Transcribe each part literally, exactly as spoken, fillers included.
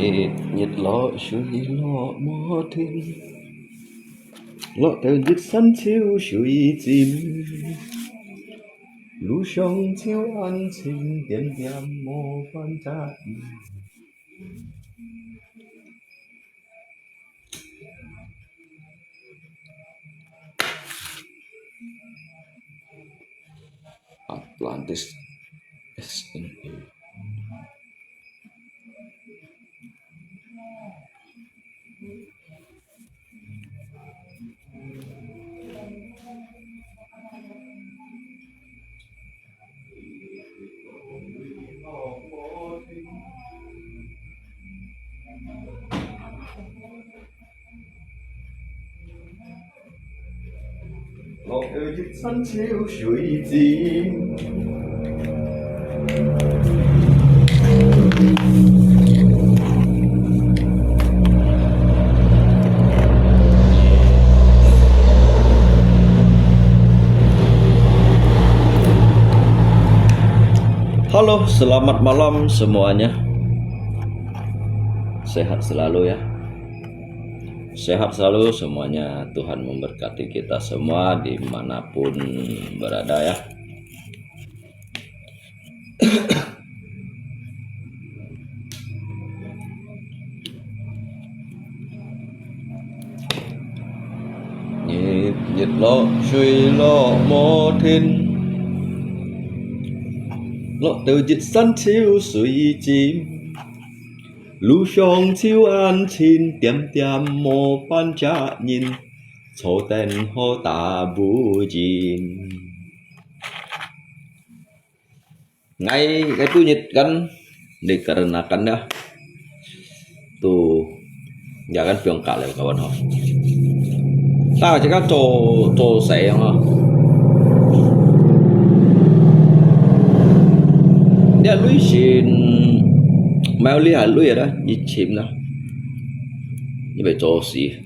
日落水落無停，落到日山潮水盡，路上就安靜，恬恬無半隻人。 Atlantis S N E。 落到日山潮水盡。 Halo, selamat malam semuanya. Sehat selalu ya. Sehat selalu semuanya. Tuhan memberkati kita semua dimanapun berada ya. 日，日落水落無停，落到日山潮水盡，路上就安靜，恬恬無半隻人，坐等候打無人。 Ngai, ngai bunyi kan dikarenakan ya. Tu, ya kan piong ka leo kawan ho. Ta cakap to, to sayang ha. Dia lui sin, mau lihat lui ada, ichim lah. Ni bai to si.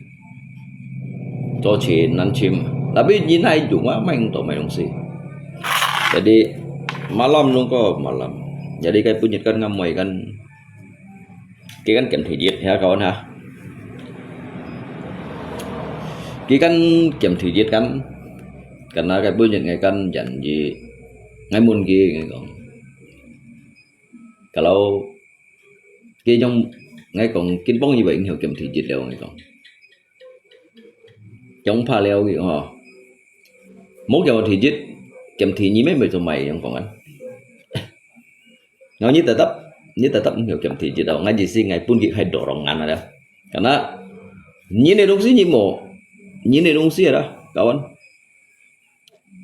做錢難尋。Tapi你哪會用啊，買毋到買東西。Jadi, malam nungko malam. Jadi, kaya bunyi kan ngamoi kan. Ki kan kem thijit, ya kawan ha. Ki kan kem thijit kan. Karena kaya bunyi ngai kan janji. Ngai mun ki ngai kong. Kalau ki jong ngai kong, kin pong yi bai ngiau kem thijit leo ngai kong. Jong pha leo ki ho. Mô kem thijit, kem thijit mê mê cho mai jong kong an. Ngau nyi tetap, nyi tetap ngiau kem thijit leo. Ngai ji si ngai pun ki khai dorong ngan ada. Karena nyi ne dong si nyi mô, nyi ne dong si ada, kawan.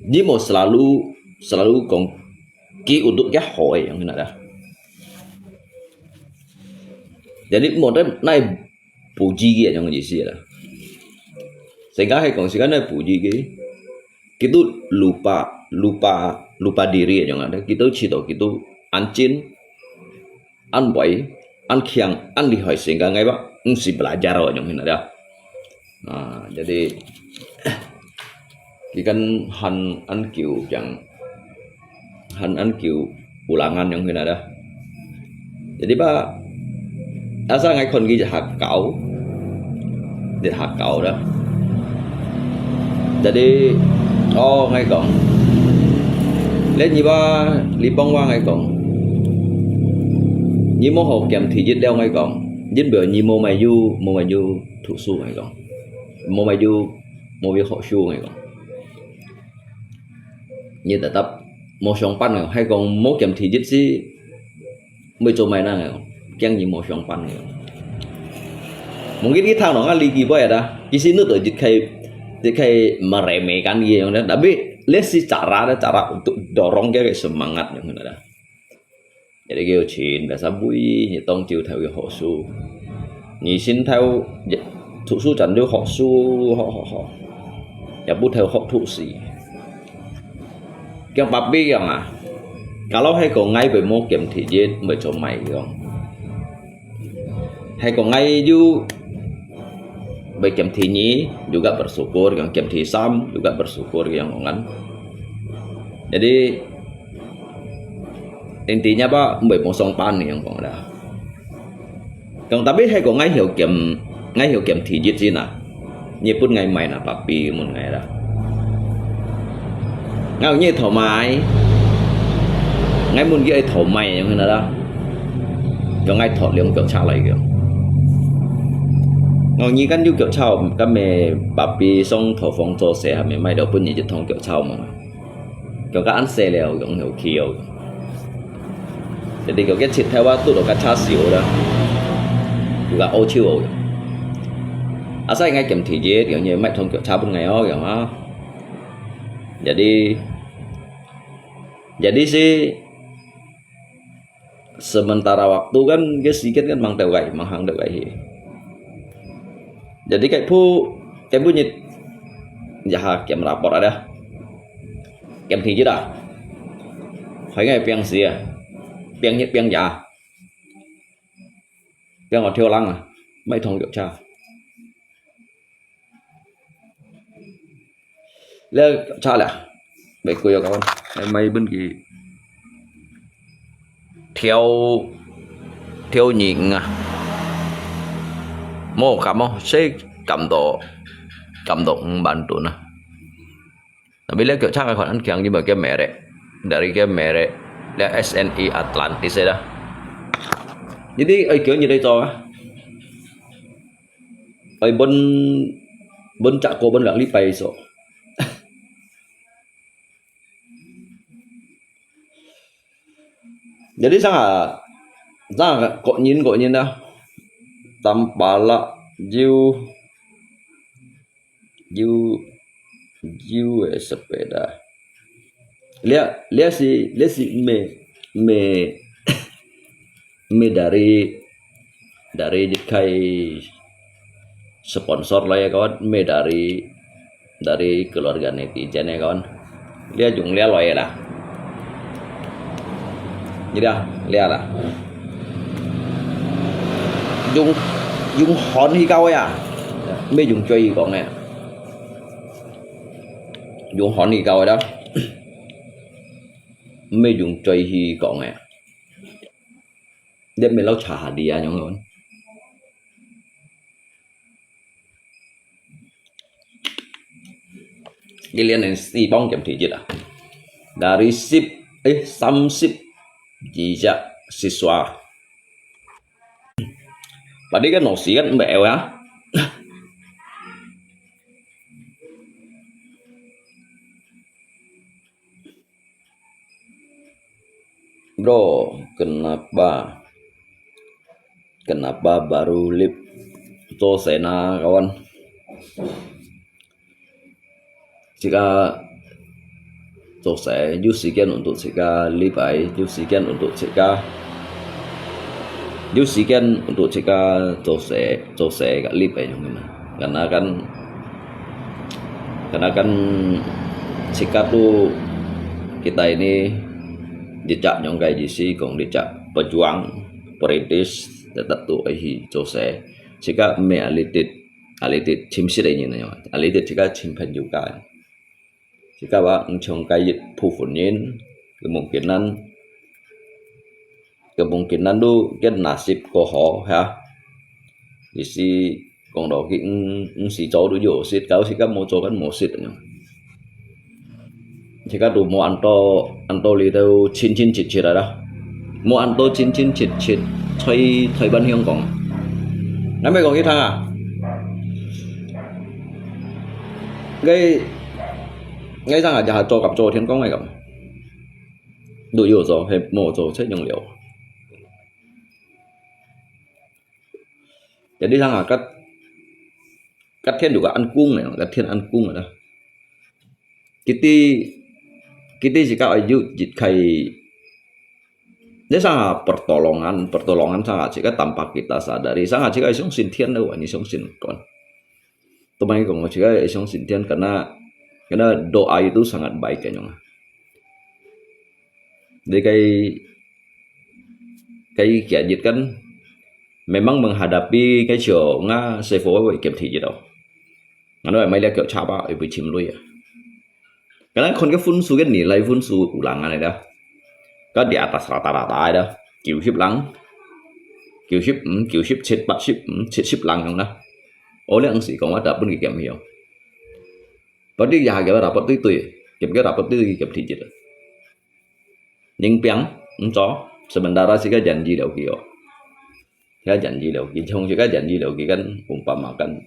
Nyi mô selalu, selalu kong ki untuk kia hoi yang kena dah. Jadi mô te nai puji ki yang isi lah. Sehingga hai kong sehingga nai puji ki, kita lupa, lupa, lupa diri yang ada. Kita cito, kita ancin, an bai, an kiang, an lihai sehingga ngai ba, mesti belajar awak yang kena dah. Nah, jadi, ikan han an kiu yang, han an kiu ulangan yang kena dah. Jadi ba, asa ngai kon ki hak kau, di hak kau dah. Jadi, oh, ngai kong. Lê nyi ba, li pong wa ngai kong. Nyi mô hô kiam thi yit leo ngai kong. Yin bèo nyi mô mai yu, mô mai yu thu su ngai kong. Mô mai yu, mô yu hô su ngai kong. Nyi tetap mô siông pan ngai, hai kong mô kiam thi yit si, mui cho mai nang ngai kong. Kiang nyi mô siông pan ngai kong. Mungkin ki thang nong a li ki boi ada. Ki si nut to yit khai, yit khai meremehkan ki yang ada. Tapi, lê si cara ada, cara untuk dorong dia ke semangat yang ada. Jadi, kiu chin, biasa bui, nyi tong chiu thau ki hô su. Nyi sin thau, thu su chan liu hô su, hô, hô, hô. Ya bu thau hô thu si. Kiang papi kiang ah. Kalau hai kong ngai bai mô kiam thi yit, bai cho mai kiang. Hai kong ngai yu bai kiam thi nyi, juga bersyukur, kiang kiam thi sam, juga bersyukur kiang kong kan. Jadi, intinya ba, bai mô siông pan kiang kong ada. 講特別係講𠊎曉兼，𠊎曉兼第一先啊，你分𠊎買啦，芭比問𠊎啦。𠊎有你討買，𠊎問佢愛討買，樣形啦。講𠊎討兩腳車來个。𠊎你敢有腳車，敢會芭比上討房做事，還沒買到分你一趟腳車無？ 腳个恁細了，用有去哦。Jadi腳个切頭啊，拄到个車燒啦，有个烏手哦。Asal𠊎兼第一，用你買通腳車分𠊎哦，用啊。Jadi，jadi si sementara waktu kan，个時間kan mang到个，mang行到个去。Jadi該部，該部日，也下兼 report ada，兼第一啊，還愛平時啊，平日平夜，平我跳浪啊，買通腳車。 了，差了，袂貴啊，講，還買分佢跳，跳二五啊，無減哦，細減到，減到五萬多啊。Tapi了，腳車个款恁強，你無叫merek，dari个merek，了S N E Atlantis啦。Jadi，哎，叫你來做啊？ 愛分，分隻過分兩禮拜數。Jadi sanga，sanga個人個人啊，tanpa啦，有，有，有个sepeda。這，這係，這係無，無，無dari Dari一个sponsor來个kawan，乜dari，dari keluarga netizen个kawan。這用這來个啦。你睇，這啦。用，用hand去搞个啊，乜用嘴去講个。用hand去搞个啦，乜用嘴去講个。 你乜老查下啲啊，樣樣。一年四磅減第一啊，dari十，誒，三十二隻siswa。Berarti kan no sikat mbak ewa. Bro, kenapa, kenapa baru leave？做事啊，kawan。自家做事，有時間untuk自家leave，有時間untuk自家，有時間untuk自家做事，做事个leave，樣个嘛。Karena kan Karena kan sikat tu kita ini dijak nyong kai jisi kong dijak pejuang perintis tetap tu ai hi jose. Sikat me alitit alitit chim sit ai nyin nyong alitit sikat chim pen juga. Sikat ba ngchong kai yit pu fun nyin kemungkinan kemungkinan tu kan nasib ko ho ha. Isi kong do ki ng ng si cho tu yo sit kau sikat mo cho kan mo sit nyo. Sikat tu mo anto anto li tau chin chin chit chit ada. Mo anto chin chin chit chit choi choi ban hiong kong. Ngai mai kong ki thang a. Ngai ngai sang a ja cho kap cho thiên kong ngai kap. Đủ yêu rồi, hay mô rồi sẽ nhung liu. Jadi sang a kat kat thiên đủ ăn cung này, kat thiên ăn cung rồi đó. Kiti kiti jika ayu jit kai. Jadi sang a pertolongan, pertolongan sang a jika tanpa kita sadari, sang a jika isung sin thiên đâu, ini isung sin kon. Teman kong jika isung sin thiên karena karena doa itu sangat baik kayaknya. Jadi cái cái kia dịch kan memang menghadapi cái chiều nga sư傅với kiểm thị gì đâu. Ngắn nói mấy lẽ kiểu chapa ấy bị chìm lui à. Cái này còn cái phun su cái nỉ lấy phun su ulang này đó. Có đi atas rata-rata đó. Kiểu hiếp lắng. 九十五、九十七、八十五、七十零樣啦。哦，這樣時講話大分佢減去哦。Berarti ya kira dapat itu, kira dapat itu kira tiga. Ning piang, enco, sementara sika janji liu ki oh. Ya janji liu ki, jong sika janji liu ki kan umpamakan.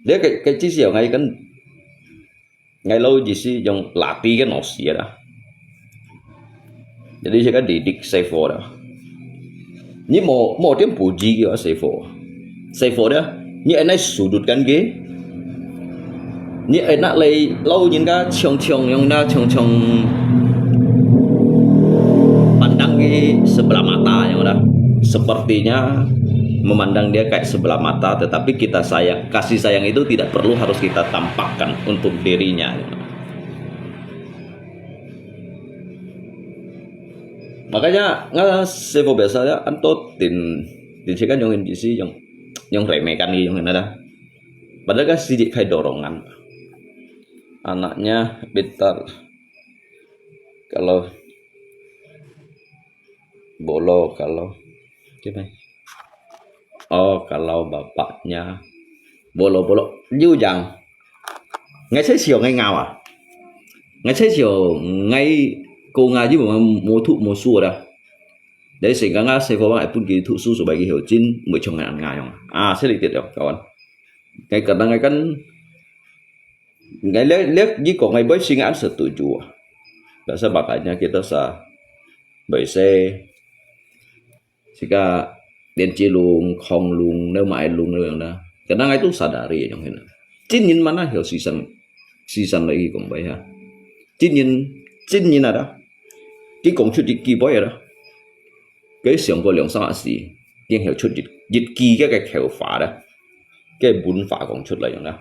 Dia ke ke ci siu ngai kan ngai lo ji si jong lati kan osi lah. Jadi sika didik sefo dah. Ni mo mo tiang puji ki sefo. Sefo dah. Ni enai sudut kan ki. Ni enak lei lo nyin ka chong chong yong dah chong chong pandang ki sebelah mata yong dah. Sepertinya memandang dia kayak sebelah mata, tetapi kita sayang, kasih sayang itu tidak perlu harus kita tampakkan untuk dirinya. Makanya nga sefo biasa ya, anto tin tin sikan yong in bisi yong yong remekan yong in ada. Padahal kan sidik kai dorongan. Anaknya pintar. Kalau bolo kalau gimana? Oh, kalau bapaknya bolo-bolo liu jang. Ngai sai sio ngai ngau ah. Ngai sai sio ngai ko ngai ji mo mo thu mo su dah. Jadi sehingga ngai sai fo bang ai pun ki thu su su bai ki hiu jin mo chong ngai an ngai yong. Ah, sai li tiet yong kawan. Ngai kadang ngai kan ngai le le ji ko ngai bai sing an setuju ah. Biasa makanya kita sa bai sai sika 電子龍、礦龍、nếu mà ai龍 nếu yang dah. Kadang ai tu sadari yang hina. Chính nhân mà na hiểu sự sanh, sự sanh là ý kong bai ha. Chính nhân, chính nhân ada. Ki kong chut ki bai ada. Cái siyang ko liang sa si, yang hiểu chut jit jit ki cái cái khéo phá dah. Cái bún phá kong chut là yang dah.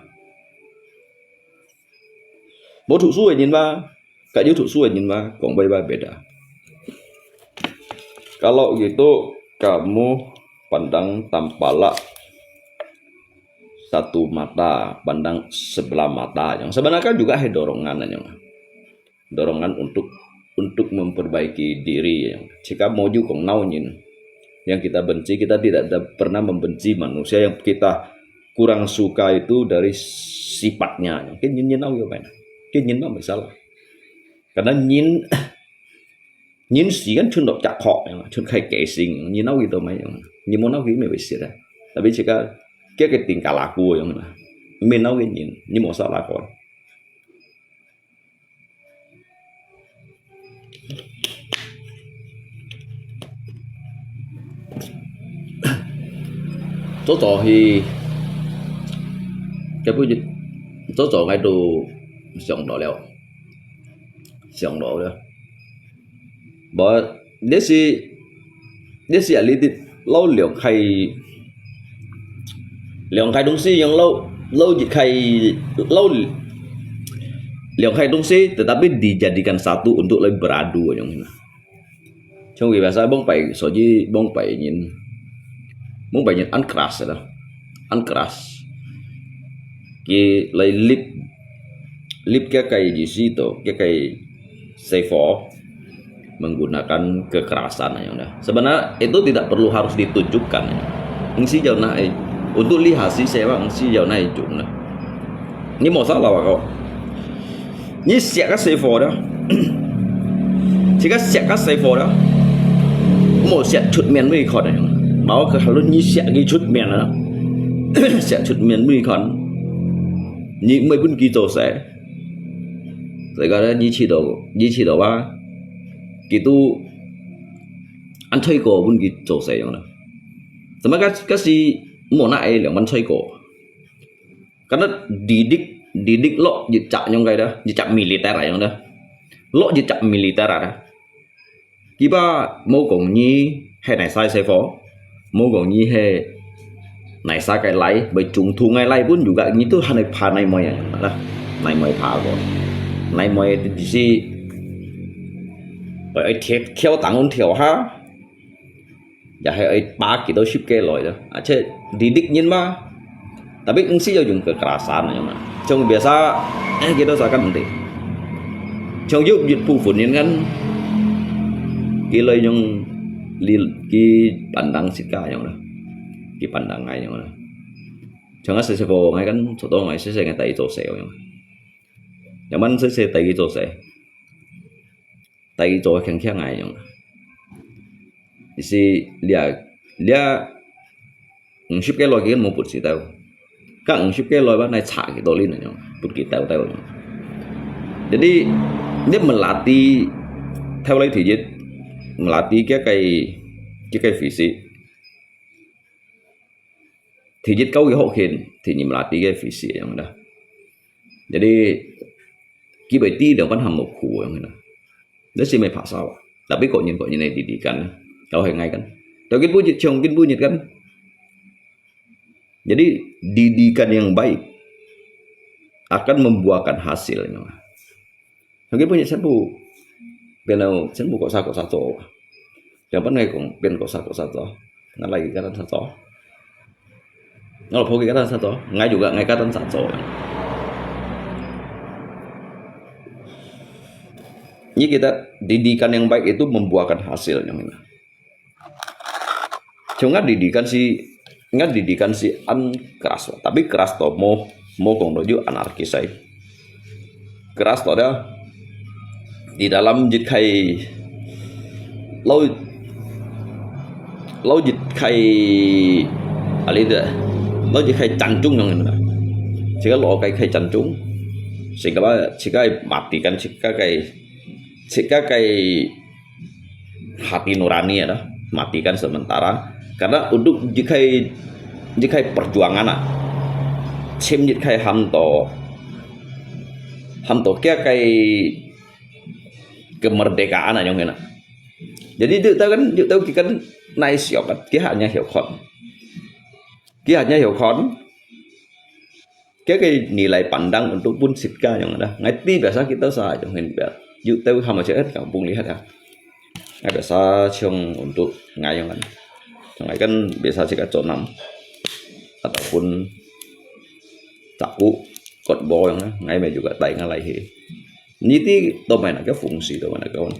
Bố thủ su nhân mà, cái yêu thủ su nhân mà, kong bai bai beda. Kalau gitu, kamu pandang tampala satu mata, pandang sebelah mata. Yang sebenarnya kan juga hai dorongan yang dorongan untuk untuk memperbaiki diri yang. Jika mau juga kong nau nyin, yang kita benci, kita tidak ada pernah membenci manusia yang kita kurang suka itu dari sifatnya. Yang kan nyin nyin nau ya kan? Kan nyin nau masalah. Karena nyin nyin si kan chun dok chak kok yang, chun kai kei sing, nyin nau gitu mai yang. Nyin mau nau gitu mai besi dah. Tapi jika kia ke tingkah laku yang, mai nau ke nyin, nyin mau salah kok. Cho cho hi, cái bữa cho cho ngay tu sòng đó leo, sòng đó leo. Bởi, nếu si, nếu si à lý tít, lâu lượng khai, lượng khai đúng si yang lâu, lâu khai, lâu, lượng khai đúng si, tetapi dijadikan satu untuk lebih beradu yang ini. Trong vì biasa bông pai, so ji bông pai nyin, bông pai nyin ăn keras đó, ăn keras. Ki lai lip, lip cái cái gì si to, cái cái sefo menggunakan kekerasan yang dah. Sebenarnya itu tidak perlu harus ditunjukkan. Engsi jauh na, untuk lihat si sewa engsi jauh na ijung dah. Ni mau salah kau. Ni siap ka sefo dah. Jika siap ka sefo dah. Mau siap chut mian mui kon. Mau ke halun ni siap ki chut mian dah. Siap chut mian mui kon. Ni mai pun ki to sai. Sai ka ni chi do, ni chi do ba. Ki tu ăn thuê ko pun ki to sai yang dah. Sama ka ka si mau na ai liang ăn thuê ko. Karena didik, didik lok jejak nyong kai dah, jejak militer ayong dah. Lok jejak militer dah. Kiba mau kong nyi hai nai sai sefo, mau kong nyi hai nai sai kai lai, bai chung thu ngai lai pun juga nyi tu hanai pha nai moi ayong dah. Nai moi pha ko. Nai moi tu di si, bai ai thiau, thiau tang un thiau ha. Ya hai ai pa ki to sip ke loi dah. Ache didik nyin ma. Tapi engsi yo yung kekerasan ayong dah. Trong biasa, eh, kita sa kan ende. Trong yup yup pu fun nyin kan. Ki loi yung 佢，佢pandang自家樣啦，佢pandang𠊎樣啦。像𠊎細細个，𠊎kan contoh𠊎細細个帶佢做事樣。Nyaman細細帶佢做事，帶佢做輕輕个樣。意思，這，這五十个來佢無分佢兜，該五十个來吧，來插佢多零樣，分佢兜兜樣。Jadi，你melatih，頭來第一，melatih佢个，佢个fisik。第一教佢學拳，第二melatih佢个fisik樣啦。Jadi，佢會知兩半項無苦樣啦。Đó si may pasal. Tapi kok nyin kok nyin ay didikan. Kalau hay ngay kan. Tapi kit bujit chong kit bujit kan. Jadi didikan yang baik akan membuahkan hasilnya. Lagi punya siapa? Benau siapa kok sa kok sa to. Yang pernah kong ben kok sa kok sa to. Ngalai katan sa to. Ngalai pogi katan sa to. Ngai juga ngai katan sa to. Ini kita didikan yang baik itu membuahkan hasilnya. Cuma didikan si, ngan didikan si an keras, tapi keras to mo, mo kong doju anarkis ai. Keras to dia di dalam jit khai lau, lau jit khai ali de, lau jit khai chanchung yang ini. Jika lau kai khai chanchung, sehingga ba, jika matikan, jika kai, jika kai hati nurani ada, matikan sementara. Karena untuk jikai, jikai perjuangan ah, chim jikai ham to, ham to kia kai kemerdekaan ah yang kena. Jadi tu tahu kan, tu tahu kita kan nice ya kan, kita hanya ya kan, kita hanya ya kan. Kaya kaya nilai pandang untuk pun sitka yang ada. Ngai ti biasa kita sa yang hen biar. Yu tahu sama cek kampung lihat ya. Ngai biasa ciong untuk ngai yang kan. Ngai kan biasa cek conam ataupun taku kot bo yang ngai mai juga tai ngalai he. Niti to main ke fungsi to mana kawan.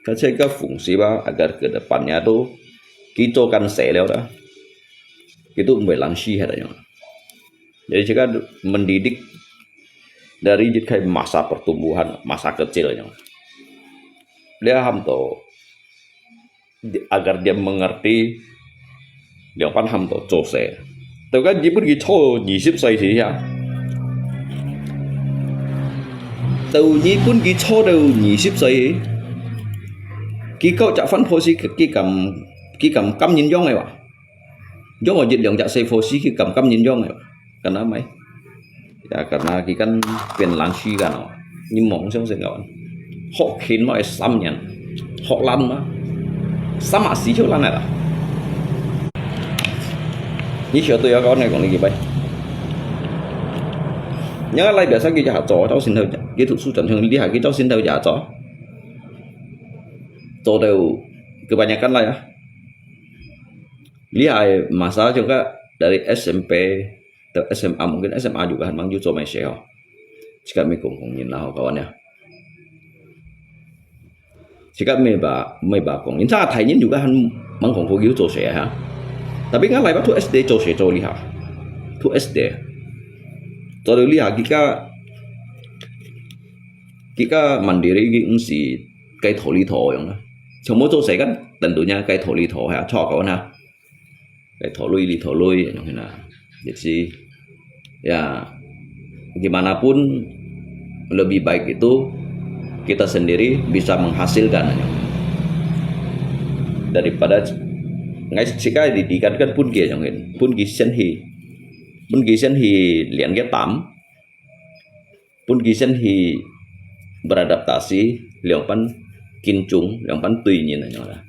Kasi ke fungsi ba agar ke depannya tu kita kan seleo dah. Itu mbelang si ada yang. Jadi jika mendidik dari jika masa pertumbuhan, masa kecilnya. Dia ham to agar dia mengerti，兩班喊到做事。到該日本佢坐二十歲時啊，到日本佢坐到二十歲，佢搞隻番婆時，佢敢，佢敢甘人用个哇？用我一兩隻細婆時，佢敢甘人用个哇？敢啊，咪？ Ya, karena佢kan變懶尸kan哦。你望相信kawan，學拳嘛係三年，學懶嘛，三啊四就懶个啦。你曉得要kawan講你幾擺？你个來表示佢就做，到先頭，佢讀書轉向，你還佢到先頭就做，做到kebanyakan lah ya。你還masa juga dari SMP， 到SMA，mungkin SMA juga han mang juga做mai事哦。Jika mi kong kong nyin lah ho kawan ya。Jika mi ba mi ba kong nyin，sa thai nyin juga han mang kong kong juga做事哈。Tapi ngalai ba tu SD做事做厉害，tu SD做到厉害，kita kita mandiri已經係該土裡土樣啦。全部做事kan tentunya該土裡土哈，錯kawan哈。 Kayak tolui li tolui, ano hina. Jadi, ya, gimana pun lebih baik itu kita sendiri bisa menghasilkan, ano. Daripada ngai sikai didikan kan pun kia yang hin, pun ki sen hi, pun ki sen hi lian kia tam, pun ki sen hi beradaptasi，兩班緊張，兩班對應个樣啦。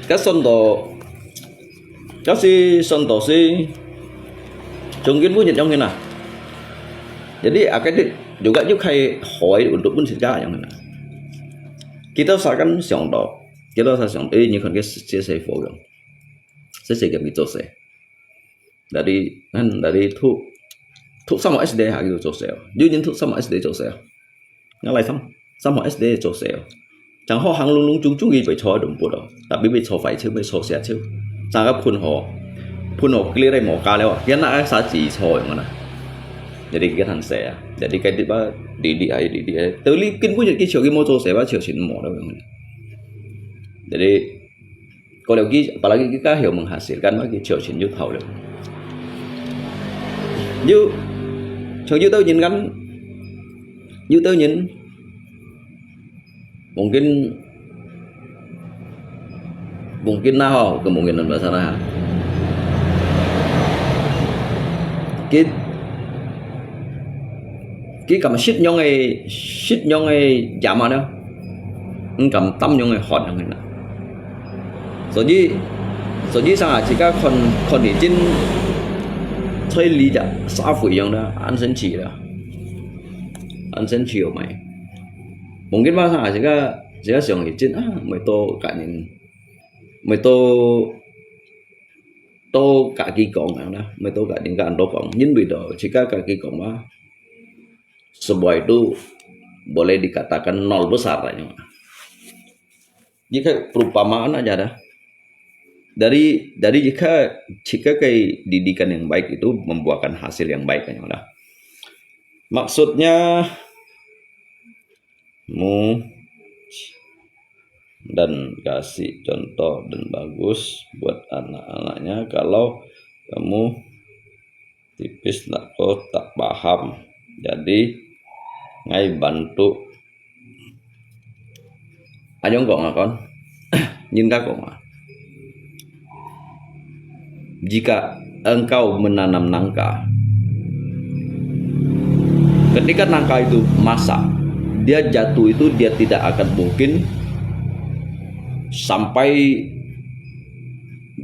該算到，該是算到是，中間分一樣个啦。Jadi akan juga又開會untuk分自家樣个啦。Kita sa kan想到，kita sa想，誒，你看个世界是否用？ Sese kami tose. Dari, kan, dari tu, 讀三號S D下去做事哦，有人讀三號S D做事哦。𠊎來三，三號S D做事哦。正好行隆隆中中佢會坐喺度不咯，tapi會坐快車，會坐斜車。成个噴火，噴火佢來無加了啊，佢那个啥子坐樣啊。Jadi佢很細啊，jadi佢啲吧，đi đi aja đi đi aja。到你根本就佢坐佢無做事吧，坐先無了樣。Jadi 過了佢，apalagi佢家曉menghasilkan嘛，佢朝前又頭了。又，像有兜人kan，有兜人，mungkin，mungkin lah ho，kemungkinan bahasa nah. Kit 佢敢食樣个，食樣个鹽啊呢？毋敢擔樣个渴樣个啦。所以，所以上下自家看，看你真，在理解社會樣啦，安生起啦，安生起有买。Mungkin嘛上下自家，自家想你真啊，每多感人，每多，多家己讲样啦，每多家人家人多讲，因为到自家家己讲嘛。 Sebuah itu boleh dikatakan nol besar aja. Jika perumpamaan aja dah. Dari dari jika jika ke didikan yang baik itu membuahkan hasil yang baik aja dah. Maksudnya mu dan kasih contoh dan bagus buat anak-anaknya kalau kamu tipis nak ko tak paham. Jadi ngai bantu. Anyong kong akon, nyin ka kong a. Jika engkau menanam nangka, ketika nangka itu masak, dia jatuh itu dia tidak akan mungkin sampai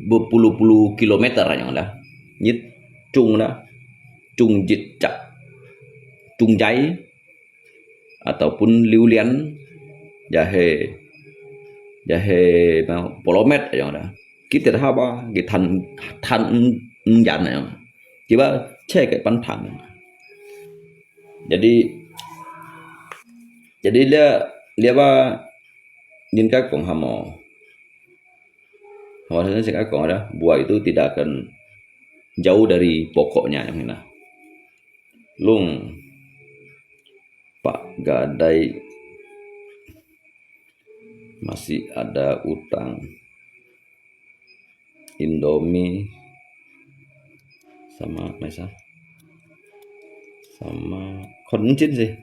berpuluh-puluh kilometer anyong dah. Nyit chung dah, chung jit chak, chung jai, ataupun liu lian, jahe, jahe polomet ayong dah. Kita dah apa, kita than than yan ayong. Kiba cek ke pan than. Jadi, jadi dia dia apa, nyin ka kong hamo. Hamo sana sing kong dah, buah itu tidak akan jauh dari pokoknya yang ini. Lung, Pak Gadai masih ada utang. Indomie sama Maisa sama 可能真是。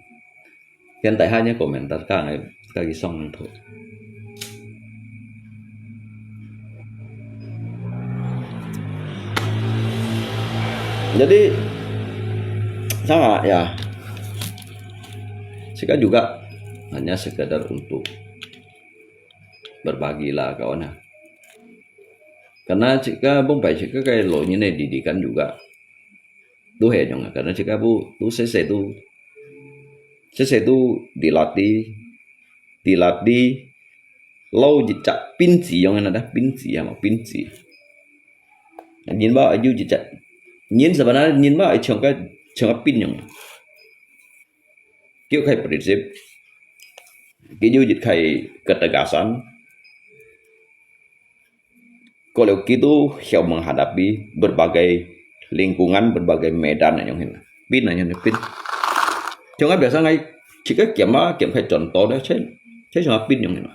跟大家呢 komentar 讲个，家己上头。Jadi sama ya. Sekarang juga hanya sekedar untuk berbagi lah kawan ya. Karena jika bông pai jika kayak lo ini didikan juga tuh ya jangan karena jika bu tuh sese tuh sese tuh dilatih dilatih lo jejak pinci yang ada pinci ya mau pinci. Nyin ba aju jejak nyin sebenarnya nyin ba chong ka chong ka pin yang. Kiu khai prinsip, kiu jit khai ketegasan. Kalau kitu siap menghadapi berbagai lingkungan, berbagai medan yang ini. Pin yang ini pin. Jangan biasa ngai, jika kiam ah, kiam khai contoh deh, cek, cek sama pin yang ini.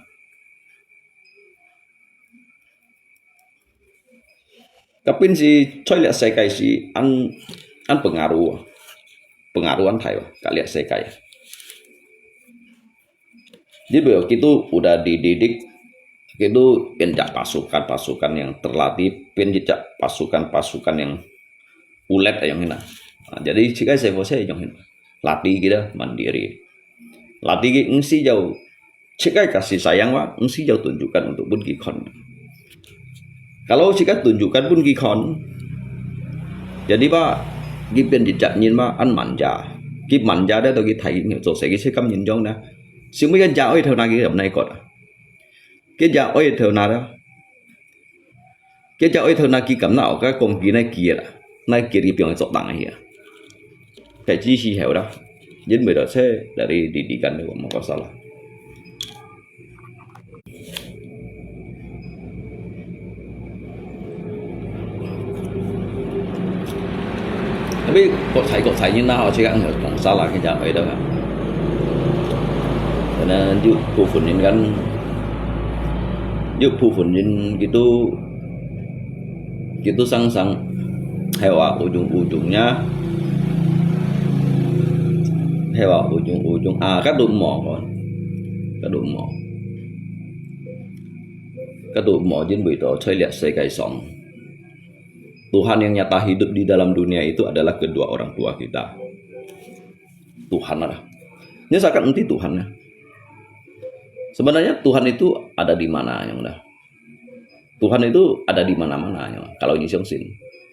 Kapin si choi liak sekai si an an pengaruh, pengaruh an thai ka liak sekai. Jadi beliau itu udah dididik, itu penjak pasukan-pasukan yang terlatih, penjejak pasukan-pasukan yang ulet yang ini. Nah, jadi jika saya saya yang ini latih kita mandiri. Latih kita mesti jauh Cik ai kasih sayang wa, mesti jauh tunjukkan untuk pun kikon. Kalau cik ai tunjukkan pun kikon, jadi ba, ki pian jejak nyin ba, an manja. Ki manja dah atau ki thai nyo, so se ki sekam nyin jong dah. Semua yang jauh itu nak ki nai kot. Ki jauh itu nak dah. Ki jauh itu nak ki kam nak, ka kong ki nai ki dah. Nai ki ki piang sok tang ai ya. 該知識後啦，因為到這，dari didikan tu masalah. Tapi 國際，國際人啦，吼，自家講salah，佢就會得啊。可能有部分人kan，有部分人佢都，佢都常常，係話ujung-ujungnya，係話ujung-ujung啊，該都無講，該都無，該都無，因為到在這世界上。Tuhan yang nyata hidup di dalam dunia itu adalah kedua orang tua kita. Tuhan ada. Ini seakan enti Tuhan ya. Sebenarnya Tuhan itu ada di mana yang dah? Tuhan itu ada di mana-mana yang. Kalau ini 相信,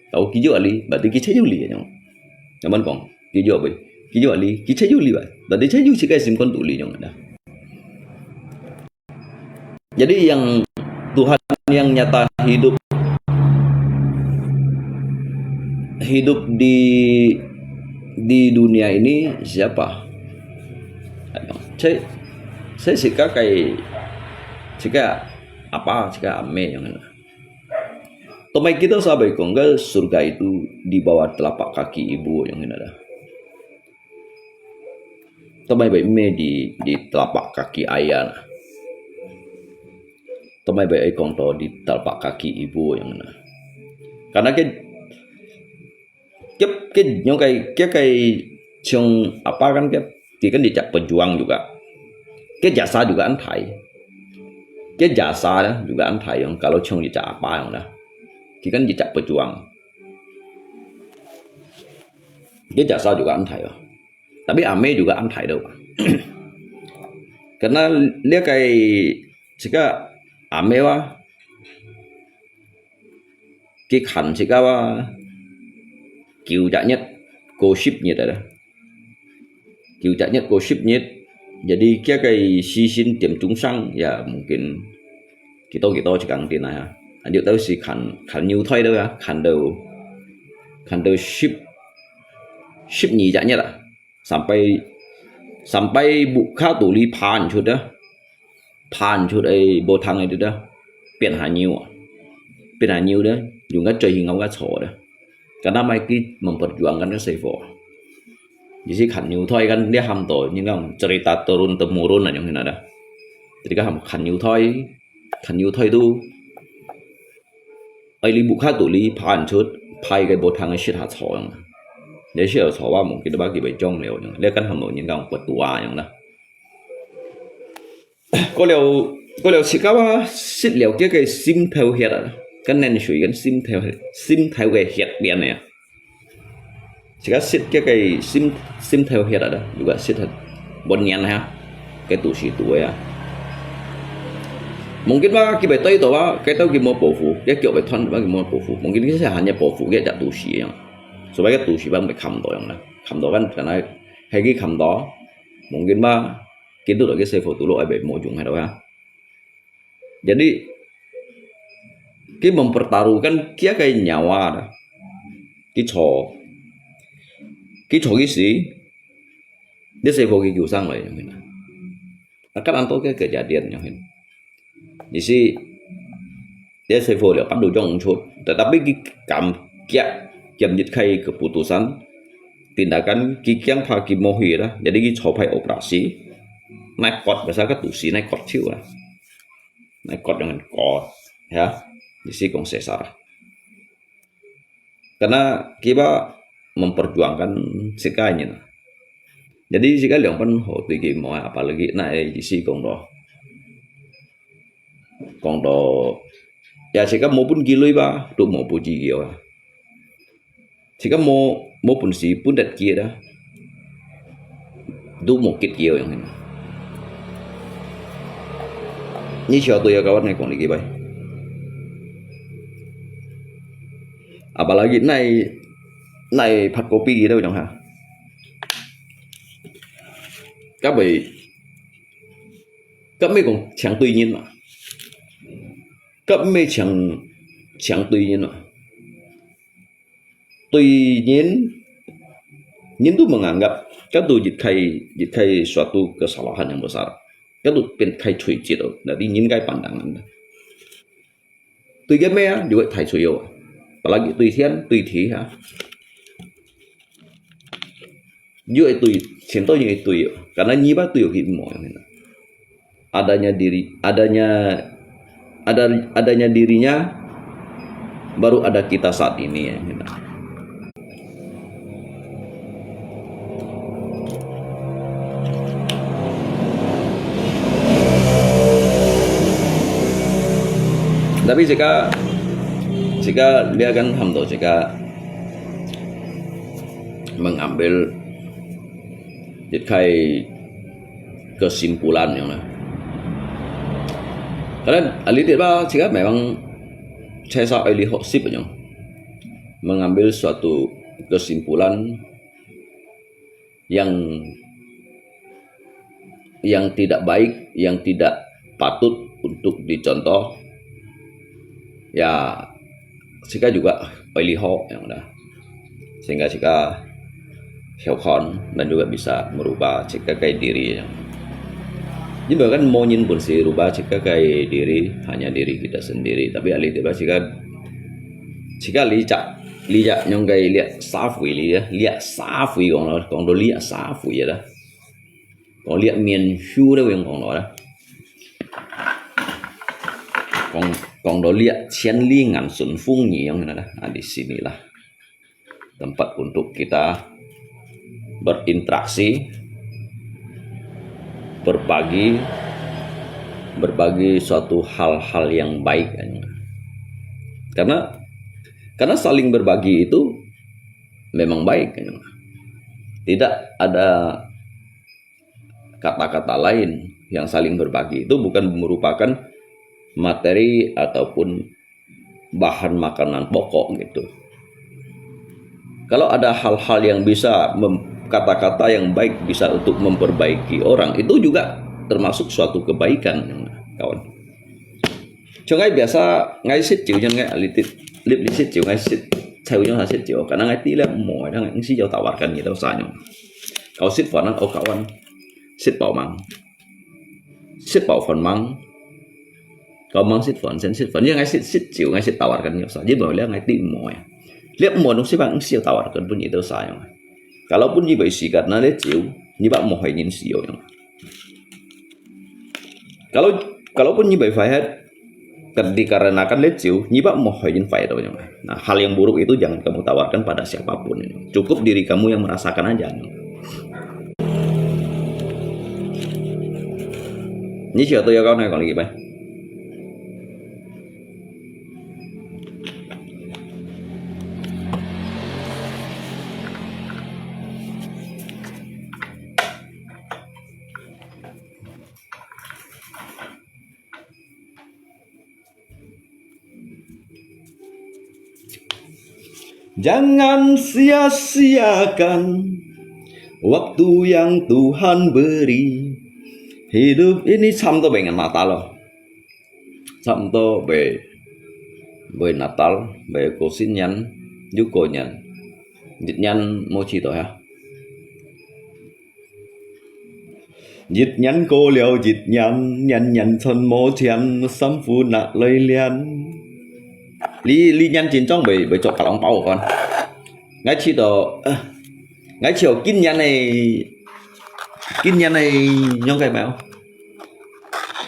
kalau 佢有這裡, berarti佢就有這裡yang. Nyaman kong, 佢有這裡, 佢就有這裡, berarti佢就有自家心肝肚裡yang dah. Jadi yang Tuhan yang nyata hidup, hidup di, di dunia ini siapa? Saya, saya sika kai, sika apa, sika ame yang ada. Tomai kita sabai kong ke surga itu di bawah telapak kaki ibu yang ada. Tomai bai ame di, di telapak kaki ayah nah. Tomai bai ai kong to di telapak kaki ibu yang nah. Karena ke, ke, ke, nyo kai, ke kai chung apa kan ke, dia kan dia pejuang juga. Ke jasa juga antai. Ke jasa juga antai yang kalau chung dia apa yang nah. Dia kan dia pejuang. Dia jasa juga antai. Tapi ame juga antai tu. Karena dia kai sika ame wa, ki khan sika wa, kiu jak nyet, ko sip nyet ada. Kiu jak nyet, ko sip nyet. Jadi kia kai sisin tiêm chung sang, ya mungkin kita-kita cikang tin ha. Anjuk tau si khan, khan nyu thoi tu ya, khan tau, khan tau sip, sip nyi jak nyet lah. Sampai, sampai buka tuli phan chut dah. Phan chut ai botang itu dah. Pian hanyu. Pian hanyu dah. Yung ka cai hingau ka cho dah. Karena mai ki memperjuangkan ka sefo. Jadi khan nyu thoi kan dia ham to, ni kan cerita turun temurun aja ni ada. Jadi kan ham khan nyu thoi, khan nyu thoi tu. Ai li buka tuli phan chut, pai kai botang ai shit ha cho yang. Dia shit ha cho wa mungkin ba ki bai jong liu yang. Dia kan ham to ni kan petua yang dah. 過了，過了自家啊，食了佢个心頭血啊，跟冷水跟心頭，心頭个血變个啊。自家食佢个心，心頭血啊，如果食得半年哈，佢肚屎肚个啊。Mungkin吧，佢被對到啊，佢到佢無保護，佢腳被斷，佢無保護。Mungkin佢係還要保護佢隻肚屎樣。所以佢肚屎吧，會看到樣啦，看到kan，可能係佢看到，mungkin吧。 Kintu lagi sefo tulu ai bai mo jung hai doh ya. Jadi, ki mempertaruhkan kia kai nyawa dah. Ki cho, ki cho ki si, dia sefo ki kiu sang lai yang hina. Akan anto ke kejadian yang hina. Jadi, dia sefo liao pan tu jong chut. Tetapi ki kam kia, kiam jit kai keputusan, tindakan ki kiang pha ki mohi dah. Jadi ki cho pai operasi. Nai kot, biasa ka tu si nai kot chiu lah. Nai kot dengan kot, ya. Jadi si kong sesar. Karena kiba memperjuangkan sekanya. Jadi sika liang pun ho tui ki mo, apalagi nai jadi si kong doh. Kong doh, ya sika mo pun ki lui ba, tu mo pun ji ki wa. Sika mo, mo pun si pun dat ki dah. Du mukit kieu yang hina. Ni siapa tu ya kawan ni kong lagi bai. Apalagi nai, nai phat kopi gitu yang ha. Kap bai, kap mai kong chang tui nyin ma. Kap mai chang, chang tui nyin ma. Tui nyin, 人都menganggap，該都一個，一個suatu kesalahan yang besar。該都變開推責哦，那你應該pandangan。對个咩啊，你會太吹哦，apalagi對天、對地啊。你會對，全都因為對哦，karena你把對哦去摸。Adanya diri, adanya, ada, adanya dirinya, baru ada kita saat ini ya. Tapi jika, jika dia kan hamdo jika mengambil 一個kesimpulan樣啦。Karena ahli tiba jika memang saya sa ahli hosip yang mengambil suatu kesimpulan yang yang tidak baik, yang tidak patut untuk dicontoh, ya, jika juga ahli ho yang ada. Sehingga jika 小看 dan juga bisa merubah jika kayak diri. Ini bahkan mau nyin pun si rubah jika kayak diri, hanya diri kita sendiri. Tapi ahli tiba jika, jika licak, licak nyong kayak liak safui li ya, liak safui kong lo, kong lo liak safui ya dah. Kong liak mian hiu dah yang kong lo dah. Kong, kong lo liak 千里眼顺风耳 yang dah. Nah, di sinilah tempat untuk kita berinteraksi, berbagi, berbagi suatu hal-hal yang baik. Karena karena saling berbagi itu memang baik. Tidak ada kata-kata lain yang saling berbagi itu bukan merupakan materi ataupun bahan makanan pokok gitu. Kalau ada hal-hal yang bisa mem- kata-kata yang baik bisa untuk memperbaiki orang, itu juga termasuk suatu kebaikan, kawan. Cuma biasa ngai sit ciu jan ngai alitit, lip lisit ciu ngai sit, ciu jan sit ciu, karena ngai tilap mo, ngai si jauh tawarkan gitu saja. Kau sit fanang, oh kawan, sit pau mang, sit pau fan mang, kau mang sit fan, sen sit fan, ya ngai sit sit ciu ngai sit tawarkan gitu saja. Jadi bawa lihat ngai ti mo ya, lihat mo nung si bang si jauh tawarkan pun gitu saja. Kalaupun ni bai sikat na lihat ciu, ni bak mo hai nyin siu yang. Kalau kalaupun ni bai faihat, dikarenakan lihat ciu, ni bak mo hai nyin faihat yang. Nah, hal yang buruk itu jangan kamu tawarkan pada siapapun. Cukup diri kamu yang merasakan aja. Ni siapa tu ya kau nak kau lagi bai? 差毋多會，會Natal，會過新年，又過年，一年無去到呀。 一年過了一年，年年賺無錢，衫褲拿來練。你，你年真正會，會做个紅包个。𠊎試到，呃，𠊎試到今年个，今年个，應該無。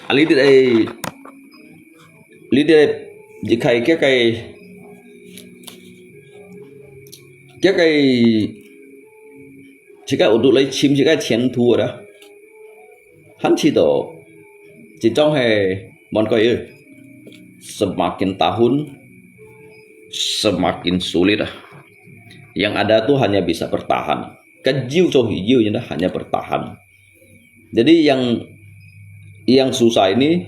啊，你這个，你這个，你開，這个，這个， 自家有努力尋自家前途个啦。還試到，這種係，mon koi, semakin tahun, semakin sulit lah. Yang ada tu hanya bisa bertahan. Kejiu cho hijiu je dah, hanya bertahan. Jadi yang, yang susah ini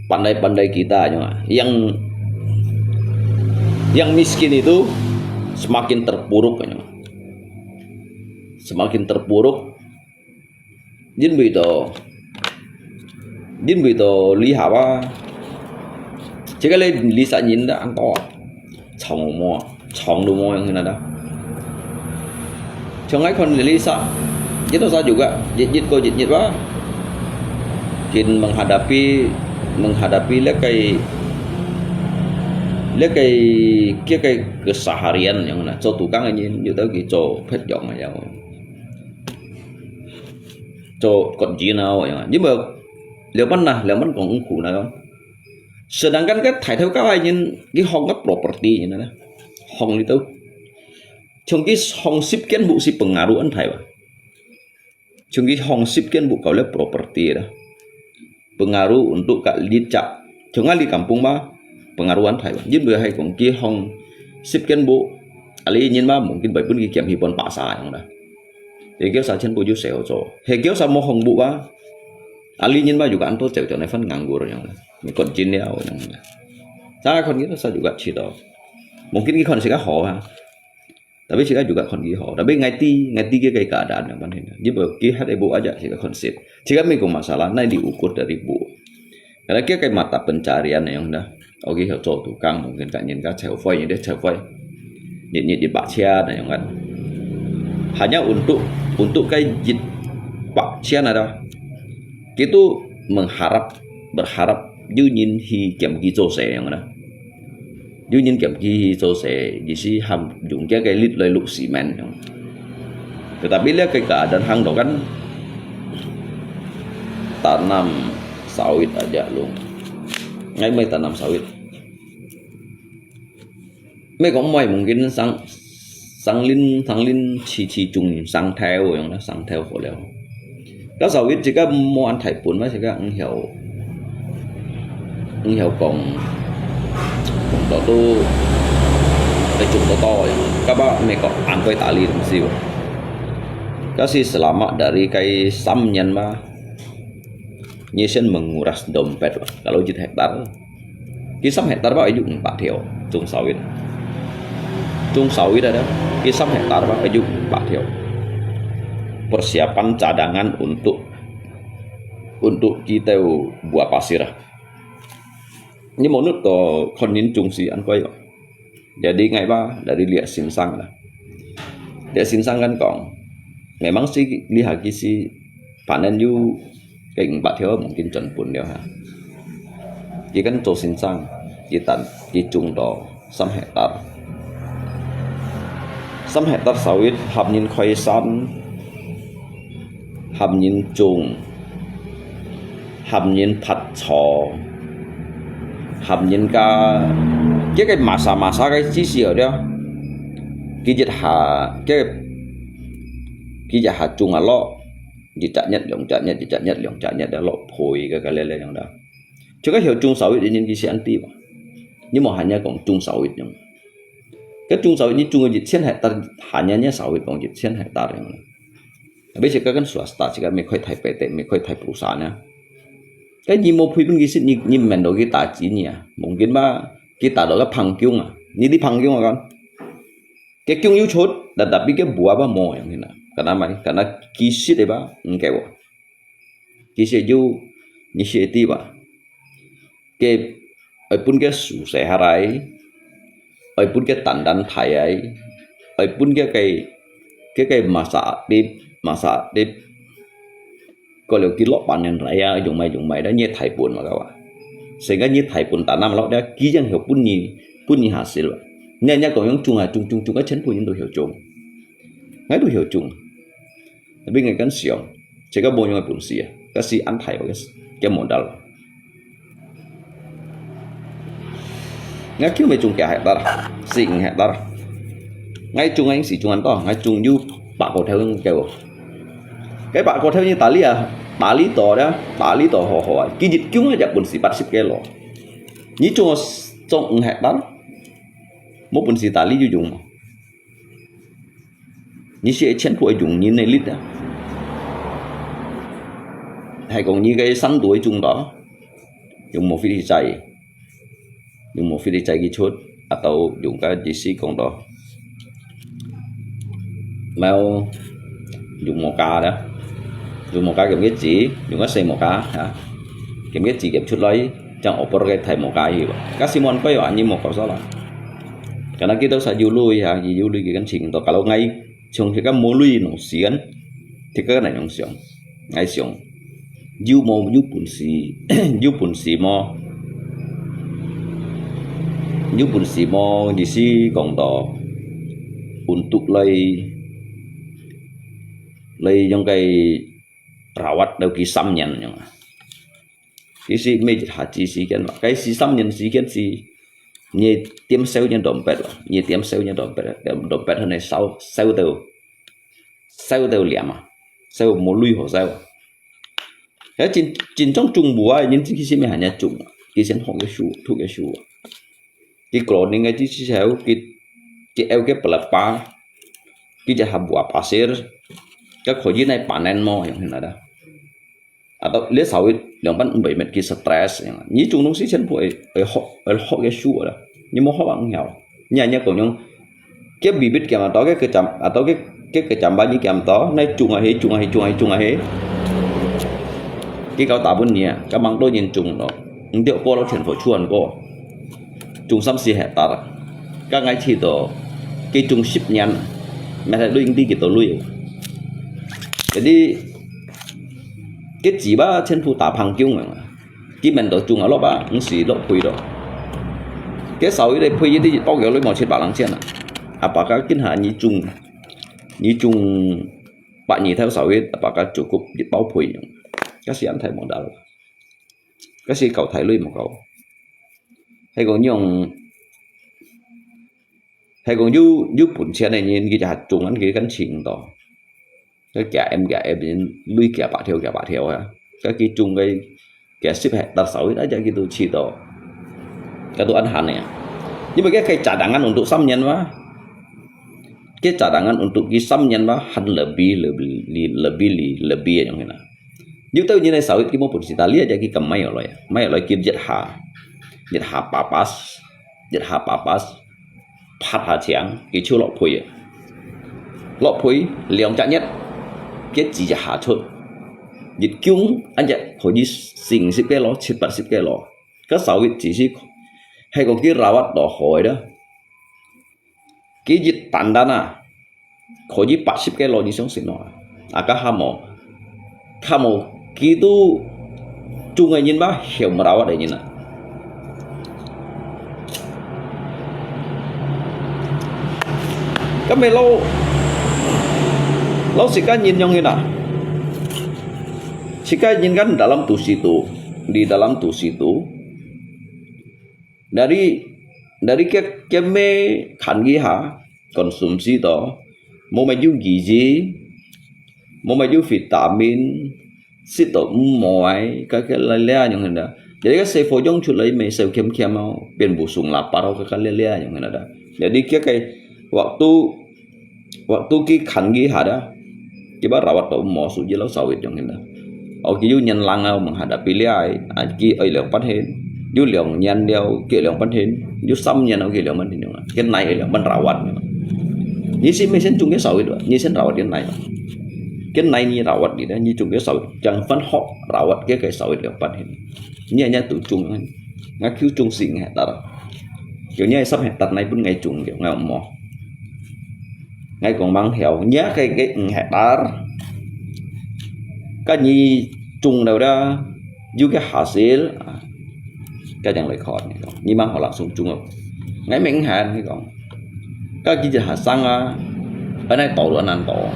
pandai-pandai kita aja. Yang, yang miskin itu semakin terpuruk aja. Semakin terpuruk. Jin bui to, jin bui to li haba. Jika le li sa nyin da ang to. Chong mo, chong lu mo yang na da. 像𠊎看這裡儕，一到儕juga，一日過一日哇。Kin menghadapi, menghadapi 這个，這个，這个 keseharian 樣啦，做tukang个人，有兜佢做pet樣个樣，做割草啊樣啊，因為了般啦，了般講苦那種。Sedangkan 个大頭家个人，佢放个 property 呢，放裡肚。 像佢放十間屋係pengaruh安大哇。像佢放十間屋kau le property啦。Pengaruh untuk ka licak. Cuma di kampung mah pengaruh安大哇。因為係講佢放十間屋，啊，你人嘛mungkin會分佢減去分百儕樣啦。High kios全部就少做。High kios無放屋啊，啊，你人嘛又安到走走那份nganggur樣啦。你講真了樣啦。Saya看佢都係juga知道。Mungkin佢看自家好啊。 Tapi自家juga看佢好。Tapi ngerti, ngerti佢个keadaan yang penting. Jadi, kita ada bu aja自家看先。自家没个masalah，那你ukur dari bu。Karena佢个mata pencarian yang dah. Oke，有做tukang，mungkin kan人家消費，人家消費。你，你，你百千那樣kan。Hanya untuk, untuk 个一百千 ada。Kita mengharap, berharap，有人去兼佢做事样啦。 有人兼佢去做事，意思喊用佢个力來碌cement。Tetapi 這个keadaan hang到kan tanam sawit aja luôn。Ngai mai tanam sawit。Mai kok mai mungkin sang 生輪，生輪，萋萋種生豆樣啦，生豆好了。該sawit自家無恁大本嘛，自家毋曉，毋曉講，講到都，會種到多樣。該把美國恁會打理東西哦。該係selama dari該三年嘛，你先menguras dompet，kalau一hektar。 佢三hektar吧，佢就五百條，種sawit。種sawit ada，佢三hektar吧，佢就五百條。Persiapan cadangan untuk, untuk kita buah pasir啊。你無弄到看人種時恁貴哦。Jadi ngai ba，dari lihat sinsang lah。Lihat sinsang kan講，memang sih lihat佢係 反正有該五百條mungkin全分了哈。佢跟做先生，佢等，佢種到三hektar。三hektar sawit，喊人開山，喊人種，喊人伐草，喊人家，這个masa-masa个知識了，佢一下，這个，佢一下種啊落， 一隻月、兩隻月、一隻月、兩隻月，落配个个咧咧樣啦。就个曉種sawit，人佢先知嘛。你無閒人講種sawit樣。該種sawit，你種个一千hektar，閒人个sawit講一千hektar樣啦。Tapi自家跟swasta，自家乜可以大PT，乜可以大perusahaan啊。該你無配分佢食，你，你免到佢打錢你啊。Mungkin嘛，佢打到个panggung啊，你知panggung啊kan？ 該弓有出，tetapi該buah apa無樣形啊。Karena mai，karena佢食个吧，毋夠啊。佢食有，你食个吧。該愛分該樹洗下來，愛分該蛋蛋大个，愛分該个，該个masa aktif，masa aktif。 過了佢落半年來啊，用買用買，但你大本嘛，个哇。成个你大本打那落了，佢正曉分你，分你下時了。你人家講用種啊，種種種，个全部人都曉種。𠊎都曉種。Tapi𠊎敢想，自家無用个本事啊，該係恁大个，个modal。 𠊎叫你種幾hektar，四五hektar。𠊎種个時種恁多，𠊎種有百個頭个。該百個頭你打理啊，打理到了，打理到好好啊，佢一弓啊，就本事八十kilo。你種，種五hektar，無本事打理就用嘛。 你係全部係用人个力啊。係講你个生度會種到，用無fit去栽，用無fit去栽佢出，atau用个意思講到，mau用木架啦，用木架用个子，用个細木架啊，用个子夾出來，正oper个大木架去吧。Kasi mo an koyo ani mo kosola. Karena kita sa yului ha, yului kita kan sing to. Kalau ngai 像自家無鐳个時間，自家哪樣想？𠊎想，有無，有本事，有本事無？有本事無？意思講到，untuk來，來用个rawat到佢三年樣啊。其實每一下子時間嘛，該時三年時間是，你點燒你dompet咯，你點燒你dompet，dompet可能燒，燒到，燒到黏啊，燒無鐳好燒啊。該真，真正種無啊，人自己先還人種啊，佢先學个手，讀个手啊。佢可能个知識係，佢，佢有个pelapa，佢就係buah pasir，佢可以來panen無，樣形啦。Atau你sawit兩班毋會乜佢stress，你種東西全部會，會學，會學个手啦。你無學啊，毋曉。你啊，你講用，佢bibit佢毋多，佢，佢，atau佢，佢，佢，kecambah你佢毋多，你種啊去，種啊去，種啊去，種啊去。佢搞大半年啊，佢吂多人種咯，你就過了全部出完過。種三四hektar，該𠊎試到，佢種十年，乜係鐳，你幾多鐳？Jadi，佢自家全部打panggung啊，佢免到種啊落啊，毋使落肥咯。佢sawit个肥一包有鐳無七百零千啊，啊，把佢今下你種，你種百二頭sawit，啊，把佢做个一包肥，該係恁大modal。 該係搞大鐳無搞。係講用，係講有，有本錢个人，佢就還種恁个感情到。該幾M幾M人，鐳幾百條幾百條啊。該佢種个幾十hektar sawit，啊，佢都試到，佢都恁閒个啊。因為佢个cadangan untuk三年嘛。Cadangan untuk佢三年嘛，還lebih，lebih，lebih，lebih，lebih樣形啊。 有兜人个sawit佢無本事，但係佢敢買落來，買落來佢一下，一下papas，一下papas，拍下牆，佢就落肥啊。落肥兩隻月，佢子一下出，一降，恁樣可以四五十kilo，七八十kilo。該sawit只係，係講佢rawat到好个啦。佢一單單啊， 可以八十kilo，你相信無？啊，該還無，還無幾多種个人吧，曉得rawat个人啊。該乜老，老實講人樣形啊，自家人kan dalam tu situ，di dalam tu situ， Dari, dari佢，佢乜看佢下，konsumsi到，無乜有gizi，無乜有vitamin，食到毋好个，該，該，這，這樣形个。Jadi該細伙養出來乜瘦欠欠哦，變busung lapar哦，該，該，這，這樣形个。Jadi佢个waktu Waktu佢看佢下啊，佢把rawat到無，所以老sawit樣形啊。哦，佢有年零啊，問下啊，pilih ai，啊，佢愛兩半天，有兩年了，佢兩半天，有三年了，佢兩半天樣啊，佢哪愛兩半rawat。你係毋係先種个sawit啊？你先rawat佢哪啊？佢哪你rawat你呢？你種个sawit，正翻學rawat佢个sawit兩半天。你人家都種啊，𠊎就種四五hektar，有你三hektar哪分𠊎種个，𠊎無。 𠊎講吂曉，若个，个五hektar，該你種了啦，有个hasil，啊，該正來看，你講，你吂好langsung種哦。𠊎明顯，你講，該佢一下生啊，本來多了難多，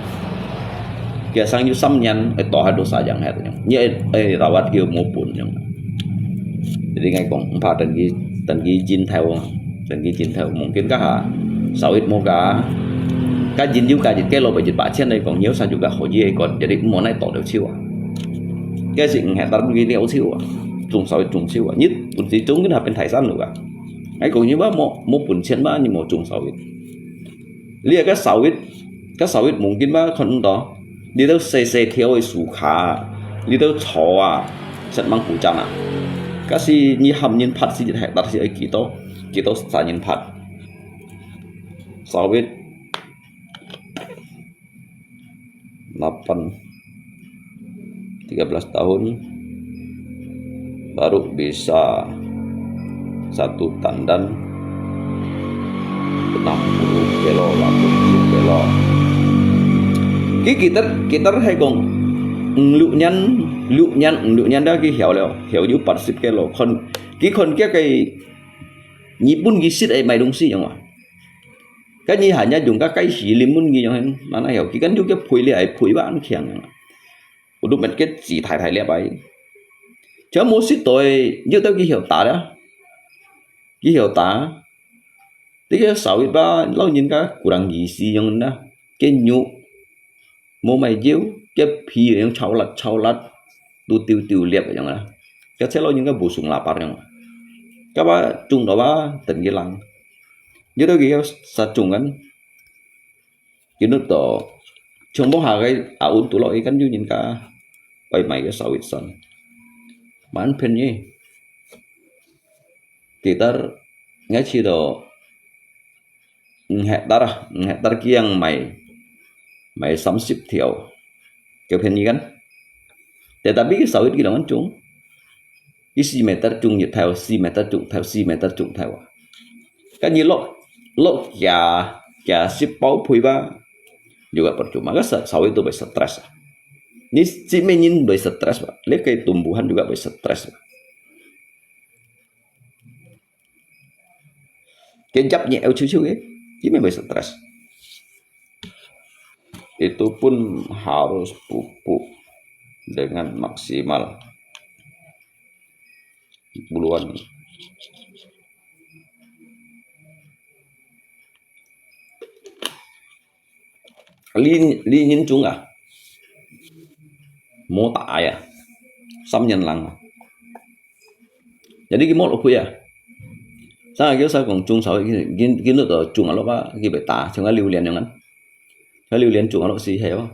佢生有三年，會多還多啥樣，你愛，愛rawat佢無本樣。Jadi𠊎講，毋怕等佢，等佢認頭啊。 真个真頭，mungkin該下，sawit無加，該人有加一个老伯一把錢來講，有啥就該好意个講，jadi毋好哪多了手啊。該係五hektar佢了手啊，種sawit種手啊，你本事種佢下變大山了啊。𠊎講你話無，無本錢嘛，你無種sawit。你个sawit，該sawit mungkin嘛，看毋到。 你兜細細條个樹椏，你兜草啊，實吂古鑿啊。假使你喊人伐死一hektar係愛幾多，幾多儕人伐？Sawit, delapan, tiga belas tahun, baru bisa satu tandan enam puluh kilo, delapan puluh kilo. 佢記得，記得係講，五六年，六年，五六年了，佢曉了，曉有八十个咯。看，佢看這个日本佢識个買東西樣啊。該你還要用个該時日本佢樣，哪哪曉，佢跟住个配咧，配吧，恁強樣啊。我都乜个字大大粒啊。全部識到个，又到佢曉打了，佢曉打。這个手藝吧，老人家古人意思樣啦，个肉 無買油，个皮樣炒辣炒辣，都丟丟裂樣啊。个切落應該無送喇叭樣啊。个話種落啊，等佢冷。有兜佢个殺種kan，佢都到，從屋下个阿屋都落去，kan有人家愛買个手藝算，蠻便宜。記得𠊎去到五hektar啊，五hektar佢樣賣，賣三十條，較便宜kan。Tetapi佢手藝佢兩種，佢四meter種一條，四meter種條，四meter種條啊。Kan你落，落幾，幾十包配吧，juga percuma，个手，手藝都會stres啊。你，這咩人會stres吧？你个tumbuhan juga會stres吧？Kencap-nya有少少个，佢乜會stres。Itu pun harus pupuk dengan maksimal. Buruan. Li, li nhân chung à? Mô tả à? Xăm nhân lăng à? Jadi cái mô lục khuya. Sang cái sao cũng chung sáu cái, cái, cái nước đó chung ở lốc á, cái bể tá, chung cái liu liên yang kan. Cái liu liên chung ở lốc xí hay không?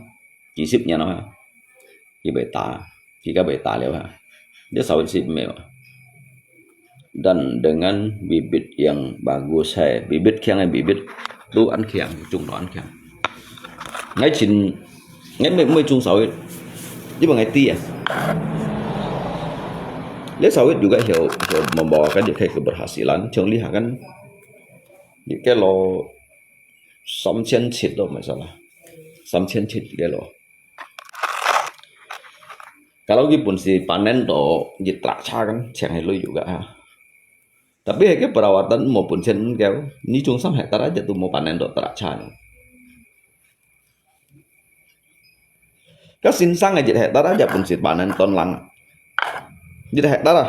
Chỉ xếp nhà nó ha. Cái bể tá, cái cái bể tá liu ha. Dia sáu xếp mèo. Dan dengan bibit yang bagus hai. Bibit khiang hai, bibit tu ăn khiang, chung đó ăn khiang. Ngai chin, ngai mê, mê chung sáu, dia bang ngai ti à. Dia sáu juga hiu, hiu membawakan dia ke keberhasilan, chung lihat kan. Dia ke lo 三千七 lo masalah. 三千七 ke lo. Kalau cái本事 panen to, cái tractor kan, chèng hai lo juga ha. Tapi hai cái perawatan mô 本錢 kêu, ni chung 三 hektar aja tu mô panen to tractor. Cái sinh sang cái 一 hektar aja 本事 panen ton lăng. 一 hektar à.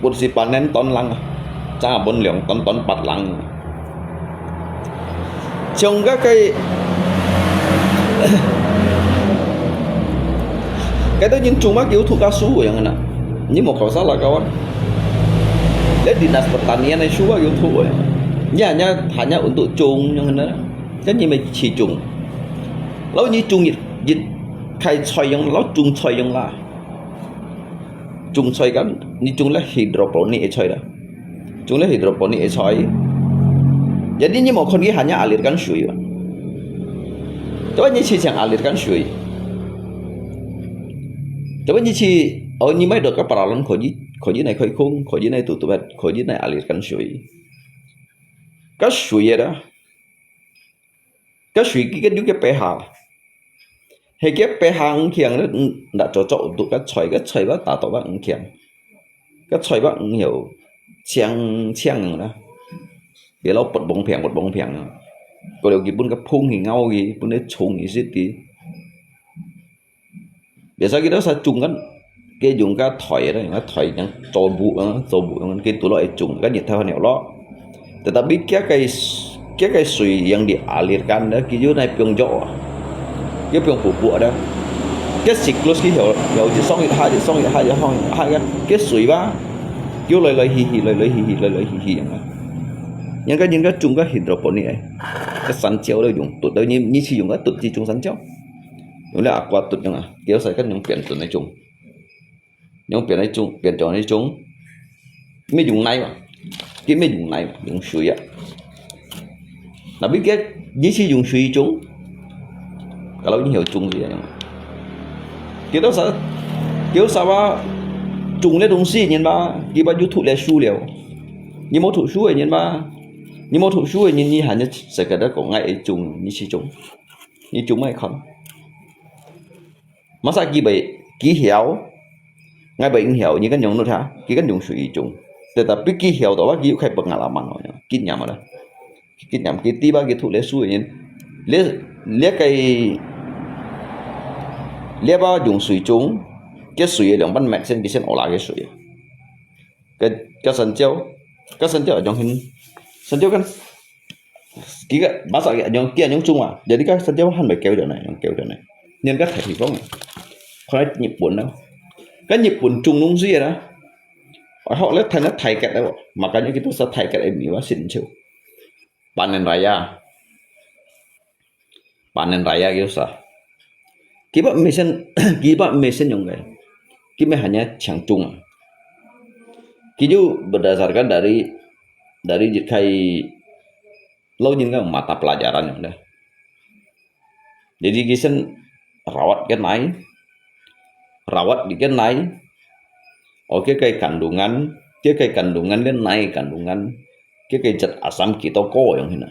本事 panen ton lăng. Chang bôn liang ton ton pat lăng. Chung cái cái cái đó nhìn chung mà kiểu thu cao su yang na. Ni mô khảo sát là kawan. Dia dinas pertanian này su mà kiểu thu. Nya nya hanya untuk chung yang na. Kan ni mê chỉ chung. Lâu ni chung yit, yit khai choi yang, lâu chung choi yang la. Chung choi kan, ni chung là hydroponic choi da. Chung là hydroponic choi. Jadi ni mô khon ki hanya alirkan shui. Tapi ni chỉ chèng alirkan shui. Tapi ni chỉ, oh, ni mai dot ka paralon khoi, khoi nai khoi khung, khoi nai tutup, khoi nai alirkan shui. Ka shui ya da. Cái shui kia cái cái pê hà. Hay cái pê hà ang khiang đó, đã cho cho tụ cái choi, cái choi bác ta tụ bác ang khiang. Cái choi bác ang hiểu chiang chiang đó. Để lâu bật bóng phèn, bật bóng phèn. Có điều cái bún cái phung thì ngau cái, bún cái chung cái xít cái. Biasa kita sa chung kan, cái dùng cái thỏi đó, cái thỏi yang cho bu, cho bu yang cái tụ lo ai chung, cái nhiệt thao nhiều lo. Tetapi cái cái, cái cái shui yang dialirkan đó, cái yun nai piong jo, cái piong bu bu đó. Cái siklus cái hiểu, hiểu chỉ song ha, chỉ song ha, chỉ song ha, cái, cái shui ba, kiểu lơi lơi hi hi, lơi lơi hi hi, lơi lơi hi hi yang. Yang cái, yang cái chung cái hydroponic ấy, cái sắn chéo đó dùng, tụ đó như, như chỉ dùng cái tụ chỉ chung sắn chéo. Yung le akwa tut yung a, kiu sai kan yung pian tun nai chung. Yung pian nai chung, pian chong nai chung. Mê yung nai ma. Ki mê yung nai ma, yung shui a. Tapi ki, ni si yung shui chung. Kalau ni hiu chung si a. Kiu sa, kiu sa wa chung le dong si nyen ba, ki ba yu tu le shu liao. Ni mo tu shu e nyen ba. Ni mo tu shu e nyen ni han ne se ka da kong ngai e chung, ni si chung. 你種麼个看？Masa佢會，佢曉，𠊎會毋曉，你敢用得哈？佢敢用水種？Tetapi佢曉到啊，佢又可以分𠊎啦，忙哦，佢念啊啦，佢念，佢知吧，佢讀歷史个人，這，這个，這把用水種，佢水个兩半米先，佢先學啦个水啊。个，个山椒，个山椒用很，山椒kan，佢个，masa佢用，佢用種啊，jadi个山椒還袂夠个呢，用夠个呢。你看个大地方啊，看日本啊，个日本種東西啊，啊，好，你睇那大吉个，makanya kita sa大吉个米啊，新châu，panen raya。 Panen raya gitu sa. Kiba mesen, kiba mesen yung kaya. Kiba hanya changcung. Kiyu berdasarkan dari, dari jikai lo jin ka mata pelajaran yung dah. Jadi kisen rawat kan nai, rawat di kan nai. Oke, cái kandungan, cái cái kandungan kan nai kandungan. Cái cái chất asam kita có yung hina.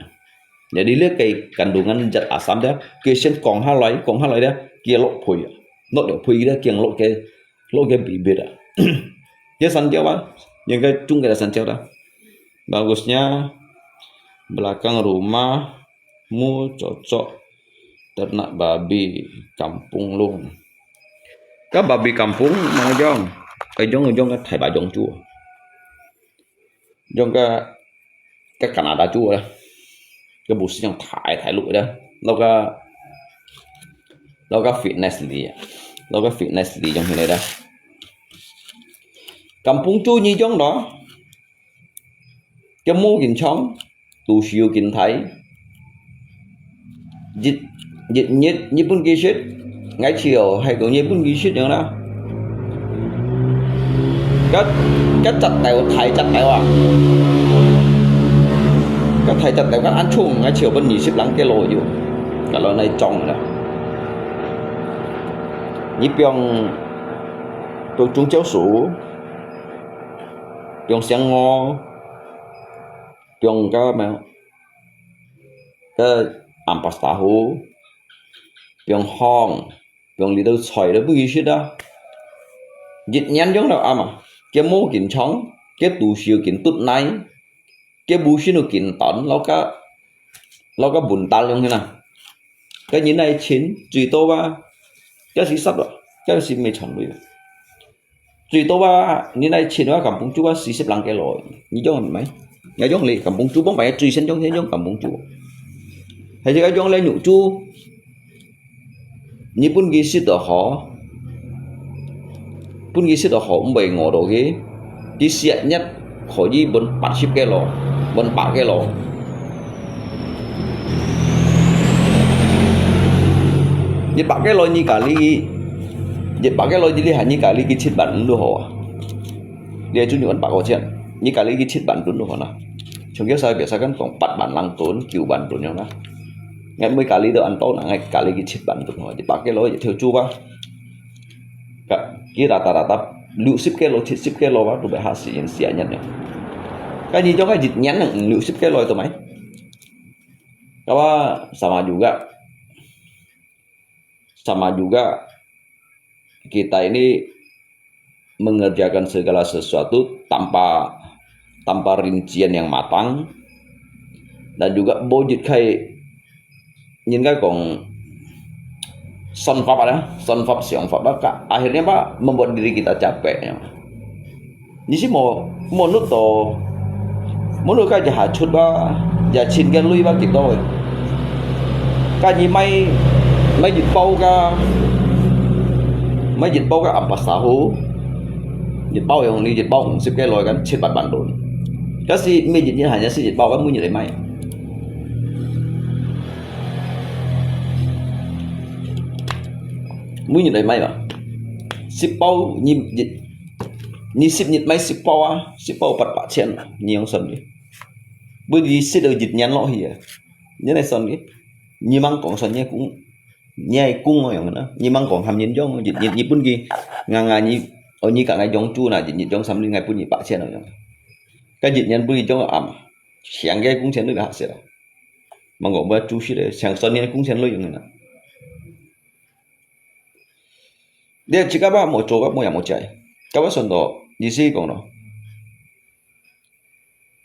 Jadi le cái kandungan chất asam dia, cái sen kong halai, kong halai dia, kia lok phui. Lok dia phui dia, kia lok cái, lok cái bibit ah. Dia san dia apa? Yang cái chung cái san dia dah. Bagusnya belakang rumahmu cocok ternak babi kampung lung. Cái babi kampung mang jong, cái jong jong cái thai ba jong chu. Jong cái, cái Canada chu á. Cái bù sư jong thai thai lụ đó. Lo cái, lo cái fitness li á. Lo cái fitness li jong hina đó. Kampung chu ni jong đó. Cái mô kin chong, tu siu kin thai. Jit, jit nhiệt, nhiệt bún kì sít. Ngai chiều hay cũng nhiệt bún kì sít nữa đó. Cái, cái chặt tèo, thai chặt tèo à. Cái thai chặt tèo, cái ăn chung, ngai chiều bún nhị sip lăng cái lô yu. Cái lô này chong đó. Nhị biong, biong chung chiếu sủ. Biong siang ngô. Biong cái mà. Cái ampas tahu, biong hong, biong li tau choi đó bưng sít đó. Jit nhan jong đó ama, cái mô kin chong, cái tu siu kin tút nai, cái bu sinu kin ton, lo cái, lo cái bún tal jong hina. Cái nhìn này chín, chui tô ba, cái sĩ sắp đó, cái sĩ mê chọn lui. Chui tô ba, ni nai chin ba kampung chu ba sisip lang kilo. Ni jong mai. Ngai jong le kampung chu bong bai chui sen jong sen jong kampung chu. Hai je jong le nyu chu. Ni bun ki sit do ho. Bun ki sit do ho, mbai ngo do ki. Ki siat nyat. Kho ji bun pat sip kilo. Bun pat kilo. Ni pat kilo ni kali. Ni pat kilo ji li ha ni kali ki chit ban lu ho. Li chu ni bun pat ko chen. Ni kali ki chit ban tun lu ho na. Chung kia sa bia sa kan kong pat ban lang tun, kiu ban tun yong na. Ngai mui kali do an to na, ngai kali ki chit ban tun ho. Ni pat kilo ji thiu chu ba. Ka, ki rata rata, lu sip kilo, chit sip kilo ba, tu bai ha si yin sia nyan ne. Ka ni jong ka jit nyan nang, lu sip kilo tu mai. Ka ba sama juga, sama juga kita ini mengerjakan segala sesuatu tanpa, tanpa rincian yang matang dan juga budget kai nhìn cái còn son pháp đó, son pháp, siang pháp đó, cả, akhirnya apa membuat diri kita capek ya. Ni si mo, mo nut to, mo nut ka jaha chut ba, ya chin cái lui ba kito. Ka ni mai, mai jit pau ka, mai jit pau ka ampas tahu, jit pau yang ni jit pau sip cái loi kan, chit bat ban đồn. Ka si mai jit ni hanya si jit pau kan mu ni mai. Mu ni mai ba. Sip pau ni jit, ni sip ni mai sip pau a, sip pau pat pat chen, ni yang son ni. Bu di sit do jit nyan lo hi a. Nyan ai son ki. Ni mang kong son ni kung. Ni ai kung o yong na. Ni mang kong ham nyin jong jit ni, ni bun ki. Nga nga ni, o ni ka ngai jong chu na jit ni jong sam ni ngai bun ni pa chen o yong. Ka jit nyan bun ni jong am. Siang ke kung chen lu ha se la. Mang kong ba chu sit le, siang son ni kung chen lu yong na. 你自家吧，無做个，無也無食。Kawa算到，意思講咯，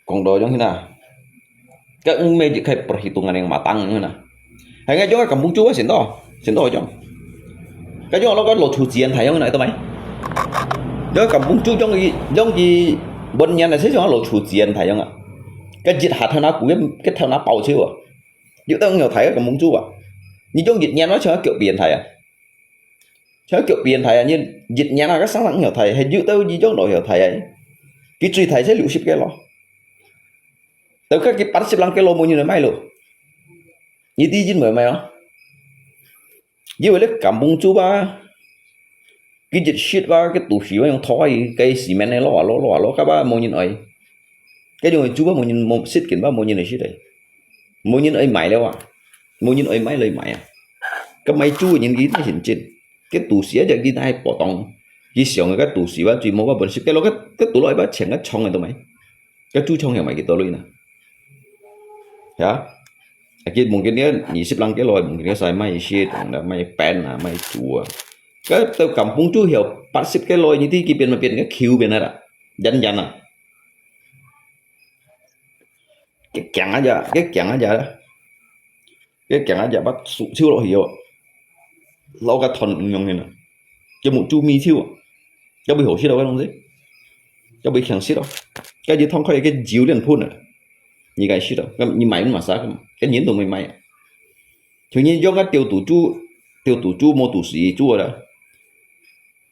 講到樣形啊，該毋係一開perhitungan yang matang樣形啊。Hay ngai jong kampung cu ba先到，先到jong。Kaya jong lo ka lo chu jian thai yang na itu mai. Jong kampung cu jong i jong i bon nyan na se jong lo chu jian thai yang a. Ka jit hat thana ku ke ke thana pau cheu a. Yu tang yo thai kampung cu ba. Ni jong jit nyan wa chang kyo bien thai a. Chang kyo bien thai a ni jit nyan a ka sang lang yo thai he yu tau ni jong lo yo thai a. Ki chui thai se lu sip ke lo. Tau ka ki pat sip lang ke lo mo ni mai lo. Ni ti jin mo mai a. Yi wei le kampung cu ba, ki jit shit ba, ki tu shi ba, yong thoi, ki si men ne lo, lo, lo, lo, ka ba mo nyin oi. Ki yong cu ba mo nyin mo sit kin ba mo nyin oi shit ai. Mo nyin oi mai le wa. Mo nyin oi mai le mai a. Ka mai cu nyin ki ta hin jin. Ki tu shi a ja ki nai po tong. Ki siang ka tu shi ba, chui mo ba bon shit, ki lo ka, ka tu lo ba cheng ka chong ai to mai. Ka cu chong yang mai ki to lui na. Ya. Aki mungkin dia ni sip lang ke loi, mungkin dia sai mai shit, mai pen a, mai cu a. Ka tau kampung cu hiau, pat sip ke loi ni ti ki pian ma pian ke kiu pian a. Jan jan a. Ke kiang aja, ke kiang aja. Ke kiang aja bat su chiu lo hiau. Lo ka thon yong hin a. Ke mu cu mi chiu a. Ka bui hổ shit lo ka dong si. Ka bui kiang shit lo. Ka ji thong khoi ke jiu lian phun a. Ni ka shit lo. Ka ni mai ma sa ka. Ka nyin dong mai mai a. Chiu nyin yong ka tiu tu cu, tiu tu cu mo tu si cu a.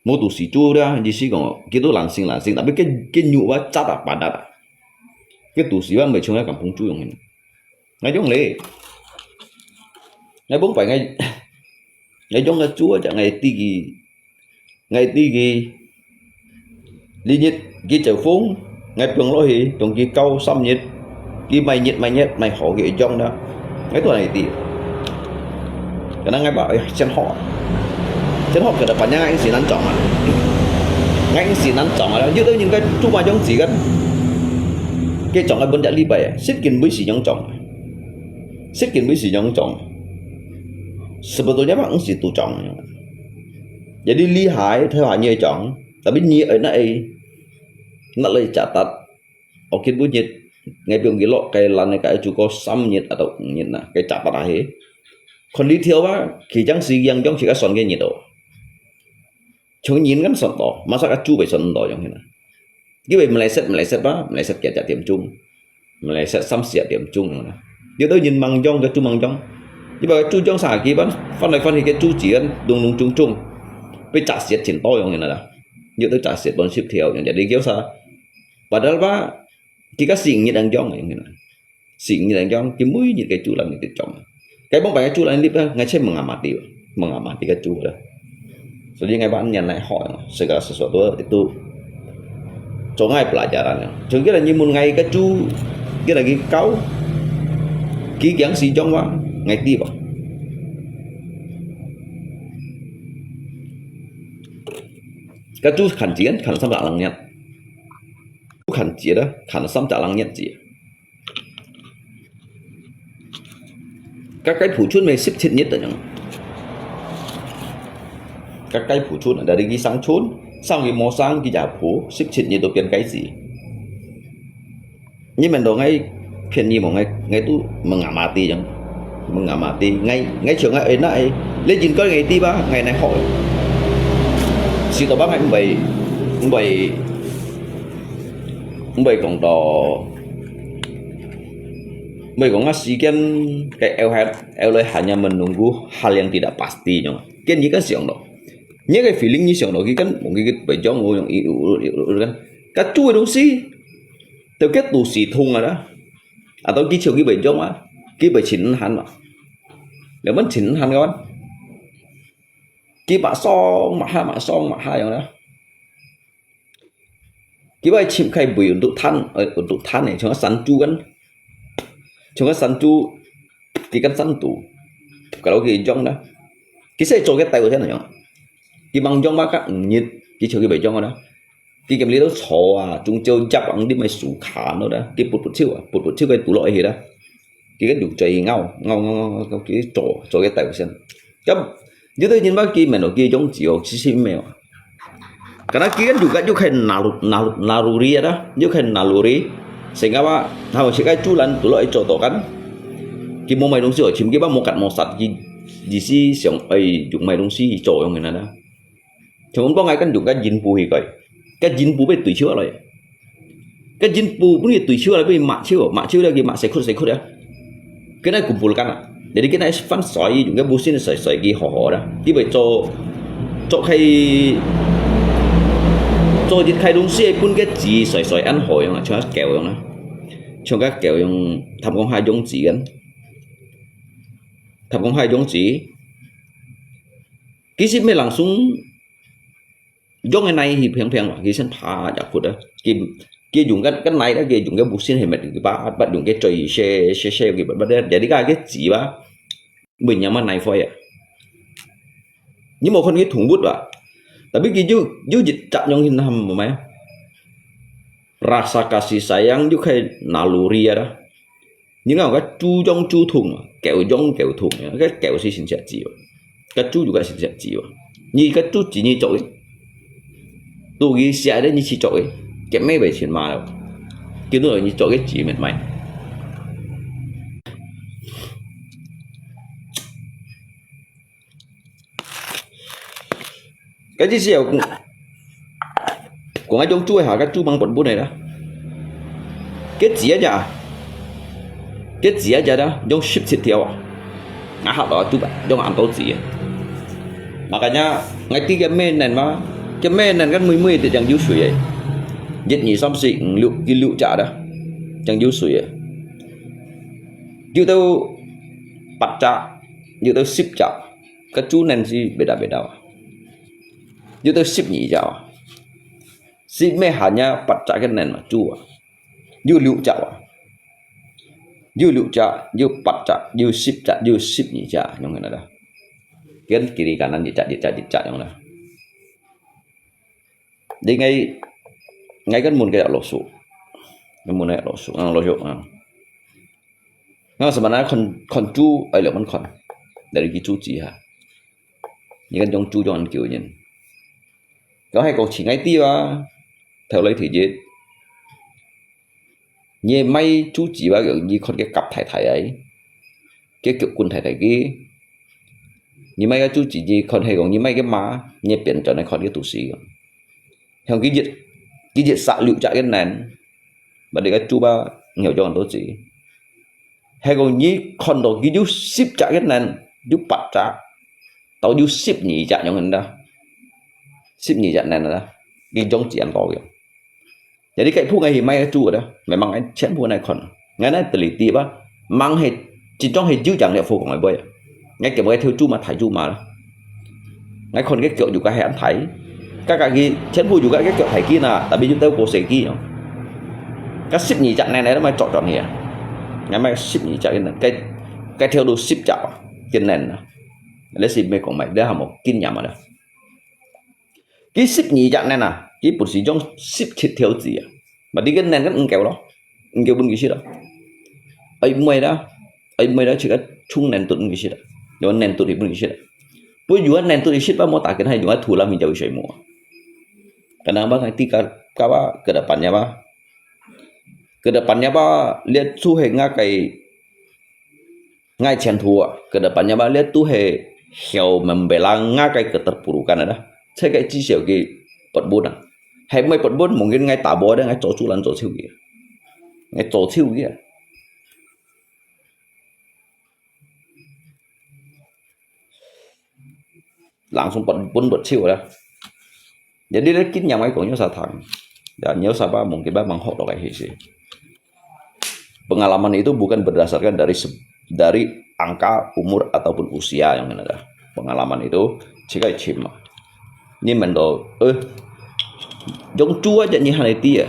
Mo tu si cu a, ji si kong, ki tu lan sing lan sing, tapi ke, ke nyu wa chat a padat a. Ke tu si wa mei chung a kampung cu yong hin. Ngai yong le. Ngai bong pai ngai, ngai yong ka cu a, ngai ti ki, ngai ti ki, li nyit, ki cheu fung, ngai piong lo hi, piong ki kau sam nyit, ki mai nyit, mai nyit, mai hổ ki yong na. Ngai tu ngai ti. Ka nang ngai ba, eh, sian hó. Sian hó ka da pan yang ngai si nan chong a. Ngai si nan chong a, yu tau nyin ka cu ma yong zi kan. Ke chong a bon ja li bai, sit kin bui si yong chong. Sit kin bui si yong chong. Sebetulnya ba ngai si tu chong. Jadi lihai, thai ha nyi chong. Tapi nyi ai na ai. Na lai catat. Okin bu nyit, ngai piong ki lo, kai lan ka cu ko sam nyit atau nyit na, kai catat ahi. Kon li thiau ba, ki jang si yang jong si ka son ke nyit do. Chung nyin kan son do, masa ka cu bai son do yong hin na. Ki bai meleset, meleset ba, meleset kia ja tiam chung. Meleset sam sia tiam chung yong na. Yu tau nyin mang jong, ka cu mang jong. Yu ba ka cu jong sa ki ban, fan lai fan hi ka cu jian, dung dung chung chung. Bai ca siat chin to yong hin na da. Yu tau ca siat bon sip thiau yong jadi kiau sa. Padahal ba, ki ka sing nyit ang jong yong hin na. Sing nyit ang jong, ki mui nyit ka cu lan nyit jong. Kai bong bai ka cu lan nyit ba, ngai che mengamati, mengamati ka cu da. Jadi ngai ba nyan lai hoi, segala sesuatu itu. Cho ngai pelajaran ya. Chung kira nyi mun ngai ka cu, kira ki kau, ki kiang si jong wa, ngai ti ba. Ka cu khan jian, khan sam lang nyat. Cu khan jiat da, khan sam lang nyat jiat. Ka kai phu chun mei sip chit nyit da nyang. Ka kai phu chun, dari ki sang chun, sang ki mo sang ki ja phu, sip chit nyit do pian kai si. Ni men do ngai pian ni mo ngai, ngai tu mengamati jang. Mengamati, ngai, ngai chiu ngai ai na ai. Le jin ko ngai ti ba, ngai nai hoi. Si to ba ngai mbai, mbai, mbai kong do. Mbai kong a si kian, kai au hat, au lai hanya menunggu hal yang tidak pasti jang. Kian ni kan siang do. Ni kai feeling ni siang do, ki kan mong ki bai jong, mong i, u, u, u, u, kan. Ka cu dong si. Teu ke tu si thung a da. Atau ki chiu ki bai jong a. Ki bai chin han a. Le man chin han ka wan. Ki ma song ma ha, ma song ma ha yong da. Ki bai chim kai bui untuk than, eh, untuk than ne, chung san cu kan. Chung san cu, ki kan san tu. Kalau ki jong da. Ki se cho ke tai wo thian yong. Ki mang jong ma ka nyit, ki chiu ki bai jong da. Ki kem li lo cho a, chung chiu jap ang di mai su khan no da. Ki put put chiu a, put put chiu kai tu lo hi da. Ki kan du chai ngau, ngau, ngau, ngau, ngau, ki cho, cho ke tai sen. Kap, 有兜人話佢問到佢用紙哦，其實毋係哦。Karena佢kan juga又可以naluri，naluri，naluri ada，又可以naluri。Sehingga話，佢自家主人都來做到kan。佢無買東西哦，尋佢話無結無煞，佢，佢係想，哎，用買東西去做用个啦。像講𠊎kan用个人布去改，个人布被對手落來。 Kan jin pu pun ye tui chiu la pi mak chiu, mak chiu la ki mak sekut sekut ya. Kena kumpulkan la. Jadi kena fan soi yung ke busin soi soi ki ho ho da. Ki bai cho cho khai cho jit khai dong si pun ke ji soi soi an ho yung la, chung ka keo yung la. Chung ka keo yung tham kong hai jong ji kan. Tham kong hai jong ji. Ki si me langsung Jong cái này thì phèng phèng mà, cái sân phá chả phút đó. Cái, cái dùng cái, cái này đó, cái dùng cái bút xin thì mệt cái bát, bát dùng cái chơi xe, xe, xe cái bát, bát đó. Jadi cái, cái chỉ bá, mình nhắm mắt này phơi à. Nhưng mà không cái thùng bút bá. Tapi cái ju, ju dịch chặt nhông hin hầm mà mày. Rasa kasih sayang ju khai naluri ya đó. Ni ngau ka chu jong chu thung, keo jong keo thung, ka keo si sin sia ji wa. Ka chu ju ka sin sia ji wa. Ni ka chu ji ni chok i. Tu ki sia de ni chi chok i. Ke me bai chin ma lo. Ki tu ni chok ke ji met mai. Cái gì xíu cũng cũng ai chống chui hả, cái chui bằng bột bún này đó. Cái gì á chả? Cái gì á chả đó, chống ship thịt thiêu à? Ngã hạt đó chui bằng, chống ăn tấu gì á? Makanya ngai ti cái men này mà, cái men này cái mùi mùi thì chẳng dữ sủi ấy. Giết nhị xóm xị, lựu, cái lựu chả đó. Chẳng dữ sủi ấy. Dữ tao bắt chả, dữ tao ship chả. Ka chu nen si beda beda wa. Yu teu sip nyi ja wa. Sip me hanya pat cha ke nen ma chu wa. Yu liu cha wa. Yu liu cha, yu pat cha, yu sip cha, yu sip nyi cha, nyong na da. Ken kiri kanan di cha di cha di cha nyong na. Di ngai ngai kan mun ke lo su. Ngai mun ke lo su, ang lo su, ang. Nga sebenarnya kon kon chu ai lo man kon. Dari ki chu chi ha. Ni kan jong chu jong an kiu nyin. Kau hai kau chi ngai ti wa. Thau lai thi jit. Ni mai chu chi wa kau ni kon ke kap thai thai ai. Ke kiu kun thai thai ki. Ni mai ka chu chi ni kon hai kau ni mai ke ma. Ni pian chon ai kon ke tu si. Hiong ki jit ki jit sa liu cha ke nen. Ba de ka chu ba ngiau jong an to chi. Hai kau ni kon to ki ju sip cha ke nen, ju pat cha. Tau ju sip ni cha nyong hen da. Sip ni cha nen da. Ki jong chi an to yo. Jadi kai phu ngai hi mai chu da. Memang ai chen phu nai kon. Ngai nai teli ti ba. Mang he chi jong he ju jang le phu kong ai boy. Ngai ke boy thiu chu ma thai chu ma. Ngai kon ke kyo ju ka he an thai. Ka ka ki chen phu ju ka ke kyo thai ki na. Tapi ju tau ko se ki no. Ka sip ni cha nen nai mai chok chok ni. Ngai mai sip ni cha ke nen. Kai kai thiu du sip cha. Ke nen na. Le sip me kong mai de ha mo kin ya ma da. Ki sip ni jak nen a, ki put si jong sip thit thiau zi a. Ba di ken nen kan ng keu lo. Ng keu bun ki sit a. Ai mai da. Ai mai da chik a chung nen tut bun ki sit a. Yo nen tut hi bun ki sit a. Pui yu nen tut hi sit ba mo ta ken hai yu thu lam hi jau shai mo. Ka nang ba ngai ti ka ka ba ke depan ya ba. Ke depan ya ba lihat su he nga kai Ngai chen thu a, ke depan ya ba lihat tu he hiau membela nga kai keterpurukan ada. Cai kai chi siau ki pot bun a. Hai mai pot bun mungkin ngai tabo ada ngai cho chu lan cho chiu ki. Ngai cho chiu ki. Langsung pot bun pot chiu ada. Jadi le kin yang mai kong yo sa thang. Dan yo sa ba mungkin ba mang hok dok ai hi si. Pengalaman itu bukan berdasarkan dari se- dari angka, umur ataupun usia yang ada. Pengalaman itu chikai chim. Ni men do, eh, jong chua ja ni han ti ya.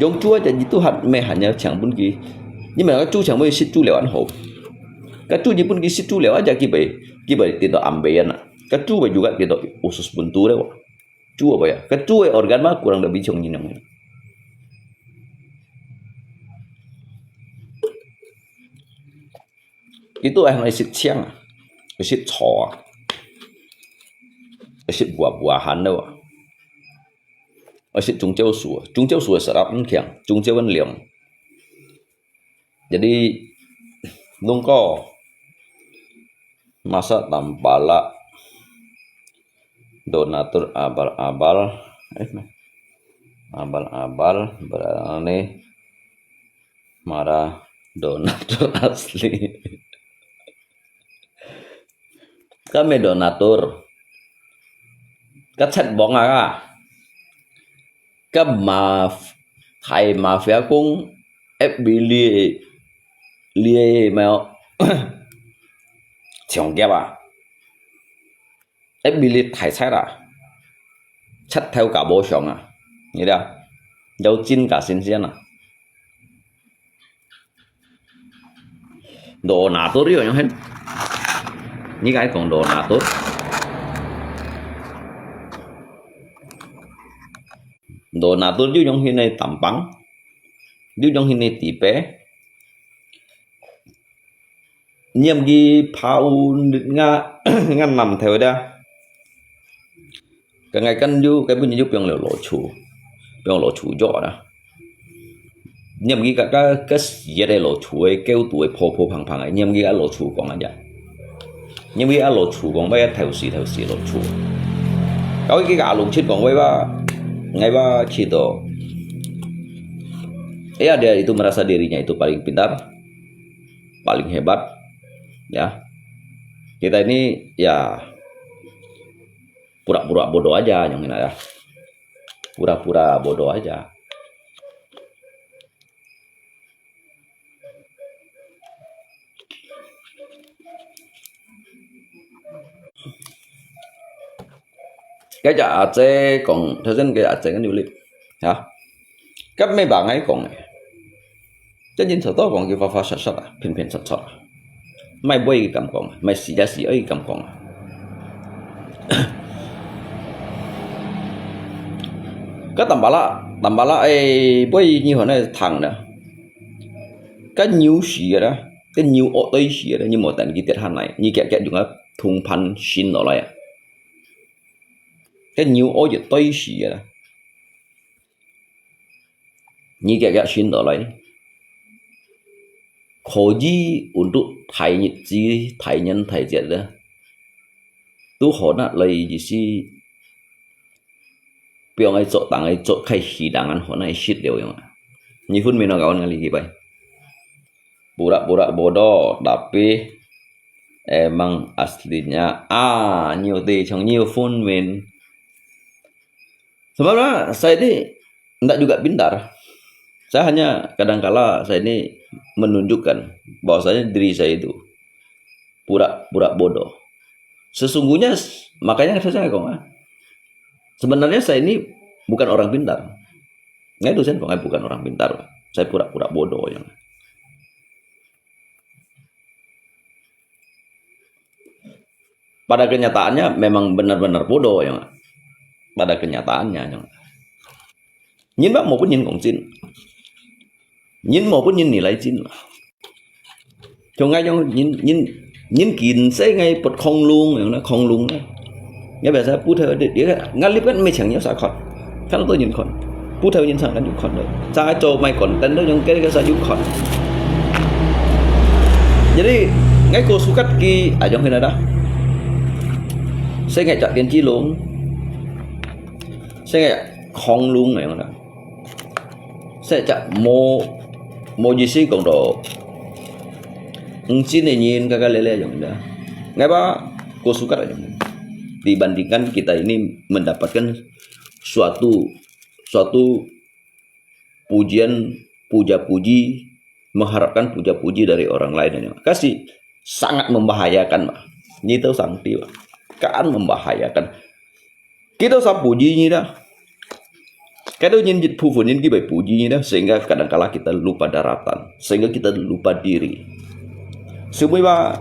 Jong chua ja ni tu han me han ya chang bun ki. Ni men ka chu chang bun sit chu leo an ho. Ka chu ni bun ki sit chu leo aja ki bai, ki bai ti do ambe ya na. Ka chu bai juga ti do usus bun tu leo. Chu apa ya? Ka chu organ ma kurang lebih chong ni nong. Itu ai ngai sit chiang, sit cho. 食buah-buahan了啊。愛食中朝素啊，中朝素个實在毋強，中朝个涼。Jadi, lungko, masa tampalak, donatur abal-abal, eh, abal-abal, berani marah donatur asli. Kami donatur. Ka chat bong ah ka. Ka maf-, Thai mafia kung F B li, li mèo. Chiang kiap ah. F B li thai chai la. Chat thèu ka bo siang ah. Ni lia. Yau chin ka sin sian ah. Donatur yuk yong hin. Ni ka kong donatur. Donatur yuk yong hin nei tampang. Yuk yong hin nei tipe. Niam ki pha u nga, nga nam thèu da. Ka ngai kan yuk, ka bu ni yuk piang lo lo chu. Piang lo chu jo da. Niam ki ka, ka, ka siat e lo chu e, kêu tu e pho pho phang phang e. Niam ki a lo chu kong a ya. Niam ki a lo chu kong, bai a thèu si thèu si lo chu. Kau ki ka a lo chit kong, bai ba, ngai ba chit to. Ya, dia itu merasa dirinya itu paling pintar, paling hebat. Ya. Kita ini, ya, pura-pura bodoh aja, yang ini ya. Pura-pura bodoh aja. Cái chả à, chế còn thế dân cái à, chế cái du lịch hả? Cấp mấy bạn ấy còn này. Chắc chắn sao đó còn cái pha pha sạt sạt à, phiền phiền sạt sạt à. Mai bơi cái cảm còn, mai xì ra xì ấy cảm còn. Cái tầm bả lạ, tầm bả lạ ấy bơi như hồi này thẳng nữa. Cái nhiêu xì rồi đó, cái nhiêu ô tơi xì rồi đó, nhưng mà tận cái tiết hàn này, như kẹt kẹt chúng ta thùng phán xin đó lại à. Cái nhiêu ô tơi xì rồi đó. Ni kiak-kiak shin to lai. Khoji untuk thai nyit ji, thai nyan thai jiat le. Tu hona lai ji si piong ai chok tang ai chok khai hi dang an hona ai shit liu yong. Ni hun min no gaon ngali ki bai. Pura-pura bodoh, tapi emang aslinya ah, nyiu ti chong nyiu fun min. Sebenarnya saya ini tidak juga pintar. Saya hanya kadangkala saya ini menunjukkan bahwasanya diri saya itu pura-pura bodoh. Sesungguhnya, makanya saya ngomong, ah, sebenarnya saya ini bukan orang pintar. Ngai tu saya ngomong bukan orang pintar. Saya pura-pura bodoh yang. Pada kenyataannya memang benar-benar bodoh yang. Pada kenyataannya yang. Nyin bak mo pun nyin kong cin. Nyin mo pun nyin nilai cin. Chong ngai chong nyin, nyin, nyin kin se ngai pot khong lung yang na khong lung na. Ngai biasa pu thai de de ngai lip kan me chang ya sa khot. Kan to nyin khon. Pu thai nyin sang kan yu khon de. Sa ngai cho mai kon ten de yang ke ke sa yu khon. Jadi ngai ko sukat ki a jong hina da. Se ngai chak tien chi lung. Se ngai khong lung yang na. Sa chak mo, mo ji si kong do. Ng chin ne nyin ka ka le le yong da. Ngai ba ko sukat yong. Dibandingkan kita ini mendapatkan suatu, suatu pujian, puja-puji, mengharapkan puja-puji dari orang lain. Kasi sangat membahayakan, Pak. Nyi tahu sangti, Pak. Kan membahayakan. Kita sa puji nyi dah. Kadang nyin jit phu nyin kibai puji nyi dah, sehingga kadangkala kita lupa daratan, sehingga kita lupa diri. Semua,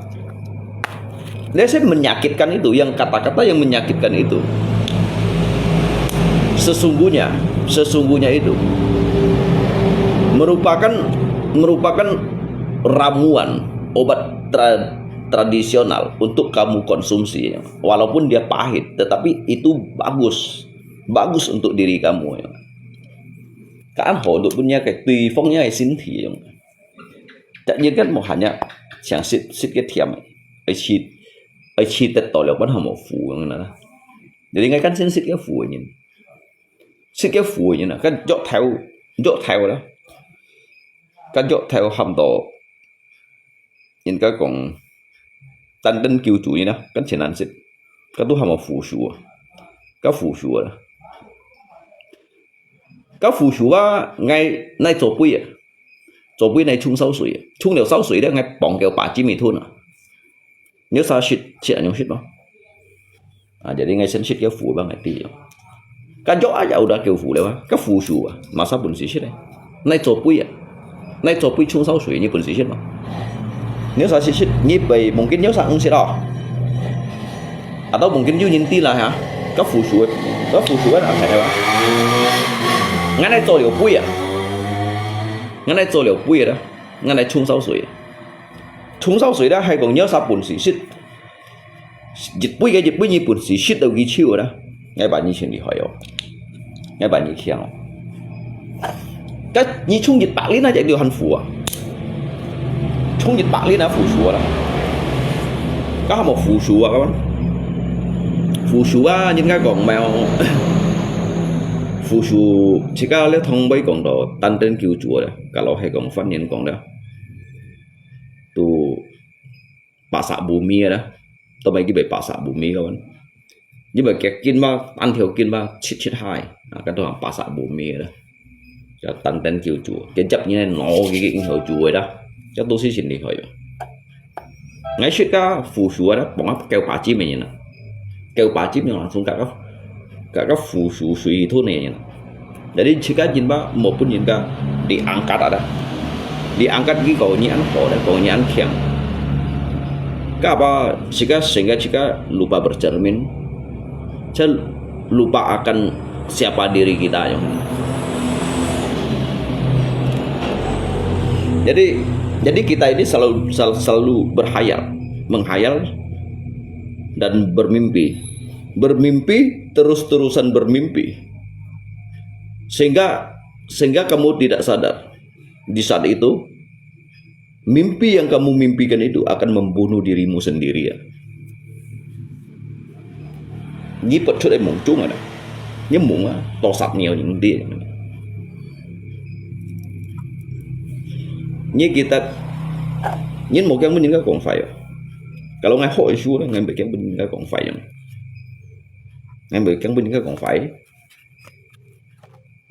let's say, menyakitkan itu, yang kata-kata yang menyakitkan itu, sesungguhnya, sesungguhnya itu merupakan, merupakan ramuan obat tra-, tradisional untuk kamu konsumsi. Walaupun dia pahit, tetapi itu bagus. Bagus untuk diri kamu. Kan hó untuk punya ke 对方 nya 个身体。Jadi kan 無閒呀，想食，食个甜，而且，而且得到了，本好無苦樣啦。Jadi𠊎kan先食个苦个人，食个苦个人啊，kan 藥頭，藥頭啦，kan 藥頭喊到，應該講，單單救主人啊，kan 前難食，kan都喊到苦樹啊，kan 苦樹啊。 該苦樹啊，𠊎來做杯啊，做杯來沖燒水啊，沖了燒水咧，𠊎放佢把尖一吞啊。你有啥食，食恁樣食無？啊，jadi𠊎先食个苦吧，𠊎知啊。該藥啊，有得救苦了啊，該苦樹啊，麼儕本事食咧？來做杯啊，來做杯沖燒水，你本事食無？你有啥食食？你杯mungkin有啥毋食哦？ Atau mungkin有人知啦哈，該苦樹个，該苦樹个啊，係吧？𠊎來做了杯啊，𠊎來做了杯啊，𠊎來沖燒水。沖燒水咧，係講你有啥本事食，一杯个一杯你本事食到幾手啦，𠊎把你盡厲害哦。 𠊎把你強哦。該你沖一百零啊，就流汗苦啊。沖一百零啊，苦樹啊啦。該喊無苦樹啊，該苦樹啊，應該講無。苦樹，自家咧通會講到單單救主啊，該老係講方言講咧，都 pasak bumi ada. Tau mai kibai pasak bumi kawan. Kibai kek kin ba, tan thiau kin ba, chit chit hai. Nah, kan tu pasak bumi ada. Ya tan tan kiu chu. Kejap ni no gigi ing thiau chu ada. Ya tu si sin li hoi. Ngai shit ka fu shu ada, pong ap keu pa chi me ni na. Keu pa chi me langsung ka ka ka ka fu shu shui thu ne ni na. Jadi chika jin ba mo pun jin ka diangkat ada. Diangkat gi kau ni an ho ada, kau ni an kiang. Ka ba chika sehingga chika lupa bercermin. Cha lupa akan siapa diri kita yang. Jadi jadi kita ini selalu sel- selalu berhayal, menghayal dan bermimpi. Bermimpi, terus-terusan bermimpi. Sehingga sehingga kamu tidak sadar. Di saat itu, mimpi yang kamu mimpikan itu akan membunuh dirimu sendiri ya. Ni pet chut ai mung chung ada. Ni mung ah, to sat ni ni di. Ni kita, ni mo kiang pun ni ka kong fai. Kalau ngai ho isu lah, ngai bek kiang pun ni ka kong fai. Ngai bek kiang pun ni ka kong fai.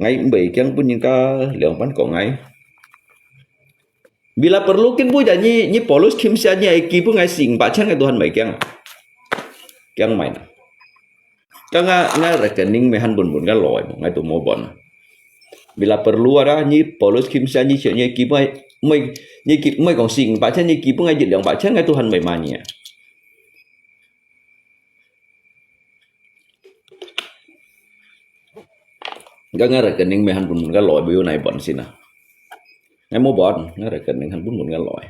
Ngai bek kiang pun ni ka liang pan kong ngai. Bila perlu kin bu ja ni, ni Paulus kim sia ni ai ki bu ngai sing ba chang ngai Tuhan mai kiang. Kiang mai na. Ka nga, nga rekening me han bun bun ka loi mo, ngai tu mo bon. Bila perlu ada ni Paulus kim sia ni sia ni ki bu ngai, mai, ni ki, mai kong sing ba chang ni ki bu ngai jit liang ba chang ngai Tuhan mai ma ni. Ka nga rekening me han bun bun ka loi bu yu nai bon sin na. Ngai mo bon, nga rekening han bun bun ka loi.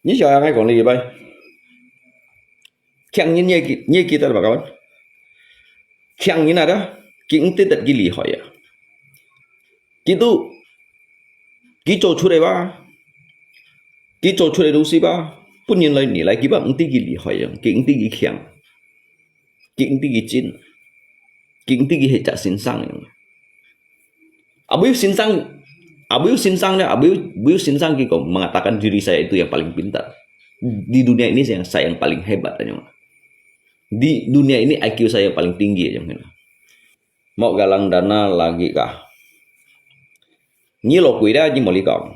Ni sia ngai kong li bai. Kiang ni ni ki, ni ki ta ba kawan. Kiang ni ada, ki ng ti tat ki li hoi ya. Ki tu, ki cho chu de ba. Ki cho chu de lu si ba. Pun yin lai ni lai ki ba ng ti ki li hoi ya, ki ng ti ki kiang. Ki ng ti ki chin. Ki ng ti ki he cha sin sang ya. Abu Yu Sinsang, Abu Yu Sinsang ni, Abu Yu, Abu Yu Sinsang ki kong mengatakan diri saya itu yang paling pintar. Di dunia ini saya, saya yang paling hebat, anyong. Di dunia ini I Q saya yang paling tinggi, anyong. Mau galang dana lagi kah? Ni lo kui dah, ni mo li kong.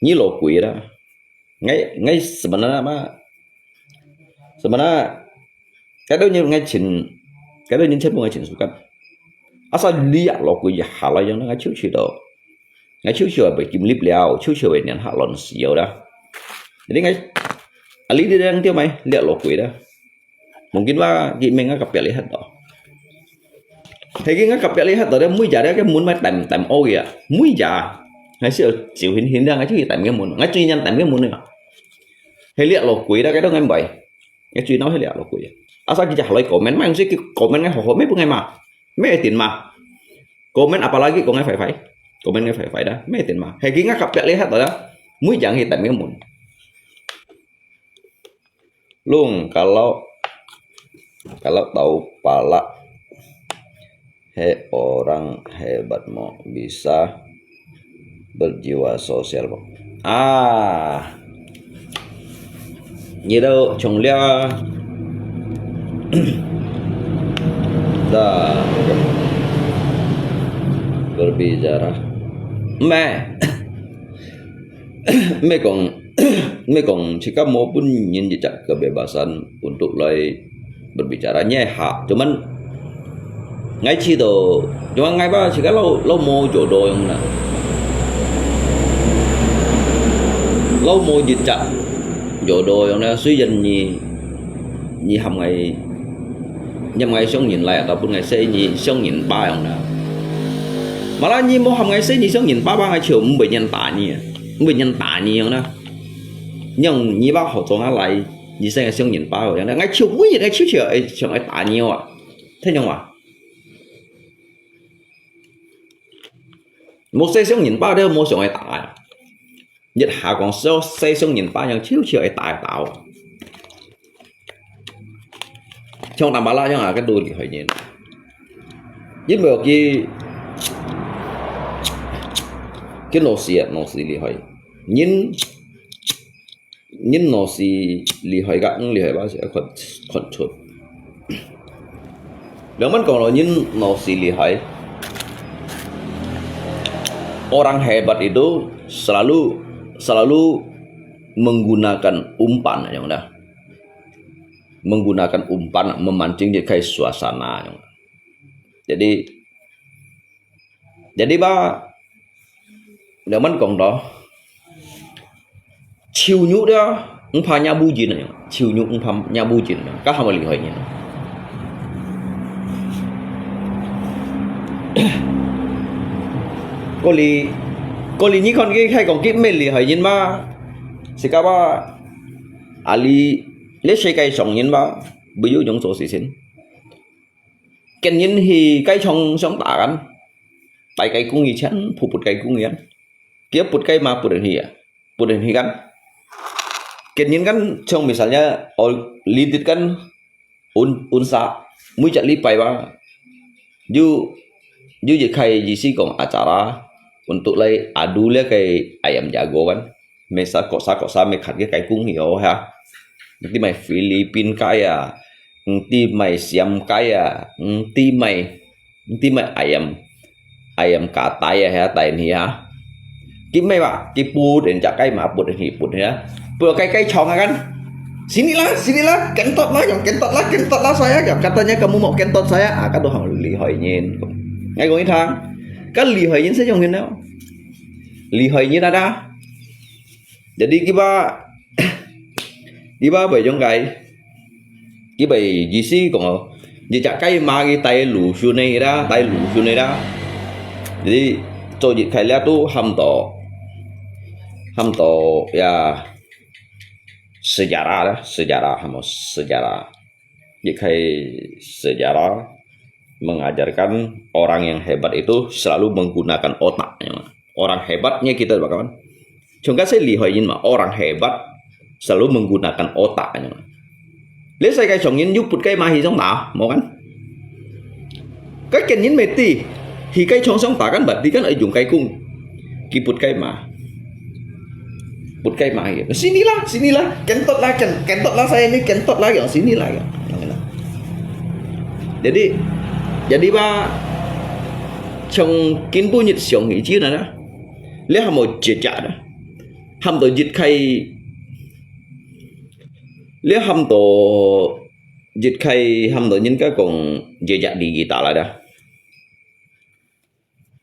Ni lo kui dah. Ngai, ngai sebenarnya ma, sebenarnya, kada ni ngai chin, kada ni chin pun ngai chin sukat. Asal liak lo kui halai yang ngai chiu chiu do. Ngai chiu chiu bai kim lip liao, chiu chiu bai nian ha lon siau dah. Jadi ngai, ali di dang tiau mai, liak lo kui dah. Mungkin ba ki meng ka pia lihat do. Hei ki nga ka pia lihat do, dia mui ja dia ke mun mai tem tem o ya. Mui ja. ，𠊎試著酒醒醒了，𠊎就去踮該門，𠊎最厭踮該門个嘛。係掠老鬼啦，該都𠊎毋愛，𠊎最惱係掠老鬼。啊，所以佢就下來comment，毋係，所以佢comment𠊎好好，毋係分𠊎罵，毋係一定罵。comment apalagi講𠊎壞壞，comment𠊎壞壞啦，毋係一定罵。係佢𠊎隔壁咧，佢都啦，每樣去踮該門。 Lung, kalau, kalau tahu pala, he orang hebat mo, bisa berjiwa sosial mo. Ah, nyi dau chong lia. Dah, berbicara. Meh. 毋係講，毋係講自家無分人一隻kebebasan untuk來berbicara，你係下，cuman𠊎知道，cuman𠊎吧，自家老，老無jodoh樣啦。老無一隻jodoh樣啦，雖然你，你喊𠊎，你喊𠊎上人來，ataupun𠊎say你上人爸樣啦。Malah你無喊𠊎say你上人爸吧，𠊎就毋會人打你啊，毋會人打你樣啦。 讓你把好做下來，你先个上人爸个樣，𠊎就每日个就就愛想愛打你啊，聽懂嗎？無say上人爸都無想愛打啊，一下講say，say上人爸樣，就就愛打打啊。像打巴拉樣啊，該都厲害人。因為佢，佢老師啊，老師厲害。人 人老師厲害个，嗯，厲害吧，係看，看出。兩般講咯，人老師厲害。Orang hebat itu selalu, selalu menggunakan umpan, yang dah. Menggunakan umpan, memancing je kai suasana, yang. Jadi, Jadi ba, nyaman kong to. Chiu nyu dia, ngpa nya bu jin ya. Chiu nyu ngpa nya bu jin. Ka ham li hoi nyin. Kau li, kau li ni kon ki hai kong ki me li hoi nyin ba. Sika ba, ali, le se kai song nyin ba. Bu yu nyong so si sin. Ken nyin hi kai chong song ta kan. Tai kai kung hi chan, phu put kai kung yan. Kia put kai ma put hi ya. Put hi kan. Ken nyin kan chong misalnya, ol lidit kan un, unsa. Mui chat li pai ba. Yu, yu je kai ji si kong acara. Untuk lai adu le kai ayam jago kan. Mê sa kok sa kok sa mê khat ke kai kung yo ha. Nti mai Philippines kai à. Nti mai Siam kai à. Nti mai, nti mai ayam. Ayam katai ya ha, tai ni ha. Ki mai ba, ki put en jak kai ma put en hi put ya. Put kai kai chong kan. Sinilah, sinilah, kentot lah, yang kentot lah, kentot lah saya, yang katanya kamu mau kentot saya, ah, kan tu hang li hoi nyin. Ngai kong itang, kan li hoi nyin saya yang nyin. Li hoi nyin ada. Jadi kiba, kiba bai jong kai, kiba ji si kong, ji jak kai ma ki tai lu su nei da, tai lu su nei da. Jadi, cho ji kai lia tu ham to, ham to ya sejarah lah, sejarah ham sejarah. Ji kai sejarah mengajarkan orang yang hebat itu selalu menggunakan otaknya. Orang hebatnya kita, kawan. Chúng ta sẽ lý hỏi nhìn mà orang hebat selalu menggunakan otaknya. Lê sai kai chong yin yu put kai ma hi chong ta, mau kan? Kai ken yin mê ti, hi kai chong song ta kan bat ti kan ai dùng kai kung. Ki put kai ma. Put kai ma hi. Sini lah, sini lah. Kentot lah, ken, kentot lah saya ni, kentot lah yang sini lah yang. Jadi, jadi ba, chong kin bu nyit siong hi chi na. Lê ham mo chia chia da. Ham to jit khai. Lê ham to jit khai, ham to nyin ka kong chia chia digital ada.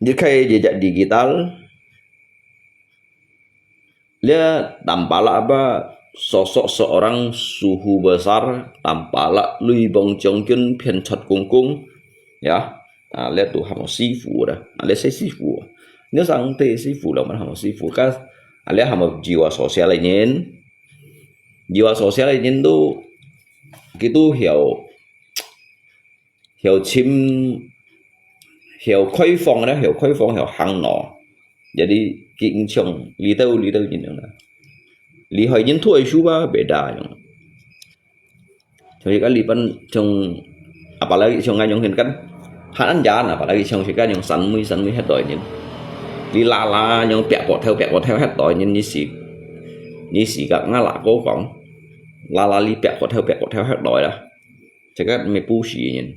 Jit khai chia chia digital. Lê tampala ba sosok seorang suhu besar, tampala lui bong chong kyun phiên chot kung kung. Ya. Ah, lê tu ham mo sifu da. Ah, lê sai sifu. 你想對師傅了嘛，喊師傅，該，啊，你喊佢有啊所寫个人，有啊所寫个人都，佢都曉，曉尋，曉開放个，曉開放，曉行路，jadi佢像，你兜，你兜人樣啦。厲害人都會輸吧，beda樣。像一個日本，像，apalagi像𠊎用現kan，還恁樣，apalagi像一個用山尾，山尾歇代人。你拉拉用別個頭，別個頭歇代人，你是，你是个，𠊎拉哥講，拉拉你別個頭，別個頭歇代啦。這個沒不是人，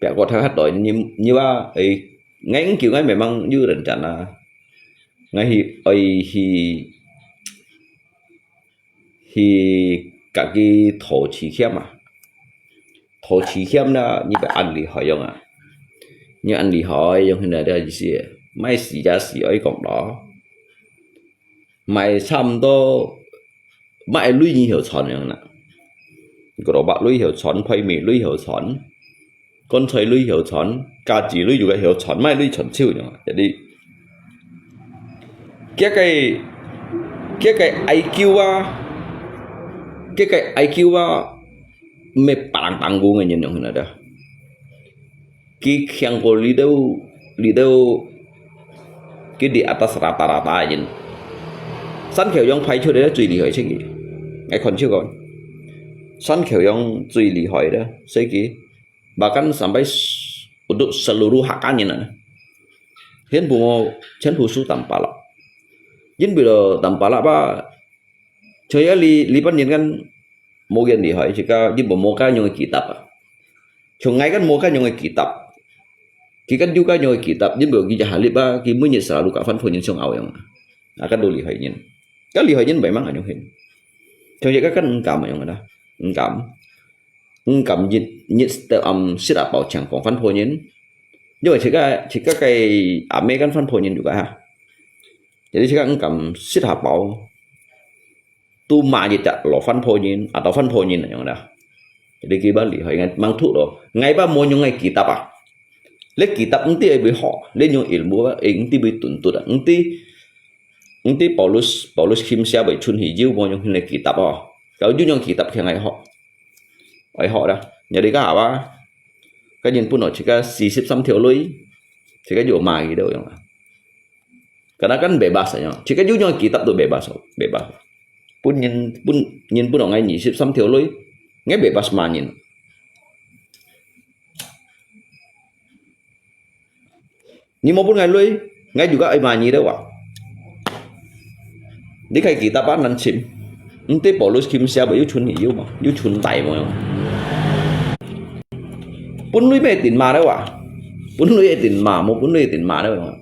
別個頭歇代人，你，你話，誒，𠊎研究𠊎memang有認真啊。𠊎去，愛去 去家己討試險啊。討試險啦，你愛恁厲害樣啊。你恁厲害樣，現在个意思，買四隻四愛講咯。買差毋多，買鐳你曉賺樣啦。Gerobak鐳曉賺，派米鐳曉賺。 乾脆鐳曉賺，加紙鐳又个曉賺，買鐳賺少樣。Jadi，佢个，佢个I Q啊，佢个I Q啊，毋係白當當个人樣个。佢強過你兜，你兜，佢di atas rata-rata个人。山口洋派出來最厲害，真个。𠊎看笑講，山口洋最厲害个，所以佢 Bahkan sampai s-, untuk seluruh Hakka-nya呢，全部，全部輸Tampalak。因為了Tampalak吧，像一個日本人kan無恁厲害，自家日本無該樣个kitab啊。像𠊎kan無該樣个kitab，佢kan有該樣个kitab，因為佢就下力吧，佢每日selalu ka Van Pho Nyen相拗樣啊，啊，kan都厲害人，kan厲害人memang anyong hin。像一個kan毋敢樣个啦，毋敢。 毋敢日，日頭暗食下飽淨講Van Pho Nyen，因為自家，自家个阿姆kan Van Pho Nyen juga哈。Jadi自家毋敢食下飽，都買一隻老Van Pho Nyen，atau Van Pho Nyen樣啦。Jadi佢吧厲害，𠊎mang thuk咯，𠊎吧無用个kitab啊。你kitab毋知會學，你用ilmu啊，會毋知會tuntut啊，毋知，毋知Paulus，Paulus Kim寫會存去有無用个kitab哦。Kalau有用kitab，佢愛學。 愛學啦。Jadi ka apa？Ka人分哦，自家四十三條鐳，自家有買佢兜樣啊。Karena kan bebas樣，自家有樣kitab都bebas，bebas。分人，分，人分哦，𠊎二十三條鐳，𠊎bebas買人。 你無分𠊎鐳，𠊎juga愛買你兜啊。你个kitab恁難尋，毋知Paulus Kim寫會有存去有無？有存帶無？分鐳乜一定買兜啊，分鐳一定買，無分鐳一定買兜啊。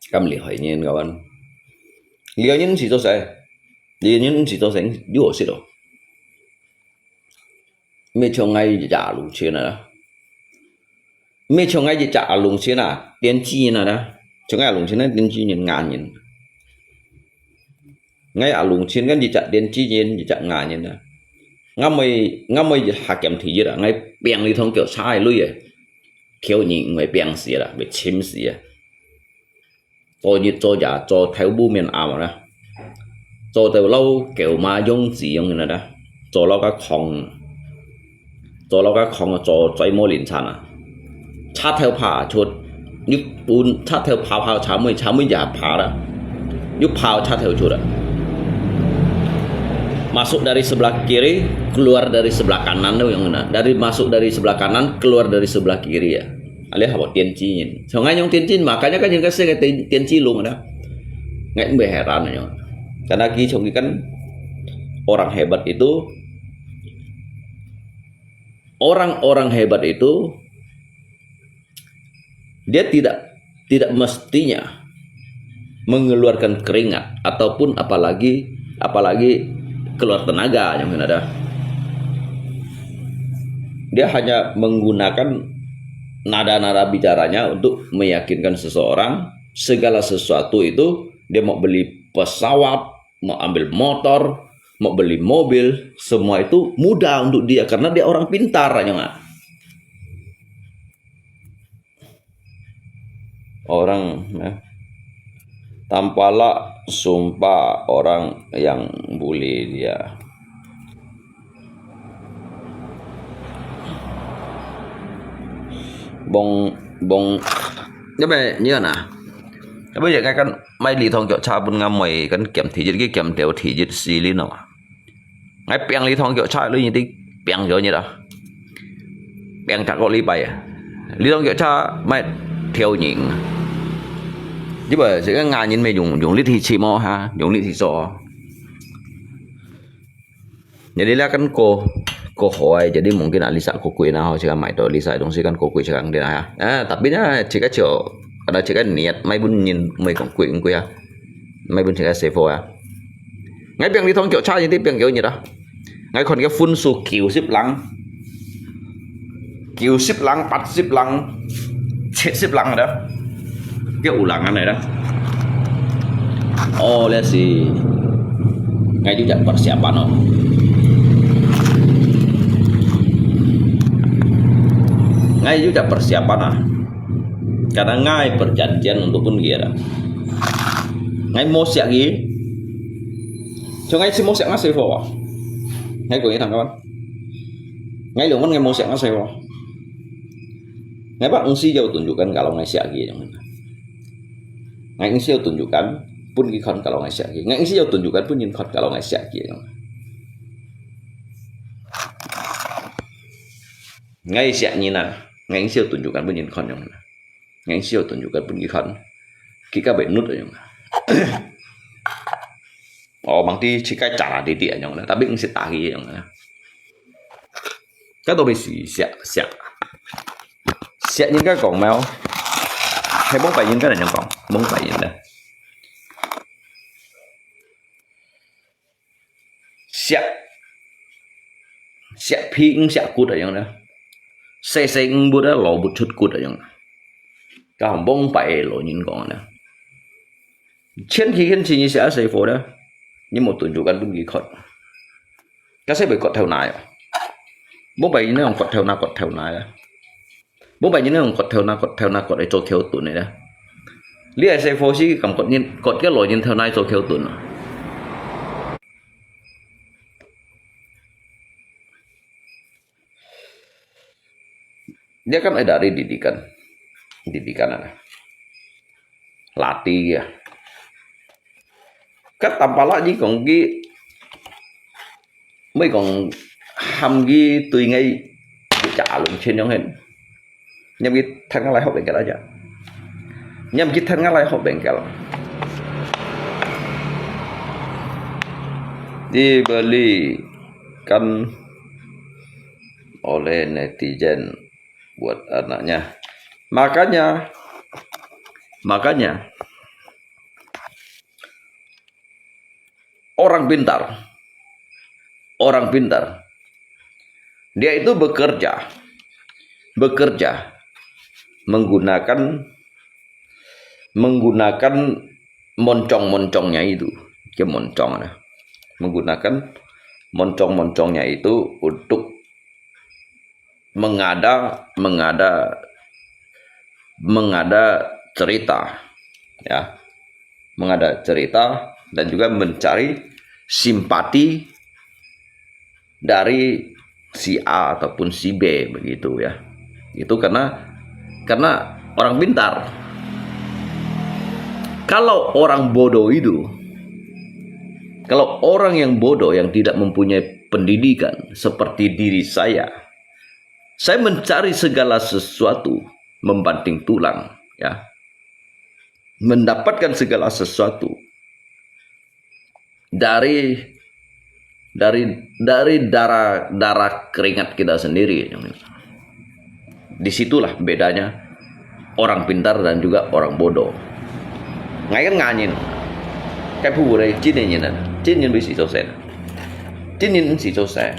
Kan厲害人，kawan。厲害人毋使做事，厲害人毋使做事，有好食咯。毋係像𠊎一隻阿龍仙啊，毋係像𠊎一隻阿龍仙啊，電子人啊啦，像𠊎阿龍仙啊，電子人硬人。 𠊎阿龍仙kan一隻電子人，一隻硬人啊。𠊎毋會，𠊎毋會下減第一啊，𠊎拚你通叫差个鐳啊，條人毋會拚死啦，會尋死啊。做日做夜，做頭烏面暗啦，做到老狗嫲用子用个啦，做老个空。 做老个空啊，做最無靈產啊。車頭爬出，你分車頭爬爬車尾，車尾也爬啦，又爬車頭出啦。Masuk dari sebelah kiri, keluar dari sebelah kanan tu yang mana? Dari masuk dari sebelah kanan, keluar dari sebelah kiri ya. Alih apa 電子人？像𠊎用電子人嘛，makanya kan yang kasih ke 電子人啊。Ngai mbe heran ya. Karena 佢從佢 kan orang hebat itu Orang-orang hebat itu, dia tidak, tidak mestinya mengeluarkan keringat ataupun apalagi, apalagi keluar tenaga yang ada. Dia hanya menggunakan nada-nada bicaranya untuk meyakinkan seseorang segala sesuatu itu dia mau beli pesawat, mau ambil motor, mau beli mobil, semua itu mudah untuk dia karena dia orang pintar, anyong ah. Orang, ya. Tampaklah sumpah orang yang bully dia. Bông, bông, cái này như thế nào? Cái bây giờ cái căn máy đi thông kiểu cha bún ngắm mày căn kiểm thị dịch cái kiểm đều thị dịch xì lý nó. Ngai piang li thong kio cha lu nyi ti piang kio nyi ta. Piang chak kok li pai. Li thong kio cha mai thiau nying. Ji ba se ka nga nyin me yung, yung li thi chi mo ha, yung li thi so. Jadi lah kan ko, ko hoi, jadi mungkin ah li sa ko kui na ho, si ka mai to li sa dong si kan ko kui si ka ngi na ha. Ah, tapi na si ka chio, ada si ka niat mai bun nyin mai kong kui kui ha. Mai bun si ka se fo ha. Ngai piang li thong kio cha nyi ti piang kio nyi ta. Ngai khon kio phun su kiu sip lang. Kiu sip lang, pat sip lang, chet sip lang ada. Kio u lang anai da. Oh, let's see. Ngai juga persiapan oh. Ngai juga persiapan ah. Karena ngai perjanjian untuk pun kira. Ngai mo siak i. So ngai si mo siak ngai se fo. Ngai ko ni thang kawan. Ngai lo ngai mo siak ngai se fo. Ngai ba ngsi jau tunjukkan kalau ngai siak i yang. Ngai ngsi jau tunjukkan pun ki khon kalau ngai siak i. Ngai ngsi jau tunjukkan pun yin khon kalau ngai siak i yang. Ngai siak nyi na. Ngai ngsi jau tunjukkan pun yin khon yang. Ngai siu tunjuk kan pun ki khon. Ki ka bai nut ayong. Oh, mang ti chi kai chara ti ti ayong na. Tapi ng si ta ki ayong na. Ka to bai si siak siak. Siak nyin ka kong mau. Hai bông bai nyin ka ayong kong. Bông bai nyin na. Siak. Siak phi ng siak kut ayong na. Sai sai ng but a lo but chut kut ayong. Ka hong bông bai lo nyin kong na. Chen khi hen chi ni siak sai fo da. Ni mo tunjuk kan pun ki khot. Ka sai bai kot thau na yo. Bông bai ni hong kot thau na kot thau na ya. Bông bai nyin nang kot thau na kot thau na kot ai cho khiau tun ne da. Li ai sai fo si kam kot nyin kot ke lo nyin thau nai cho khiau tun. Dia kan ai dari didikan. Didikan ana. Lati ya. Kat tampala ji kong ki Mui kong ham ki tui ngai ki cha lung chen yong hen. Nyam ki than ngai lai hok bengkel aja. Nyam ki than ngai lai hok bengkel. Dibelikan oleh netizen buat anaknya. Makanya, makanya orang pintar, orang pintar, dia itu bekerja, bekerja menggunakan menggunakan moncong-moncongnya itu, ke moncong ada, menggunakan moncong-moncongnya itu untuk mengada mengada mengada cerita, ya, mengada cerita dan juga mencari simpati dari si A ataupun si B begitu ya. Itu karena karena orang pintar. Kalau orang bodoh itu, kalau orang yang bodoh yang tidak mempunyai pendidikan seperti diri saya, saya mencari segala sesuatu membanting tulang, ya. Mendapatkan segala sesuatu dari dari dari darah darah keringat kita sendiri. Disitulah bedanya orang pintar dan juga orang bodoh. Ngai kan nganyin. Kai pu pu dei, chin yin yin na. Chin yin bi si cho sen. Chin yin si cho sen.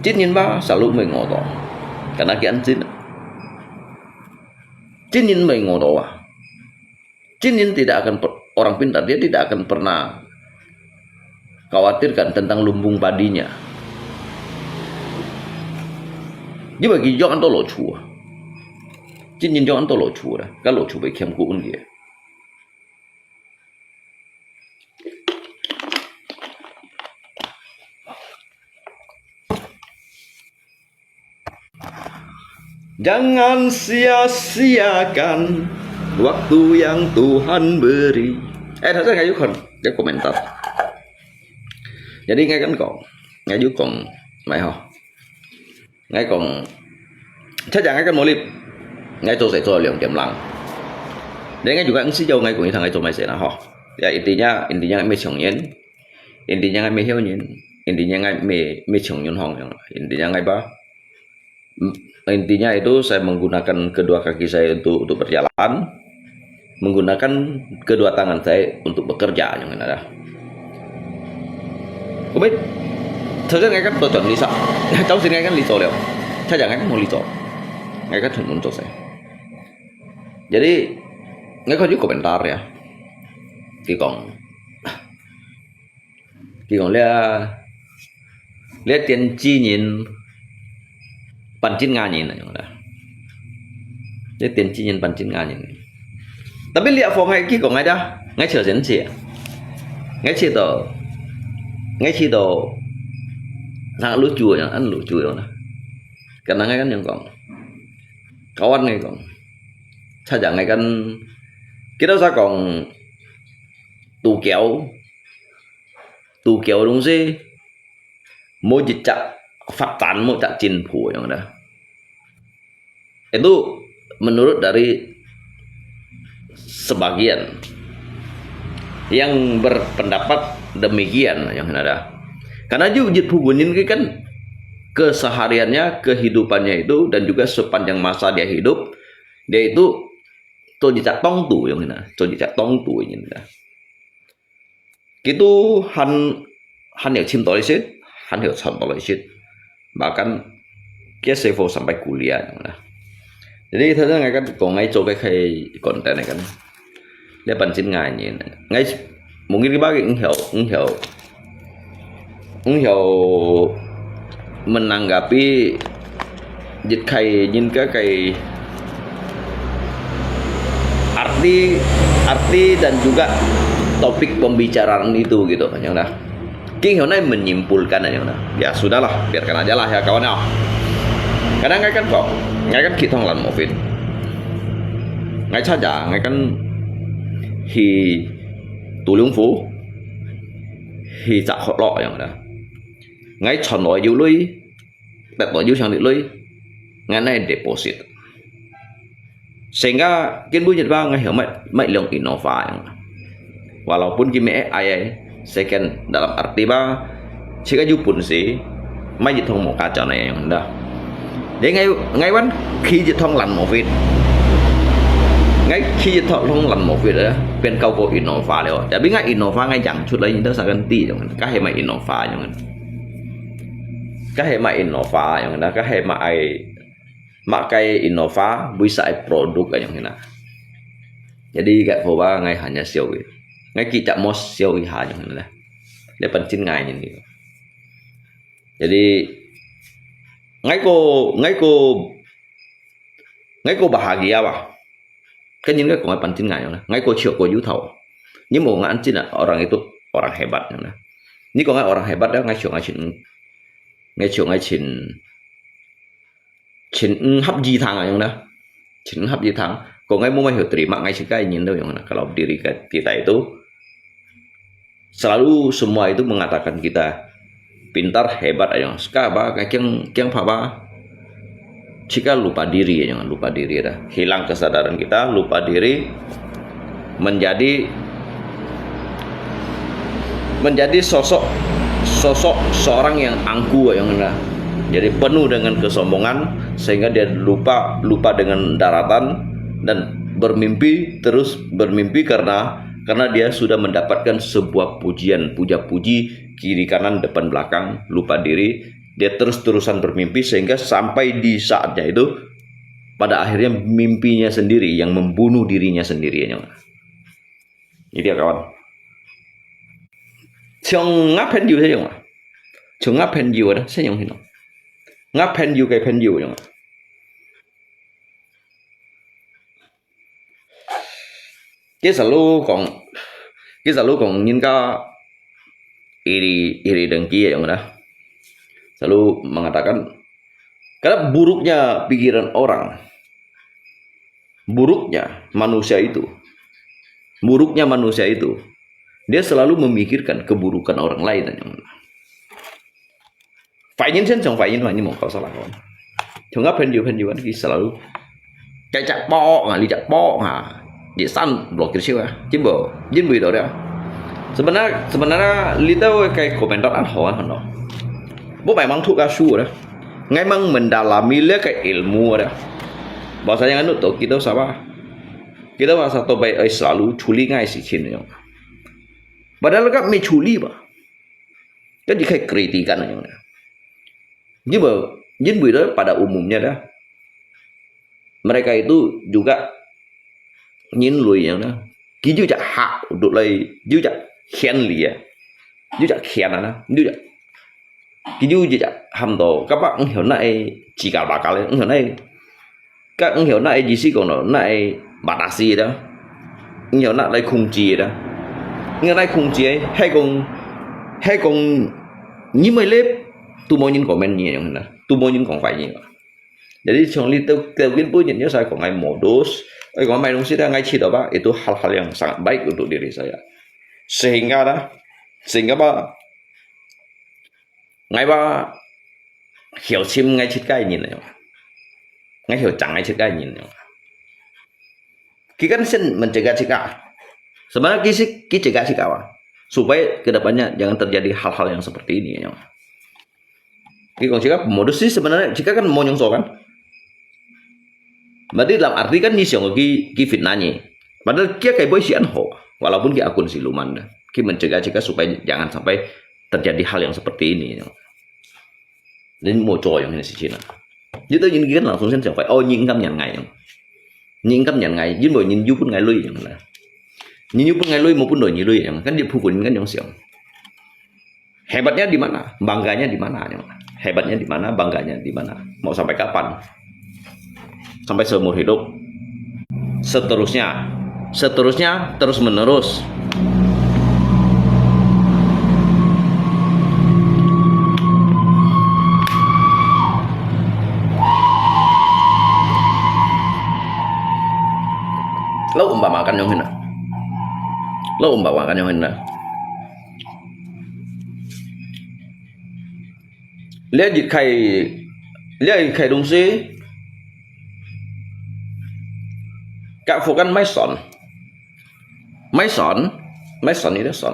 Chin yin ba selalu mui ngoto. Karena kian chin. Chin yin mui ngoto ba. Chin yin tidak akan per- orang pintar, dia tidak akan pernah khawatirkan tentang lumbung padinya. Dia bagi jangan tolo chua. Cin jangan tolo chua, kan lo chua bai kiam ku un dia. Jangan sia-siakan waktu yang Tuhan beri. 哎，頭先𠊎有看，有 komentar。Jadi𠊎kan講，𠊎有講，毋係吼。𠊎講，chắc chắn𠊎kan無力，𠊎做事做兩點零。Then𠊎juga 毋係要𠊎講一趟𠊎做麼事啦吼。Ya intinya，intinya 𠊎毋係窮人，intinya𠊎毋係窮人，intinya𠊎毋係，毋係窮人行樣，intinya𠊎吧。 Intinya itu saya menggunakan kedua kaki saya untuk untuk berjalan, menggunakan kedua tangan saya untuk bekerja，樣个啦。Kami，頭先𠊎kan做轉理事，早先𠊎kan理事了，chắc chắn𠊎kan無理事，𠊎kan全部做事。Jadi，𠊎看有 komentar ya，佢講， 佢講這，這電子人半斤亞人啊，用啦。這電子人半斤亞人。Tapi lihat phone hai佢講𠊎dah，𠊎笑先笑。𠊎笑到，𠊎笑到，sangat lucu樣，恁lucu樣啦。Kadang𠊎kan樣講，kawan𠊎講，chắc chắn𠊎kan，佢都識講，tu kiểu， tu kiểu東西，無一隻發展，無一隻進步樣啦。Itu menurut dari sebagian yang berpendapat demikian yang ada. Karena 有一部分人 kan kesehariannya, kehidupannya itu dan juga sepanjang masa dia hidup, dia itu 做一隻當道樣啦，做一隻當道个人啦。 佢都還，還有尋到一些，還有尋到一些，bahkan佢師傅sampai kuliah樣啦。Jadi頭先𠊎kan講𠊎做个開content个kan，這半斤亞人，𠊎mungkin佢把佢毋曉，毋曉，毋曉 menanggapi一開人个个arti, arti dan juga topik pembicaraan itu gitu, swang dah. King heo nai menyimpulkan swang dah. Ya sudahlah, biarkan aja lah ya kawan ya. Kadang ngai kan kok, ngai kan khit thong lan mofit. Ngai cha ja, ngai kan hi Tulung Fu, hi chak hok lok swang dah. Ngai chon loi yu lui, 得到有錢个鐳，𠊎拿deposit。Sehingga今晡日吧，𠊎曉買，買輛Innova樣。Walaupun佢乜愛second dalam arti吧，自家有本事，買一趟無價錢个樣啦。你𠊎，𠊎還騎一趟Land Movit，𠊎騎一趟Land Movit啊，變到个Innova了。Tapi𠊎Innova𠊎樣出來，你都啥个知樣，該係買Innova樣。 該係買Innova樣na，該係買，買个Innova，bisa produk樣na。Jadi該貨吧，𠊎hanya show，𠊎kita mau show一下樣na。你本身𠊎人个。Jadi，𠊎个，𠊎个，𠊎个bahagia吧。 Kan你个講个半斤𠊎樣呢，𠊎个笑个有頭。你無眼睛啊，orang itu orang hebat樣呢。你講个orang hebat啊，𠊎笑𠊎盡，𠊎笑𠊎盡，盡毋合意聽啊樣呢，盡毋合意聽。講个無乜曉terima，𠊎自家人都樣呢。Kalau diri kita itu selalu semua itu mengatakan kita pintar, hebat aja. Sekarang apa? Kiang, kiang apa? Kita lupa diri aja, lupa diri dah. Hilang kesadaran kita, lupa diri, menjadi menjadi sosok sosok seorang yang angkuh yang dah. Jadi penuh dengan kesombongan sehingga dia lupa lupa dengan daratan dan bermimpi terus bermimpi karena karena dia sudah mendapatkan sebuah pujian, puja-puji kiri kanan depan belakang, lupa diri, dia terus-terusan bermimpi sehingga sampai di saatnya itu pada akhirnya mimpinya sendiri yang membunuh dirinya sendiri. Ini dia kawan. 像吾朋友這樣啊，像吾朋友啊，這樣形容，吾朋友个朋友樣啊。佢selalu講，佢selalu講人家iri，iri dengki樣啦，selalu mengatakan karena buruknya pikiran orang, buruknya manusia itu, buruknya manusia itu, dia selalu memikirkan keburukan orang lain. Phải nhân dân, chẳng phải nhân dân, nhưng mà không sao là không. Chúng ta 朋友，朋友，佢selalu 該隻波啊，呢隻波啊，一生落去燒啊，真無，真味道的。Sebenarnya, sebenarnya, little 个 komentar 恁好啊，很好。Bố mày mang thuốc cao su đó. Ngai mang mendalami 這个 ilmu đó. Bahasanya anu to, kita Sabah. Kita bahasa to bay ay selalu 處理 ngai 事情 đó. Padahal kan 沒處理 ba. Kan 你可以 kritikan 那種的。因為，因為呢，pada umumnya dah, mereka itu juga nhân loại yang dah. Kita juga hak untuk lai, juga 權利啊，juga 權啊，juga. Kita juga ham to, kapa 毋曉拿个自家 bakal，毋曉拿个 Kan 毋曉拿个意思講咯，拿个 batasi đó，毋曉拿來控制个啦。毋曉拿控制个，係講，係講，你毋係咧，都無人 comment 你樣啦，都無人講壞你啦。Jadi 從你到，到今晡日，你使講个 modus，愛講買東西，但愛知道吧，itu hal-hal yang sangat baik untuk diri saya. Sehingga dah, sehingga吧， 𠊎吧，曉尋𠊎自家个人了，𠊎曉掌𠊎自家个人了。佢kan先 menjaga 自家，sebenarnya佢係，佢 jaga 自家啊，supaya ke depannya jangan terjadi hal-hal yang seperti ini ya.佢講自家 modus sih sebenarnya，自家kan 無樣做kan。Berarti dalam arti kan 你想佢，佢 fitnah你，padahal 佢个背係恁好，walaupun 佢 akun siluman，佢 menjaga 自家 supaya jangan sampai terjadi hal yang seperti ini. Nên 無做樣个事情啊。有兜人佢 kan langsung 先想法，哦，你應該認𠊎樣，你應該認𠊎，因為你有分𠊎鐳樣啦。你有分𠊎鐳，無分到你鐳樣，kan 你 pukul 你 kan 樣想。 Hebatnya di mana? Bangganya di mana? Hebatnya di mana? Bangganya di mana? Mau sampai kapan? Sampai seumur hidup. Seterusnya. Seterusnya terus menerus. Lo umpamakan yang hina. Lo umpamakan yang hina. 這一個，這一個東西，甲福kan 買船，買船，買船，你知船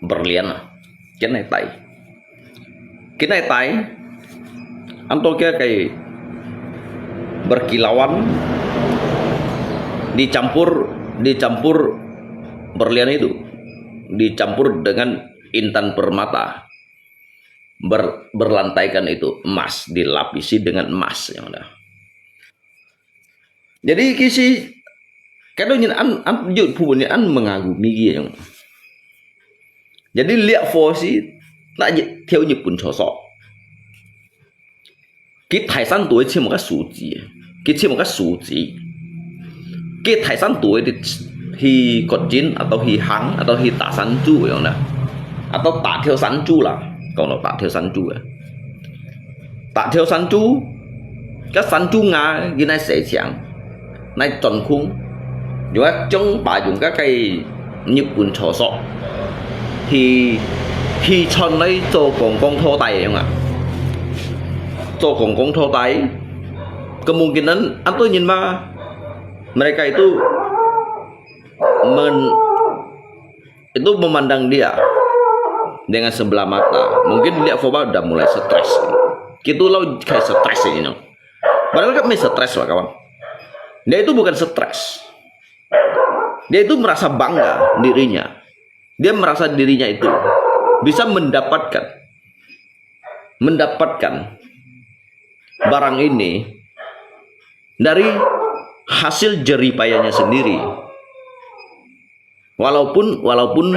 ，berlian啊，佢哪帶，佢哪帶，anto 佢个 berkilauan，dicampur，dicampur berlian itu，dicampur dengan intan permata, ber-, berlantaikan itu emas, dilapisi dengan emas yang ada. Jadi 佢係，kadang人恁，恁，有部分人恁 mengagumi 佢樣。Jadi 這貨係，那日，跳日本車手。 佢大山肚个尋个書記，佢尋个書記，佢大山肚个去掘金，atau去行，atau去打山豬樣啦，atau 打跳山豬啦，講到打跳山豬个，打跳山豬，該山豬啊，佢哪洗淨，哪鑽空，又愛將把用該个日本車手，去，去穿來做觀光拖帶个樣啊。 做觀光拖帶，kemungkinan ada人mah, mereka itu men-, itu memandang dia dengan sebelah mata. Mungkin dia Foba udah mulai stres. Gitu lo kayak stres ini. Padahal kan 無 stres lah kawan. Dia itu bukan stres. Dia itu merasa bangga dirinya. Dia merasa dirinya itu bisa mendapatkan, mendapatkan barang ini dari hasil jerih payahnya sendiri. Walaupun, walaupun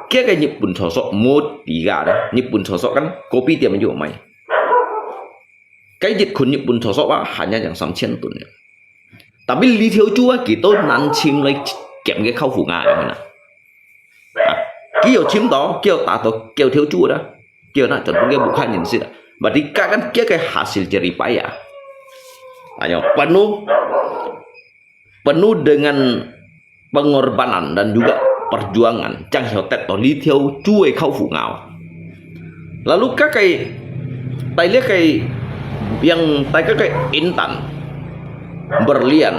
佢个日本厕所無地个啦，日本廁所kan kopi店就有賣。該一群日本廁所啊，hanya yang三千ton呀。Tapi這條豬啊，佢都難尋來撿个口福啊，有無啦？啊，佢有尋到，佢有打到，佢有條豬啦，佢有拿轉分个武漢人食啦。Berarti kan佢个hasil jerih payah。哎喲，penuh penuh dengan pengorbanan dan juga perjuangan，正曉得到這條豬个口福啊。Lalu該个，戴這个，yang戴該个Intan，berlian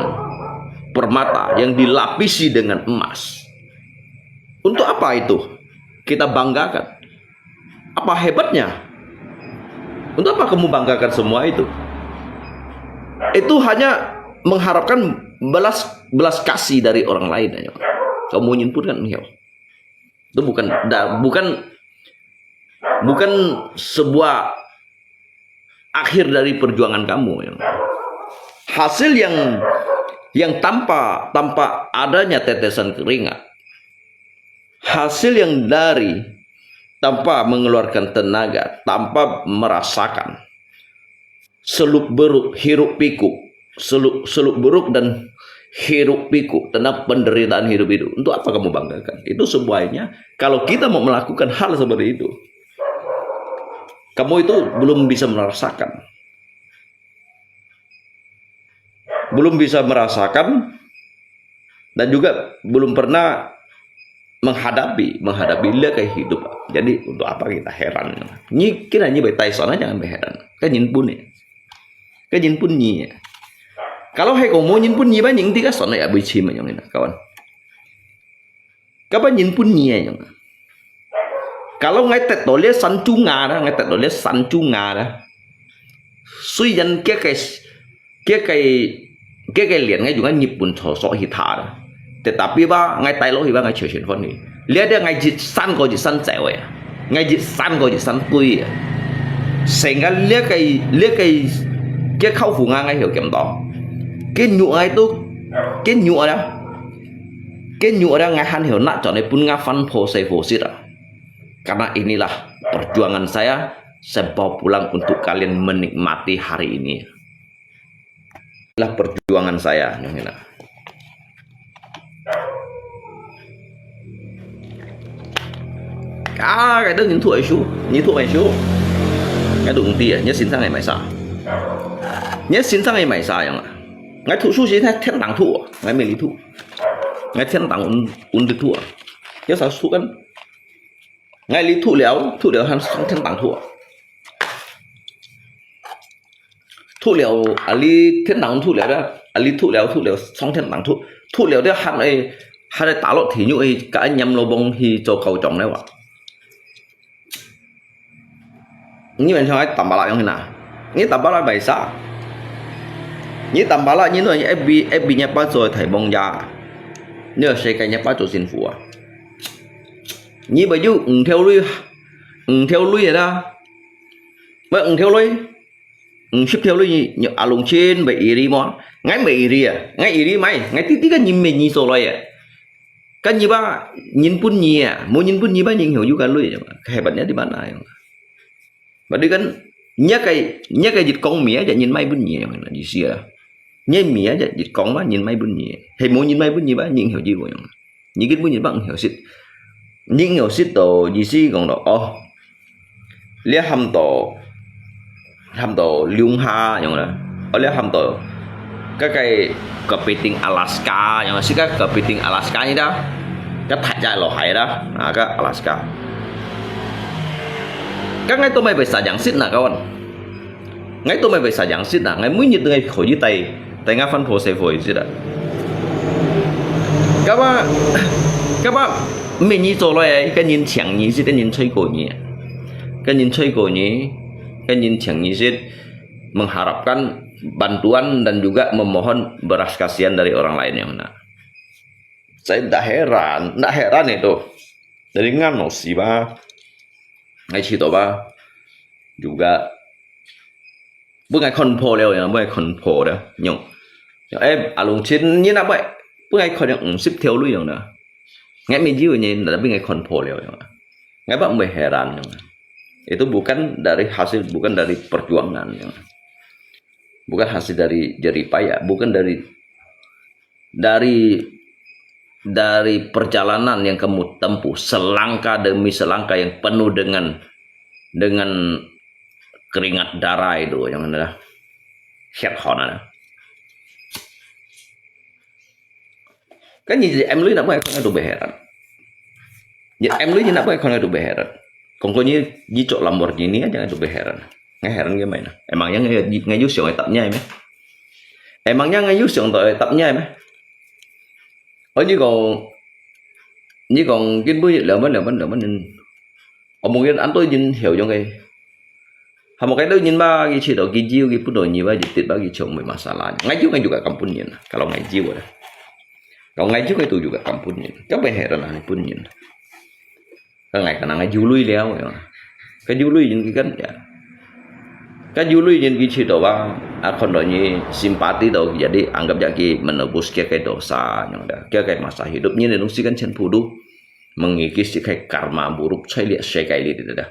permata yang dilapisi dengan emas. Untuk apa itu kita banggakan? Apa hebatnya? Untuk apa kamu banggakan semua itu? Itu hanya mengharapkan belas belas kasih dari orang lain aja. Kamu nyimpen kan, iya. Itu bukan da- bukan bukan sebuah akhir dari perjuangan kamu, ya. Hasil yang yang tanpa tanpa adanya tetesan keringat, hasil yang dari tanpa mengeluarkan tenaga, tanpa merasakan seluk-beluk hiruk-pikuk, seluk seluk-beluk dan hiruk-pikuk tentang penderitaan hidup itu. Untuk apa kamu banggakan? Itu semuanya, kalau kita mau melakukan hal seperti itu, kamu itu belum bisa merasakan. Belum bisa merasakan dan juga belum pernah menghadapi menghadapi 這个 hidup. Jadi untuk apa kita heran? Nyi kira nyi bai tai sana, jangan bai heran. Kan nyimpen ya. Kan nyimpen nyi ya. Kalau hai komo nyimpen nyi ba nying tiga sana ya bai chim yang ini, kawan. Kapa nyimpen nyi ya yang. Kalau ngai tet dole san chu nga da, ngai tet dole san chu nga da. Suy yan kia kai kia kai kia kai lian ngai juga nyimpen cho so hi tha da. Tetapi ba ngai tai lo hi ba ngai cheu chen fon hi. Lia dia ngai jit san ko jit san zai wei. Ngai jit san ko jit san tui ya. Sehingga lia kai lia kai kia khau fu nga ngai hiu kiam to. Kia nyu ngai tu kia nyu ada. Kia nyu ada ngai han hiu nak cho ne pun nga fan po sai po sit a. Karena inilah perjuangan saya, saya bawa pulang untuk kalian menikmati hari ini. Inilah perjuangan saya, nyong hina. Ah, cái đó nhìn thua ai su, nhìn thua ai su. Cái đúng tiệt, nhớ xin sang ngày mai sa. Nhớ xin sang ngày mai sa yang. Ngai thu su si thai thiên đàng thu, ngai mê lý thu. Ngai thiên đàng un un thua. Nhớ sao su kan. Ngai li thu liao, thu liao han song thiên đàng thu. Thu liao, a li thiên đàng thu liao da, a li thu liao, thu liao song thiên đàng thu. Thu liao da han ai, han ai ta lo thi nyu ai, ka ai nyam lo bong hi cho kau chong ne wa. Nyi wen chong ai tam ba la yong hin na. Nyi tam ba la bai sa. Nyi tam ba la nyi no ai bi, ai bi nya pa cho thai bong ya. Nyi se kai nya pa cho sin fu a. Nyi bai yu ng theo lui, ng theo lui da. Bai ng theo lui, ng sip theo lui nyi, nyi a long chin bai iri mo. Ngai bai iri a, ngai iri mai, ngai ti ti kan nyi me nyi so loi a. Kan nyi ba, nyin pun nyi a, mo nyin pun nyi ba nyi hyo yu kan lui a. Hebat nya di ba na yong. Ba di kan, nya kai, nya kai jit kong mi a, ja nyin mai pun nyi a yong, nyi si a. Nyi mi a, ja jit kong ba nyin mai pun nyi. He mo nyin mai pun nyi ba, nyi hyo ji bo yong. Nyi kit pun nyi ba ng hyo sit. Nyi hyo sit to, ji si kong to, oh. Lia ham to, ham to liung ha yong la. Oh, lia ham to, ka kai kepiting Alaska yong la, si ka kepiting Alaska ni da. Ka thai ja lo hai da, a ka Alaska. Ka ngai to mai bai sa jang sit na kawan. Ngai to mai bai sa jang sit na, ngai mui nyi ngai kho yi tai, tai nga fan pho sai pho yi sit a. Ka ba, ka ba, mi nyi cho loi, ka nyin chiang nyi sit, ka nyin choi ko nyi. Ka nyin choi ko nyi, ka nyin chiang nyi sit, mengharapkan bantuan dan juga memohon belas kasihan dari orang lain yang mana. Saya dah heran, dah heran itu. Jadi ngano si ba, ngai chi to ba, juga Bưng ngai khon pho liao ya, bưng ngai khon pho da, nyong. Nyong, eh, a long chin nyi na bai, bưng ngai khon yang ng sip theo lui yong da. Ngai mi jiu ni, tapi ngai kon po liao yang. Ngai ba mui heran yang. Itu bukan dari hasil, bukan dari perjuangan yang. Bukan hasil dari jerih payah, bukan dari dari dari perjalanan yang kamu tempuh selangkah demi selangkah yang penuh dengan dengan keringat darah itu yang ada. Head hon ada. Kan ni em lui nak buat kau tu berheran. Ni em lui ni nak buat kau tu berheran. Kong kau ni ni cok Lamborghini aja tu berheran. Ngai heran ke main. Emang yang ngai ngai jus yang etapnya me. Emang yang ngai jus yang tu etapnya me. Ôi,你講，你講根本兩萬、兩萬、兩萬人，我望見恁多人效用个。Hamo cái đó nhìn ba cái chế độ cái jiu cái bún đồ nhiều ba cái tết ba cái chồng mới masalah. Ngai jiu ngai juga kampun nhìn. Kalau ngai jiu ada. Kalau ngai jiu itu juga kampun nhìn. Kau berheran lah pun nhìn. Ka ngai ka nang ngai jiu lui liao ya. Ka jiu lui yin ki kan ya. Ka jiu lui yin ki chi to ba, a kon do ni simpati to, jadi anggap ya ki menebus kia kai dosa nyong da. Kia kai masa hidup ni nung si kan chen pudu. Mengikis si kai karma buruk chai liat sai kai li da.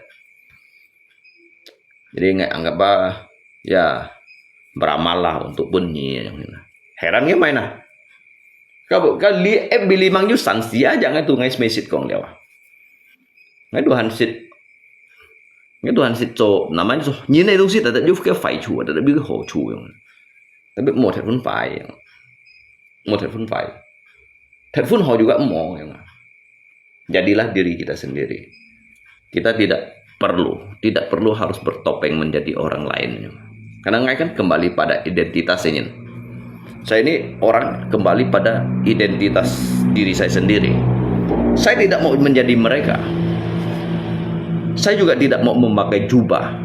Jadi ngai anggap ba ya beramal lah untuk pun ni nyong ni. Heran ke main ah. Ka ka li eh bili mang yu san si aja ngai tu ngai smesit kong liao. Ngai tu han sit. Ngai tu han sit cho nama ni so. Ni nei tu sit ada yu ke fai chu ada bi ho chu yong. Tapi mo thet fun fai. Mo thet fun fai. Thet fun ho juga mo yong. Jadilah diri kita sendiri. Kita tidak perlu, tidak perlu harus bertopeng menjadi orang lain. Karena ngai kan kembali pada identitas ini. Saya ini orang kembali pada identitas diri saya sendiri. Saya tidak mau menjadi mereka. Saya juga tidak mau memakai jubah.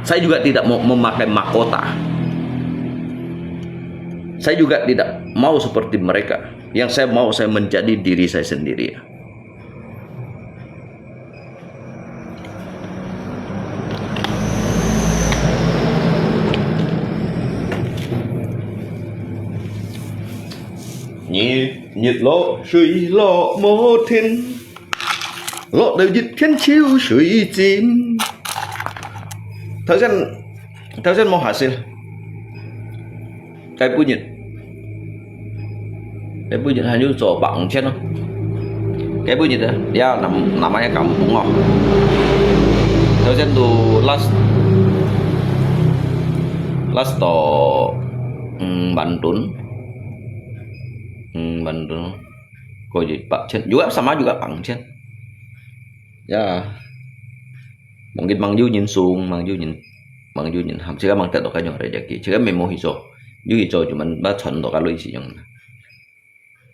Saya juga tidak mau memakai mahkota. Saya juga tidak mau seperti mereka. Yang saya mau, saya menjadi diri saya sendiri. Ni, ni lo, shui lo, mo thin. Lo, đầu dịch khen chiêu shui chim. Thời gian, thời gian mo hasil. Cái bút nhật. Cái bút nhật hình như cho bằng chết nó. Cái bút nhật á, dia năm năm ai cảm cũng ngọt. Theo chân tu last last to um, bản tuần. Um, bản tuần. Có gì bạc chết. Juga sama juga bằng chết. Ya. Mungkin mang yu nyin sung, mang yu nyin, mang yu nyin ham. Sika mang tet to kanyo rejeki. Sika memo hiso. Yu hiso cuman ba chon to kalui si yong.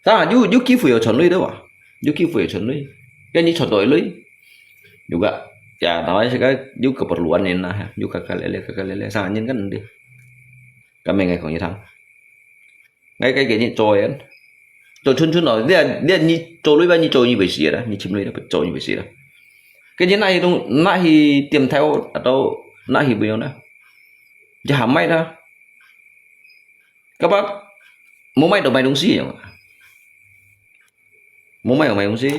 Sa yu yu ki fu yo chon lui de wa. Yu ki fu yo chon lui. Kan ni chon to lui. Juga ya, nama sika yu keperluan ni na. Yu kakalele kakalele sa nyin kan de. Kami ngai kong ni thang. Ngai cái cái nhị trôi ăn. Trôi chun chun rồi, dia dia nhị trôi lui ba nhị trôi như vậy xí đó, nhị chim lui đó, trôi như vậy xí đó. Cái nhị nãy hi tung, nãy hi tiêm theo, atau nãy hi bưng đó. Chứ hàm mai đó. Các bác, mua mai đồ mai đúng xí không? Mua mai đồ mai đúng xí.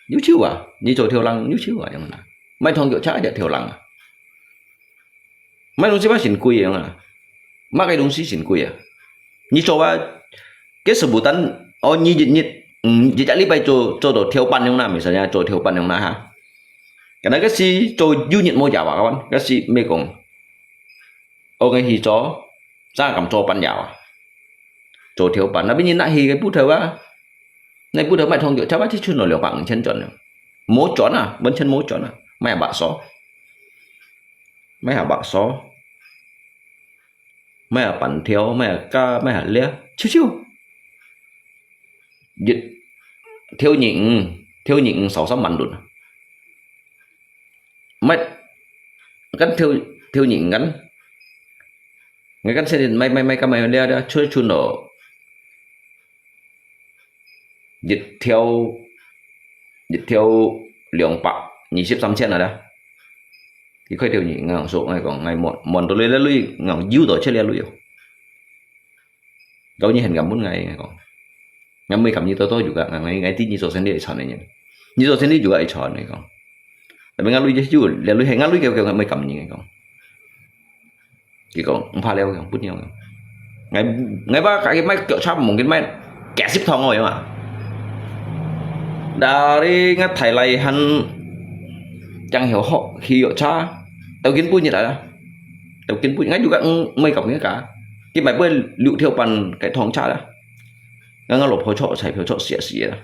Nhu chiu à, nhị trôi theo lăng, nhu chiu à, chẳng hạn. Mai thong kiểu chả để theo lăng à. Mai thong xí bác xin quỷ à. Mah cái đúng xí xin quỷ à. Nhi cho ba, cái sebutan, oh nhi nhi, nhi, nhi chắc lý bài cho cho đồ theo pan yong na, misalnya cho theo pan yong na ha. Cái này cái xí cho du nhật mua giả ba kawan, cái xí mê kong. Oh cái hi cho, sao cảm cho pan giả ba. Cho theo pan, tapi nhi na hi cái bút theo ba. Này bút theo mai thong kiểu chắc ba chỉ chun lo liao bằng chân chọn. Mua chọn à, vẫn chân mua chọn à, mai bạc số. Mai hà bạc số. Mai hà pan theo, mai hà ca, mai hà lia. Chiu chiu. Dịch theo nhịn, theo nhịn sáu sáu mắn đồn. Mai, kan theo, theo nhịn kan. Ngay kan sẽ mai, mai, mai ca mai lia lia, chun chun lo. Dịch theo, dịch theo 兩百二十三千 à đó. Thì khơi theo nhị ngang số ngay còn ngay một, một đô la lui ngang dư đó chết lia lui. Kau nhi hình cảm bốn ngày ngay còn. ，𠊎毋會感恩多多juga，𠊎𠊎𠊎知你做生理會賺个人，你做生理juga會賺个講。Tapi𠊎鐳就，這鐳係𠊎鐳个，𠊎毋會感恩个講。佢講毋怕了，講不了。𠊎𠊎把佢買腳車，毋見買幾十趟哦，樣啊。Dari𠊎大來還正曉學騎腳車，到今晡日啊，到今晡日，𠊎juga毋會感恩个。佢買分六條半个趟車啦。𠊎𠊎老婆坐，彩票坐死啊死啊！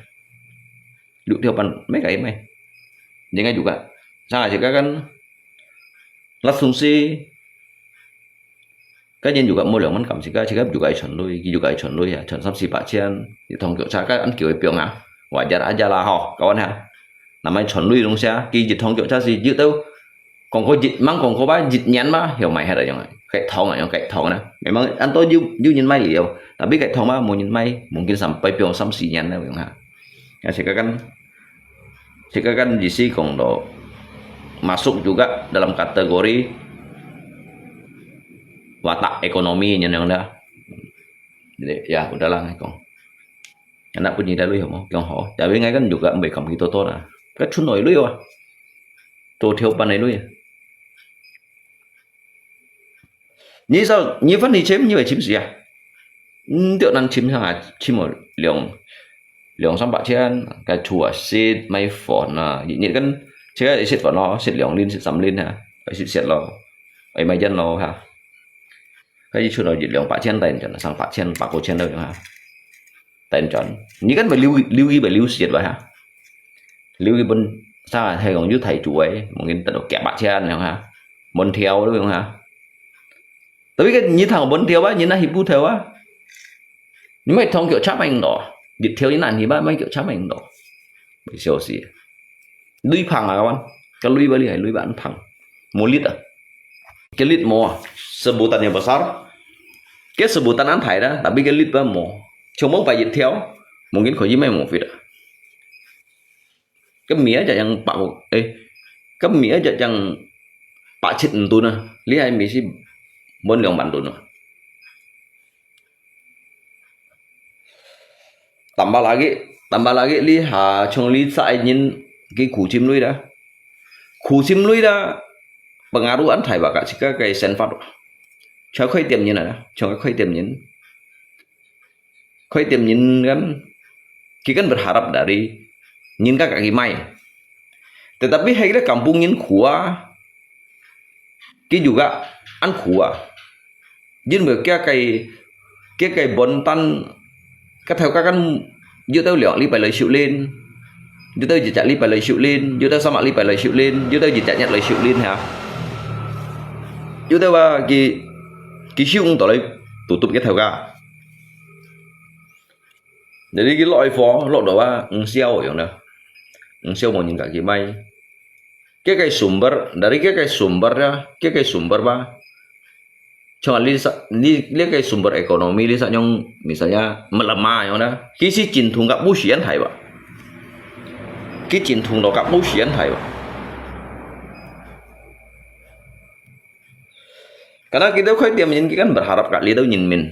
六條半，買个買。Jadi juga，sama juga kan，langsung si Kan人juga無兩萬，感覺自家自家juga係賺鐳，佢juga係賺鐳啊，賺三四百千，一趟腳車，kan恁久个放啊，wajar aja啦吼，kawan哈。Namanya賺鐳東西啊，佢一趟腳車係有到，講過一，吂講過吧，一年吧，曉賣忒啊樣啊，該趟啊樣該趟啊，memang恁多有有人買了，tapi該趟吧無人買，mungkin sampai放三四年了樣哈。啊，自家kan，自家kan di sini講到masuk juga dalam kategori watak ekonomi nyan yang dah. Jadi ya udahlah 𠊎講，anak pun tidak lui mo，講好，tapi𠊎kan juga毋會感恩多多啦，該存來lui啊，做條半个lui啊。你說你分你錢，你會尋死啊？你就難尋上啊，尋哦兩兩三百千，該厝啊，食買飯啊，日日kan，自家食飯咯，食兩輪，食三輪啊，食食咯，愛買煙咯哈。 該一出來一兩百千帶轉，三百千、百過千都有哈，帶轉。你kan會留留意會留意吧哈？留意分，啥，係講有大注个，mungkin得到幾百千樣哈，門票都樣哈。Tapi kan你頭門票啊，你那係不頭啊？你買趟腳車買到，一條你那係吧，買腳車買到，會笑死。鐳芳啊，kawan，該鐳吧，你係鐳吧，恁芳，無力啊。 Kelit mo, sebutannya besar. Ke sebutan an thai dah, tapi kelit ba mo. Cuma pai yit theo, mungkin kau jimai mo fit. Ke mi aja yang pak, eh, ke mi aja yang pak cit entuna. Lihai mi si bon liang banduna. Tambah lagi, tambah lagi li ha chung li sa ai nyin ki khu chim lui da. Khu chim lui da pengaruh an thai ba ka chika kai sen fat. Chua khoi tiam nyin na, chua khoi tiam nyin. Khoi tiam nyin kan, ki kan berharap dari nyin ka kaki mai. Tetapi hai le kampung nyin khua, ki juga an khua. Jin bơ kia kai, kia kai bon tan, ka thau ka kan, yu tau liok li pai lai siu lin, yu tau jit jat li pai lai siu lin, yu tau samak li pai lai siu lin, yu tau jit jat nyat lai siu lin ha. Yu tau ba ki, ki siu ung to lai tutup kia thau ka. Jadi ki lok ai fo, lok do ba, ung siau yong na. Ung siau mo nyin ka ki mai. Kia kai sumber, dari kia kai sumber ya, kia kai sumber ba. Chong li sa, li, li kai sumber ekonomi li sa nyong, misalnya melemah yong na. Ki si cin thung ka bu sian hai ba. Ki cin thung do ka bu sian hai ba. Karena kita khoi tiam nyin kan berharap ka li tau nyin min.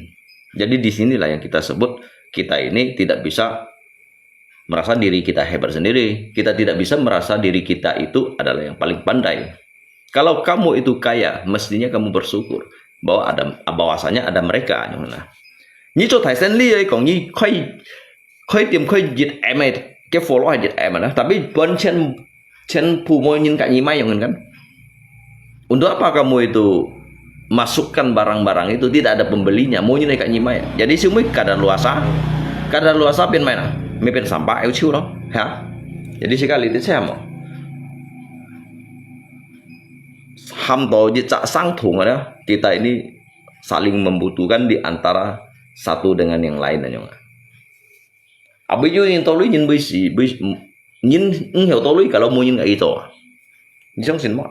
Jadi di sinilah yang kita sebut kita ini tidak bisa merasa diri kita hebat sendiri. Kita tidak bisa merasa diri kita itu adalah yang paling pandai. Kalau kamu itu kaya, mestinya kamu bersyukur bahwa ada bahwasanya ada mereka. Nah, nyi cho thai sen li ai kong nyi khoi khoi tiam khoi jit em ai ke follow ai jit em na. Tapi bon chen chen pu mo nyin ka nyi mai yong kan. Untuk apa kamu itu masukkan barang-barang itu tidak ada pembelinya, mo nyin ka nyi mai. Jadi siu mui kada luasa, kada luasa pin mai na, mi pin sampah eu chiu lo, ha. Jadi sekali itu saya mo. Ham to jit cak sang thung ada, kita ini saling membutuhkan di antara satu dengan yang lain anyong. Abis yu nyin to lui nyin bui si, bui nyin eng hiu to lui kalau mo nyin ngai to. Ni song sin mo.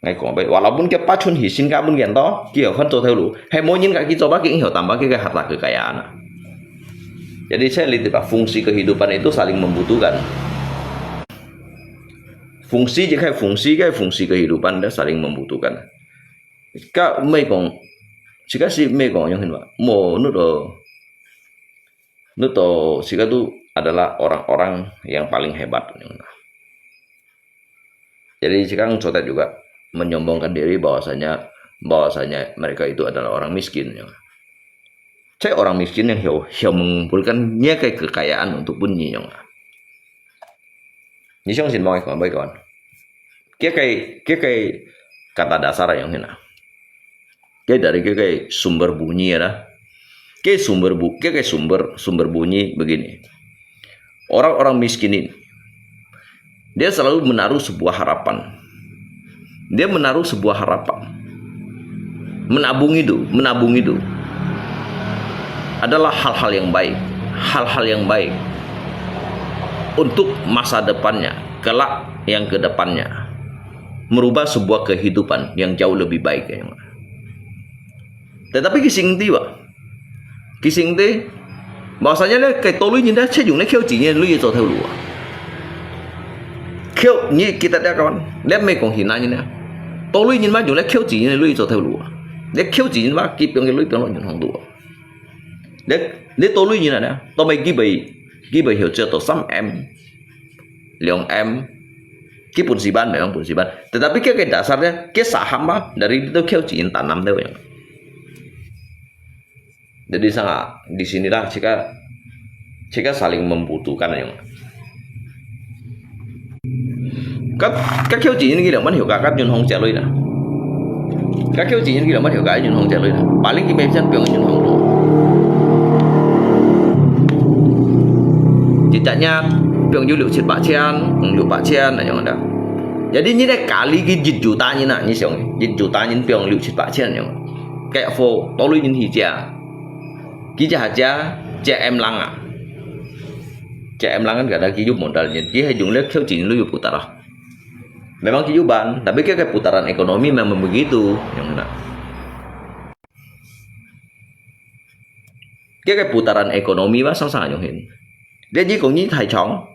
Ngai kong bai, walaupun ke pa chun hi sin ka bun gen to, ki hiu kan to thau lu. Hai mo nyin ka ki to ba ki eng hiu tam ba ki ka harta kekayaan. Jadi saya lihat ba, fungsi kehidupan itu saling membutuhkan. Fungsi je kai fungsi kai fungsi kehidupan dia saling membutuhkan. Ka mei kong, jika si mei kong yang hin ba, mo nu do. Nito, sika tu adalah orang-orang yang paling hebat. Jadi, sekarang coba juga menyombongkan diri bahwasanya, bahwasanya mereka itu adalah orang miskin. Cek orang miskin yang 曉，曉 mengumpulkan 个 kekayaan untuk 分你用啊。你相信吗？各位，各位。Kaya kaya kata dasar yang hina. Kaya dari kaya sumber bunyi ya. Kaya sumber bu, kaya sumber sumber bunyi begini. Orang-orang miskin ini, dia selalu menaruh sebuah harapan. Dia menaruh sebuah harapan. Menabung itu, menabung itu adalah hal-hal yang baik, hal-hal yang baik untuk masa depannya, kelak yang ke depannya, merubah sebuah kehidupan yang jauh lebih baik. Tetapi kising ti ba, kising ti, bahwasanya 呢，个多類人呢，切用呢扣钱个类做头路啊。扣，你记得了个，你毋係讲现在人呢，多類人嘛用呢扣钱个类做头路啊。你扣钱嘛，基本个类放落银行度啊。你，你多類人啊呢，都没基本，基本有只到三 M，两 M，基本是班，memang本是班。Tetapi 个个 dasar 呢，个 saham 嘛，dari 都扣钱单南的样。Jadi sangat di sinilah cika, cika saling membutuhkan yang. Kat, kat 扣钱个两万有个，kat 银行借来啦。Kat 扣钱个两万有个，银行借来啦。Paling 佢每天放银行度。一隻月放有六七百千，五六百千那样的。Jadi 你个家里个一 juta 人啊，你想，一 juta 人放六七百千样。Kaya fo, 多類人去借。 佢只下只，只 M lang啊。只 M lang kan kadang佢有 modal nya，佢係用了扣钱都有 putar啊。Memang 佢有 ban，tapi 佢个 putaran ekonomi memang begitu，yang mana。佢个 putaran ekonomi 吧，常常用hin。你你讲你太长，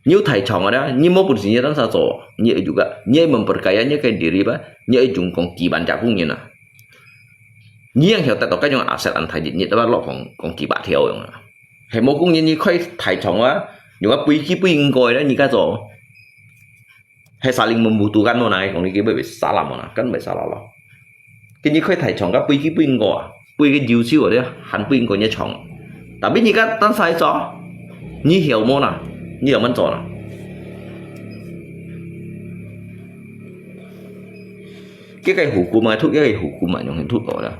你有太长啊啦，你冇本事你当啥做，你会有个，你会 memperkaya 你个 diri 吧，你会用讲几万只工人啊。 你样晓得到该种 aset 安排日日都落讲讲几百条样啊，系冇工人你开大厂啊，用个飞机飞唔过咧，你该做，系 saling membutuhkan 冇哪讲你去买 salam 冇哪，根本 salah 咯。跟你开大厂个飞机飞唔过啊，飞个优秀个咧，还飞唔过你厂。Tapi 你个当啥做，你晓冇哪，你有冇做哪？ Kaya kaya hukum ah, thuk kaya kaya hukum ah, yang thuk to lah.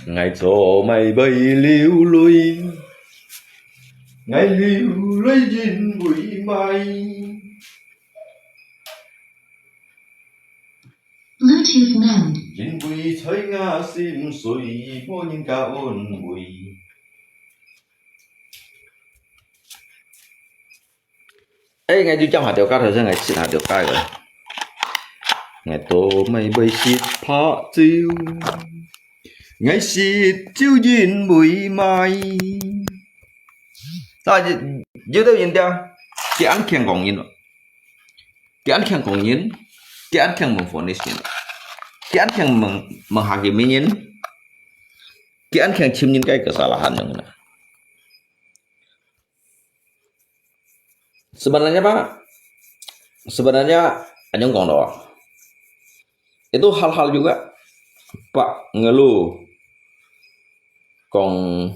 Ngai cho mai bai liu lui, ngai liu lui yin bai mai. Bluetooth mode. 因為在我心碎，無人家安慰。哎，𠊎就講下條歌，頭先𠊎試下條歌个。𠊎都毋會食白酒，𠊎食酒因為買。但係有兜人講，佢恁慶講人咯。 佢恁慶講人，佢恁慶問fonis人，佢恁慶問問下佢名人，佢恁慶尋人个kesalahan樣啦。Sebenarnya pak, sebenarnya 恁樣講咯，itu hal-hal juga pak ngeluh講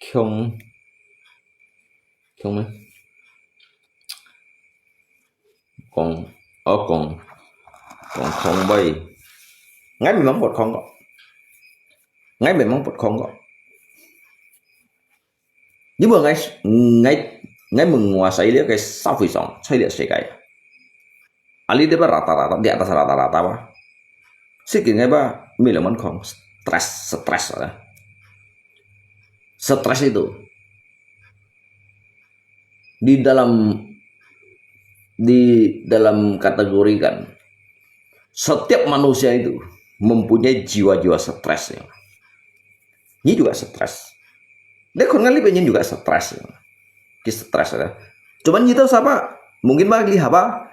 窮。 窮咩？講，哦，講，講窮尾。𠊎memang不窮个，𠊎memang不窮个。因為𠊎，𠊎，𠊎menguasai這个社會上，在這世界。 Ahli dia rata-rata, di atas rata-rata bah. Sikit ngai bah, mila man kong stress, stress ada. Stress itu di dalam, di dalam kategorikan setiap manusia itu mempunyai jiwa-jiwa stres ya. Ini juga stres. Dia kon ngalih juga stres ya. Ki stres ada. Cuman kita siapa? Mungkin ba lihat ba,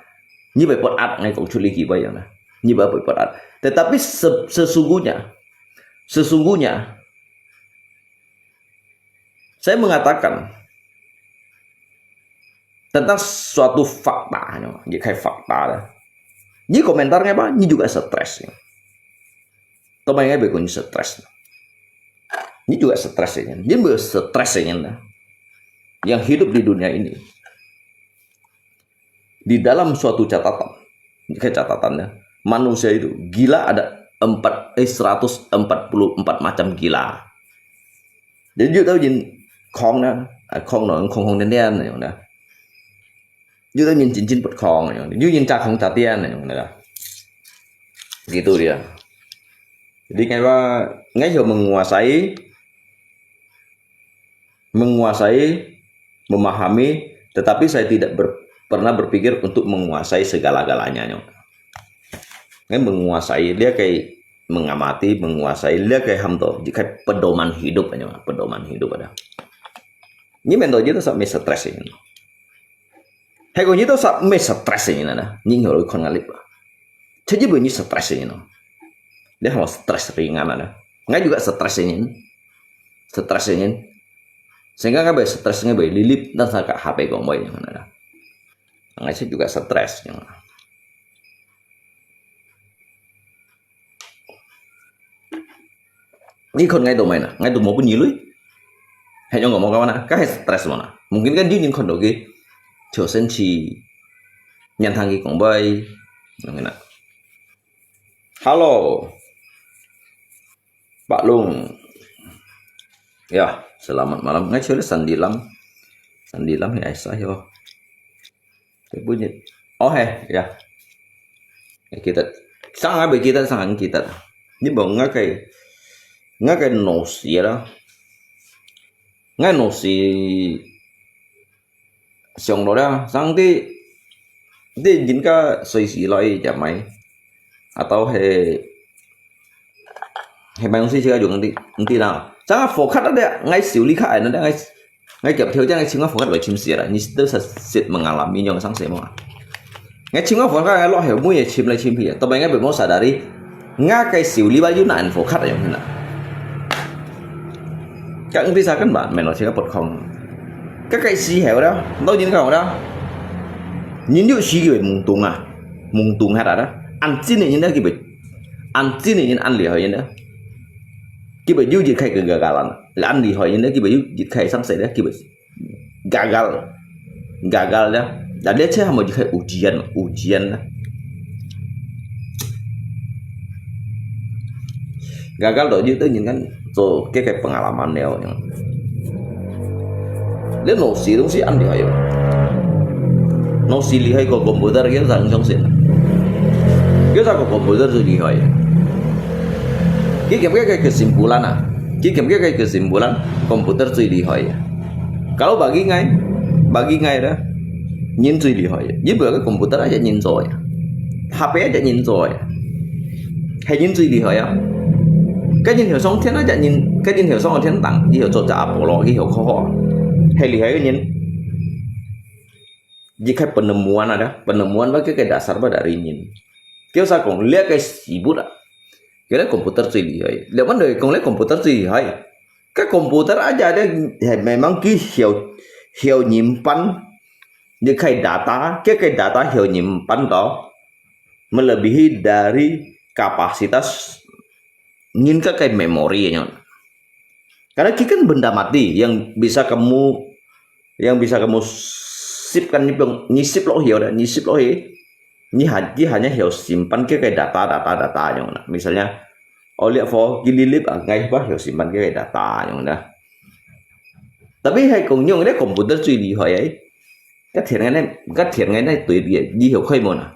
nyi bai pot at ngai kong chuli ki bai yang na. Nyi bai pot at. Tetapi se- sesungguhnya, sesungguhnya, saya mengatakan tentang suatu fakta, nyo, nyi kai fakta da. Nyi komentar ngai ba, nyi juga stres. Tomai ngai bai kong nyi stres. Nyi juga stres ya, nyi bai stres ya na. Yang hidup di dunia ini, di dalam suatu catatan, ini kan catatannya, manusia itu gila ada empat eh seratus empat puluh empat macam gila. Jadi 有的人狂呢，啊狂呢，狂狂癲癲那种的；有的人真正不狂那种的，有人假狂假癲那种的啦。Gitu dia. Jadi ngai ba, ngai menguasai menguasai, memahami, tetapi saya tidak ber- pernah berpikir untuk menguasai segala-galanya nyo. Ngai menguasai, lia kai mengamati, menguasai, lia kai ham to, jika pedoman hidup nyo, pedoman hidup ada. Nyi men to jito sa me stres ini. Hai ko jito sa me stres ini na, nyi nyo kon ngalip. Jadi bunyi stres ini no. Dia mau stres ringan ada. Ngai juga stres ini. Stres ini. Sehingga ngai bai stres ngai bai lilip dan sa ka H P kong bai yang ada. Ngai sih juga stres yang. Nyi kon ngai to mai na, ngai to mau pun nyi lui. Hai nyong ngomong kawan na, ka hai stres mana. Mungkin kan dia nyi kon to ki, chosen chi, nyan thang ki kong bai, yang na. Halo. Pak Lung. Ya, selamat malam. Ngai chole sandilam. Sandilam ya isa yo. Bunyi. Oh, he, ya. Ya, kita. Sang apa kita, sang kita. Ni bang ngai kai, ngai kai nosi ya lah. Ngai nosi 上落了，上帝，你人家隨時來接埋，啊，到係，係買東西自家用的，毋知啦。正啊，佛卡那啲，愛修理卡，那啲愛，愛檢票，正愛請啊佛卡來請死啦。你都是識問啊啦，民用上什麼啊？Ngai chim ngai佛卡，ngai lok heo mui chim lai chim pi. Tapi ngai bemo sadari, ngai kai siu liba yu na an佛卡yang hina. Kak nti sakan ba, meno chika pot khong. Kak kai si heo da, tau jin kau da. Nyin yu si yu mung tung ah, mung tung hat ada. An chin ni nyin da kibai, an chin ni nyin an li hoi nyin da. Kibai yu jit khai kegagalan, an li hoi nyin da kibai yu jit khai sang sai da kibai. Gagal. Gagal ya. Jadi cek hamo jikai ujian, ujian lah. Gagal tu je tu nyin kan, so, kayak pengalaman dia yang. Dia nosi東西 an lihai. Nosi lihai ko komputer kita sang jong sin. Kita ko komputer tu lihai. Kita kayak kesimpulan ah. Kita kayak kesimpulan komputer tu lihai. Kalau bagi ngai, bagi ngai dah, nyin最厲害。Nyin buat ke komputer aja nyin 做啊，H P aja nyin 做啊，係nyin 最厲害啊。Cái nyin hiểu song thiên aja nyin, cái nyin hiểu song thiên đẳng, nyin hiểu 做隻阿波羅，nyin hiểu khoa học, 係厲害个人。Jika penemuan ada, penemuan bagi cái dasar ba dari nyin. Kêu sa kong lihat cái sibut ah, kêu lihat komputer 最厲害。Lihat mana kong lihat komputer 最厲害。 Cái komputer aja ada, ya, memang ki hiểu, hiểu nyimpan, như cái data, cái, cái data hiểu nyimpan to, melebihi dari kapasitas nyin cái, cái memory nyo. Karena ki kan benda mati yang bisa kamu, yang bisa kamu sipkan nyipeng, nyisip lo hiểu dah, nyisip lo he. Nyi ha, nyi hanya hiểu simpan cái, cái data, data, data nyo na. Misalnya, Oleh for gililip ah, ngai ba hiểu simpan cái data yang dah. Tapi hay kong nyong cái computer 最厲害 ấy. Cái thiệt ngay này, cái thiệt ngay này tùy đi, đi hiểu khai môn à.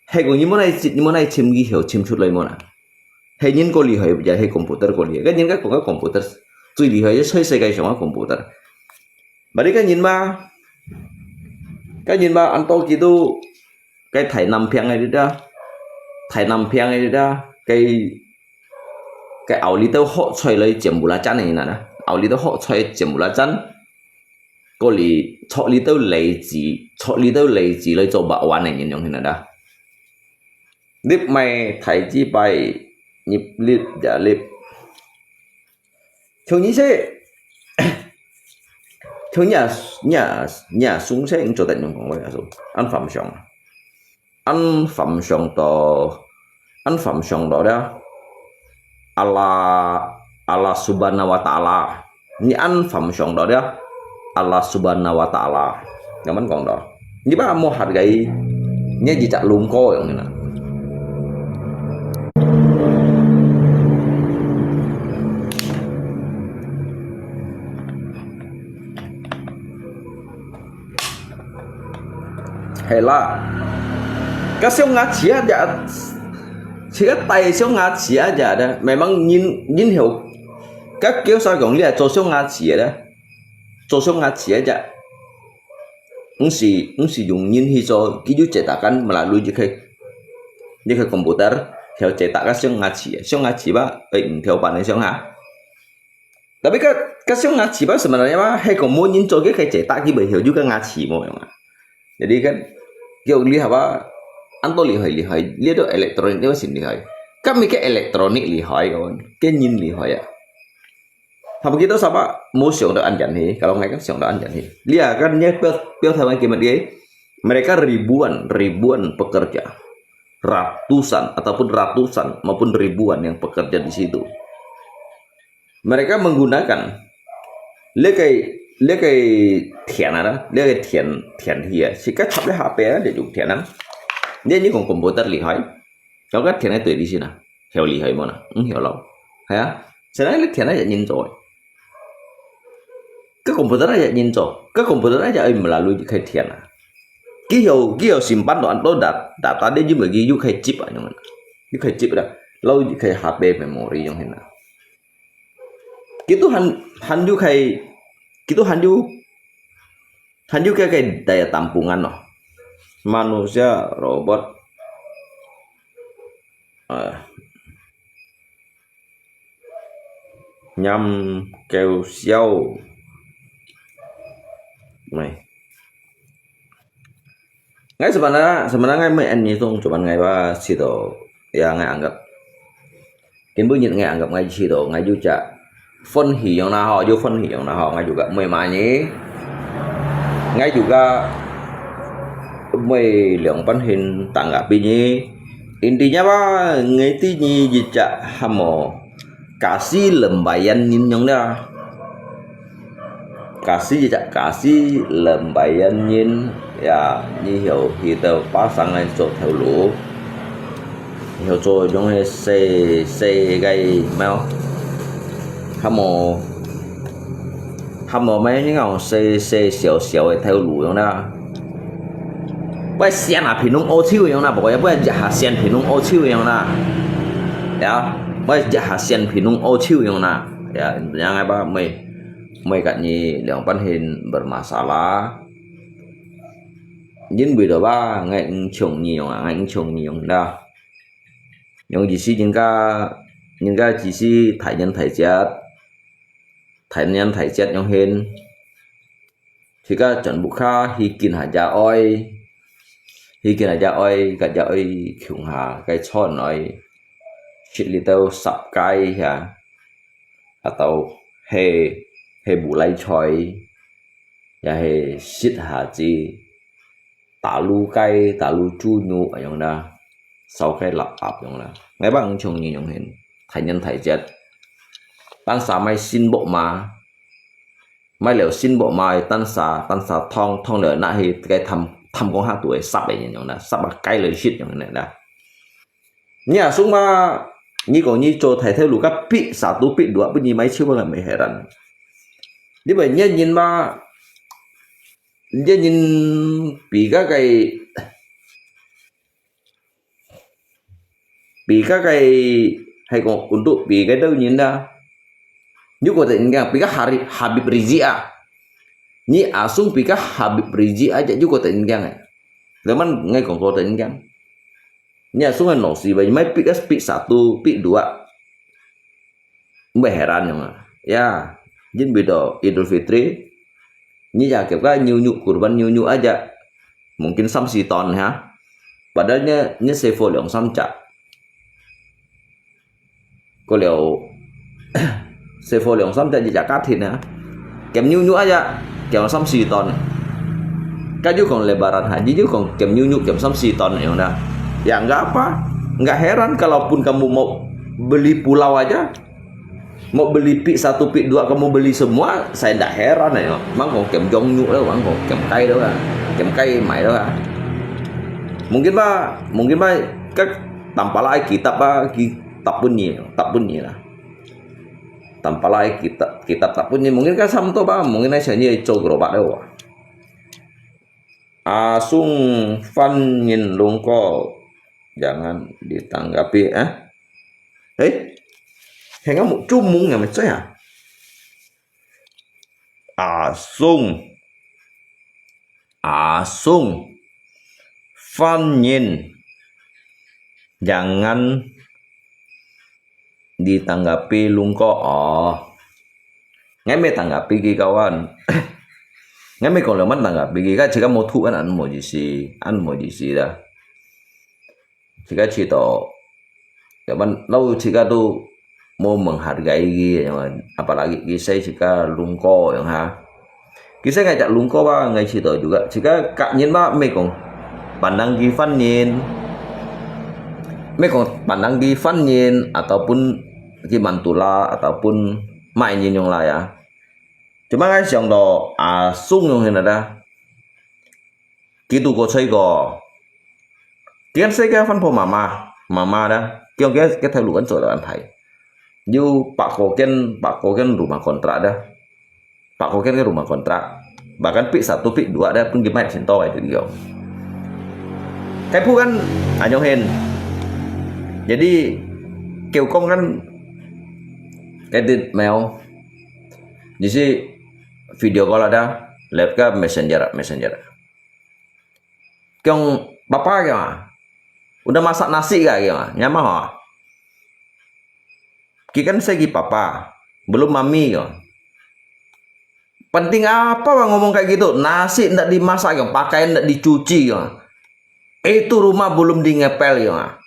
Hay kong như môn này, như môn này chim đi hiểu chim chút lấy môn à. Hay nhìn có 厲害, ya hay computer có 厲害. Cái nhìn cái kong cái computer 最厲害, cái 最世界上个 computer. Balik cái nhìn mà, cái nhìn mà ăn tô kỹ tu, cái Thái Nam Phiang này đi đó. Thái Nam Phiang này đi đó. Cái, cái áo lý tao họ xoay lấy chém bù lá chắn này nè. Áo lý tao họ xoay chém bù lá chắn. 過哩，著哩兜例子，著哩兜例子來做把玩个人樣形个啦。你買台資牌，入入也入。像你這，像你啊，你啊，你啊，松這，你做得用講話啊，so，恁反常啊。 恁反常到，恁反常到了，Allah，Allah Subhanahu wa Ta'ala，你恁反常到了，Allah Subhanahu wa Ta'ala，仰般講到？你把無hargai，你一隻龍哥樣个啦。 係啦，該象牙齒啊隻，自家戴象牙齒啊隻咧，memang人人曉，該叫啥講你係做象牙齒个咧，做象牙齒个隻，毋係毋係用人去做，佢就cetakan melalui一個一個computer，曉cetak个象牙齒，象牙齒吧，誒，毋條板个象牙。 Tapi該該象牙齒吧，sebenarnya吧，係講無人做个，該cetak佢會曉有个牙齒無樣啊。Jadi kan，叫你係吧，恁多厲害厲害，你都electronic你先厲害。該毋係个electronic厲害个，个人厲害啊。Tapi kita sabar，無想到恁遠去，kalau𠊎講想到恁遠去。你啊，kan你表表台灣今日个，mereka ribuan ribuan pekerja, ratusan ataupun ratusan maupun ribuan yang pekerja di situ. Mereka menggunakan，這個這個電啊，這個電電器啊，自家插在下背啊，就用電啊。你你講computer厲害，搞个電个對你先啊，曉厲害無啦？毋曉咯，係啊，現在這電啊也人做个，个computer也人做，个computer也愛melalui一個電啊。佢曉佢曉simpan到到data，data你因為佢又可以接啊，用，又可以接啦，然後又可以下背memory用啦。 Gitu han han yu kai, gitu han yu han yu kai kai daya tampungan no. Manusia, robot, eh, nyam kêu siau. Mai. Ngai sebenarnya, sebenarnya ngai mai ani tong cuman ngai ba situ ya ngai anggap. Kin bu nyit ngai anggap ngai situ ngai ju cak phun hi yong na ho, ju phun hi yong na ho, ngai juga mai ma ni. Ngai juga mai liang pan hin tangga pi ni. Intinya ba ngai ti ni ji cak hamo. Kasi lembayan nin yong na. Kasi ji cak kasi lembayan nin ya, ni hiu hi tau pasang ngai cho thau lu. Hiu cho yong he se se gai meo. Hamo hamo mai ni ngau se se siau siau he thau lu yong na. 不過先啊，平農烏手樣啦，pokoknya不過一下先平農烏手樣啦。Ya，不過一下先平農烏手樣啦。Ya，intinya apa，mai mai kat ni liang pan hin bermasalah。因為了吧，ngai engchong ni yong啊，ngai engchong ni yong dah。Yong意思人家，人家意思大人大節，大人大節樣hin。 自家全部卡去見下隻哀，去見下隻哀，該隻哀共下該村哀，食哩兜十街遐，啊到係係無賴菜，也係食下子，打擼雞，打擼豬肉恁樣啦，燒雞臘鴨樣啦，𠊎摎你像你樣形，大人大節，單儕買新屋嘛。 買了新屋嘛，單儕單儕燙燙了拿去該貪貪講下肚个煠个人樣啦，煠啊雞來食樣个啦。你阿叔嘛，你講你做大頭路个逼殺都逼路啊，不你買手个沒海人。因為你人嘛，你人比个个 比个个，係講untuk比个兜人啦。Yuk ko tenyang，比个Habib Habib Rizieq啊。你阿叔比个Habib Rizieq啊，yuk ko tenyang哎。Leman ngai kong ko tenyang。你阿叔个老師吧，你買比个比杀都比路啊。 Mbai heran yang ah. Ya, jin bido Idul Fitri, 你也撿个牛肉，kurban牛肉aja，mungkin三四ton哈。Padahal你，你細貨兩三隻。過了，細貨兩三隻一隻家庭啊，撿牛肉aja，撿三四ton。該就講lebaran haji，就講撿牛肉撿三四ton樣dah。Ya, enggak apa, enggak heran kalaupun kamu mau beli pulau aja, mau beli pik satu, pik dua, kamu beli semua, saya ndak heran aja. Mang kong kem jong nyu lo, mang kong kem kai lo ha, kem kai mai lo ha. Mungkin ba, mungkin ba, ka tampala kitab ba, kitab bunyi, tab bunyi lah. Tampala kitab, kitab tab bunyi, mungkin ka samto ba, mungkin ai sanya cho gerobak lo. Asung fan nyin lungko, jangan ditanggapi, eh? Eh? Hei, kamu cumung ya, macam ya? Asung. Asung. Fan nyin. Jangan ditanggapi lungko. Oh. Ngai mei tanggapi ki kawan. Ngai mei kong leman tanggapi ki. Ka chika mo thu an an mo jisi. An mo jisi dah. Chika chito. Leman lau chika tu mo menghargai ki. Apalagi kisai chika lungko yang ha. Kisai ngai jak lungko ba ngai chito juga. Chika kak nyin ba mei kong. Pandang ki fan nyin. Mei kong pandang ki fan nyin ataupun ki mantula ataupun mai nyin yong la ya. Cuma ngai siang to asung yong hin ada. Kitu ko chai ko. Kian sai kia fan po mama, mama dah. Kiong kia kia thai luan cho dah an thai. Yu pak ko kian, pak ko kian rumah kontrak dah. Pak ko kian kia rumah kontrak. Bahkan pik satu, pik dua dah pun kimai sin to ai tu kiong. Kai pu kan anyong hen. Jadi kiu kong kan edit mèo. Jadi video call ada, lihat ke messenger, messenger. Kiong papa kiong ah. Udah masak nasi kah kiong ah. Nyamah ah. Kikan saya ki papa. Belum mami kiong. Penting apa wah ngomong kayak gitu? Nasi ndak dimasak kiong, pakaian ndak dicuci kiong. Itu rumah belum dingepel kiong ah.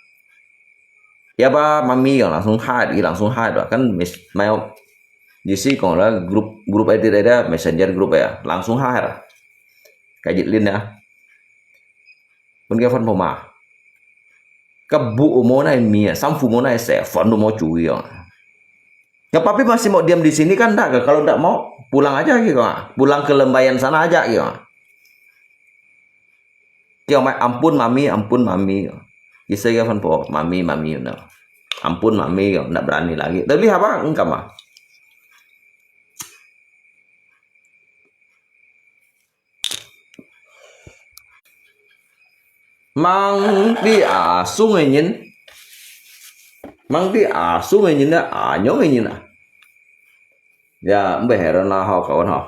Ya ba mami kiong langsung hai, langsung hai dah kan mes, mai. Jadi kong lah grup, grup edit ada messenger grup ya, langsung hai dah. Kajit lin ya. Pun ke fan po ma. Kebu mo nai mi, samfu mo nai se, fan mo cui ya. Ya papi masih mau diam di sini kan ndak ke? Kalau ndak mau pulang aja gitu ah. Pulang ke Lembayan sana aja gitu ah. Kiong mai ampun mami, ampun mami. Kisai ke fan po mami, mami no. Ampun mami, ndak berani lagi. Tapi apa? Engkau mah. Mang di asung nyin. Mang di asung nyin na anyong nyin na. Ya, mbe heran lah ho kawan ho.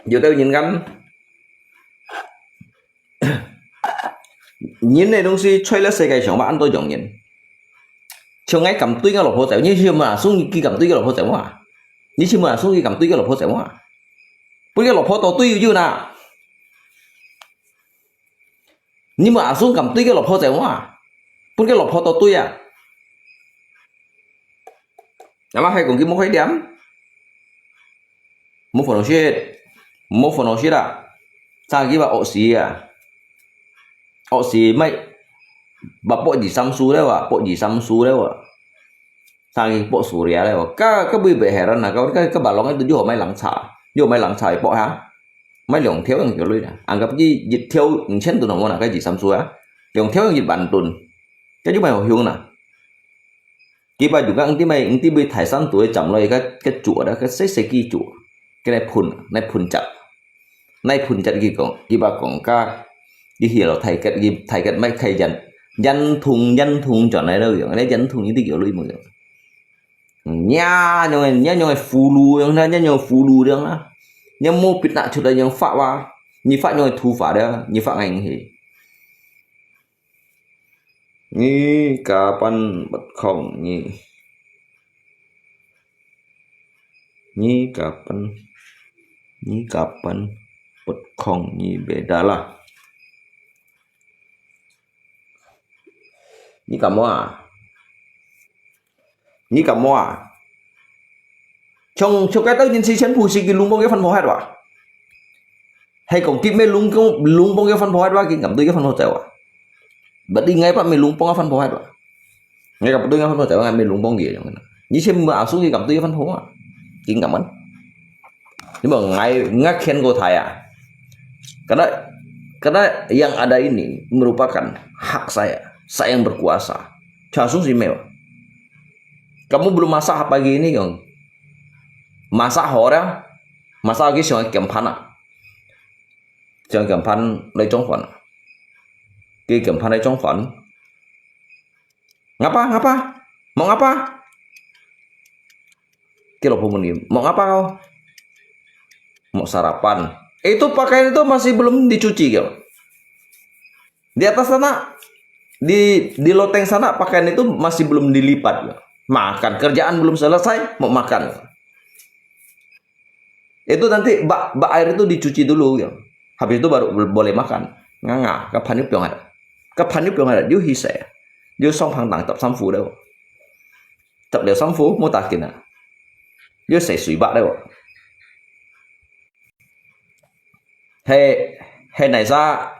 Yo tau nyin kan. Nyin ne dong si choi le se kai siang ba an to yong nyin. Chiang ngai kam tui ngai lo pho zai, nyi si ma sung ki kam tui ngai lo pho zai wa. Nyi si ma sung ki kam tui ngai lo pho zai wa. Pun ngai lo pho to tui yu na. Nyi ma sung kam tui ngai lo pho zai wa. Pun ngai lo pho to tui ya. Ama hai kong ki mo khai diam. Mo phone shit. Mo phone shit a. Sa ki ba o si a. O si mai. Ba po ji sam su le wa, po ji sam su le wa. Sa ki po su ria le wa. Ka, ka bui be heran na, ka, ka, ka ba long tu ju mai lang cha. Ju mai lang cha po ha. Mai long theo yang yo lui na. Anggap ki ji theo ng chen tu na mo na ka ji sam su a. Long theo yang ji ban tun. Ka ju mai ho hiung na. Ki ba ju ka ng ti mai, ng ti bui thai san tu jam lo ka, ka chua da, ka se se ki chua. Ka nai phun, nai phun chat. Nai phun chat ki kong, ki ba kong ka, ki hi lo thai kat, ki thai kat mai khai jan. Jan thung, jan thung chọn nai lo yong, nai jan thung ni ti yo lui mo yong. Nya nyong, nya nyong fu lu yong na, nya nyong fu lu yong na. Nya mo pit na chut da yong fa wa. Ni fa nyong thu fa da, ni fa ngai ngi hi. Ngi kapan bật khổng nhi. 你kapan, ni kapan put khong ni beda lah. Ni kamu ah? Ni kamu ah? Chong, chong cái tao nhìn si chen phu si ki lung bông cái phân phó hết wa. Hay kong kip me lung bông, lung bông cái phân phó hết wa, ki ngắm tui cái phân phó chạy wa. Bật đi ngay bắt me lung bông cái phân phó hết wa. Ngay cả tui cái phân phó chạy wa, ngay me lung bông gì vậy? Ni chen mơ asung ki ngắm tui cái phân phó à. Ki ngắm ăn. Ni mơ ngay, ngay khen cô thái à. Karena, karena yang ada ini merupakan hak saya. Saya yang berkuasa. Chua sung si meo. Kamu belum masak pagi ini, Yong? Masak hor ya? Masak lagi siang kempan ah. Siang kempan lai trong fan. Ki kempan lai trong fan. Ngapa, ngapa? Mau ngapa? Ki lộc pho muni, mau ngapa kau? Mau sarapan. Itu pakaian itu masih belum dicuci kau. Di atas sana, di, di loteng sana pakaian itu masih belum dilipat. Makan, kerjaan belum selesai, mau makan. Itu nanti bak, bak air itu dicuci dulu ya. Habis itu baru boleh makan. Nganga, kapan yuk piong ada. Kapan yuk piong ada, yuk hisai. Yuk song pang tang tap samfu deh. Tap liao samfu, mau takin ah. Yuk sai sui bak deh. He, he nai sa.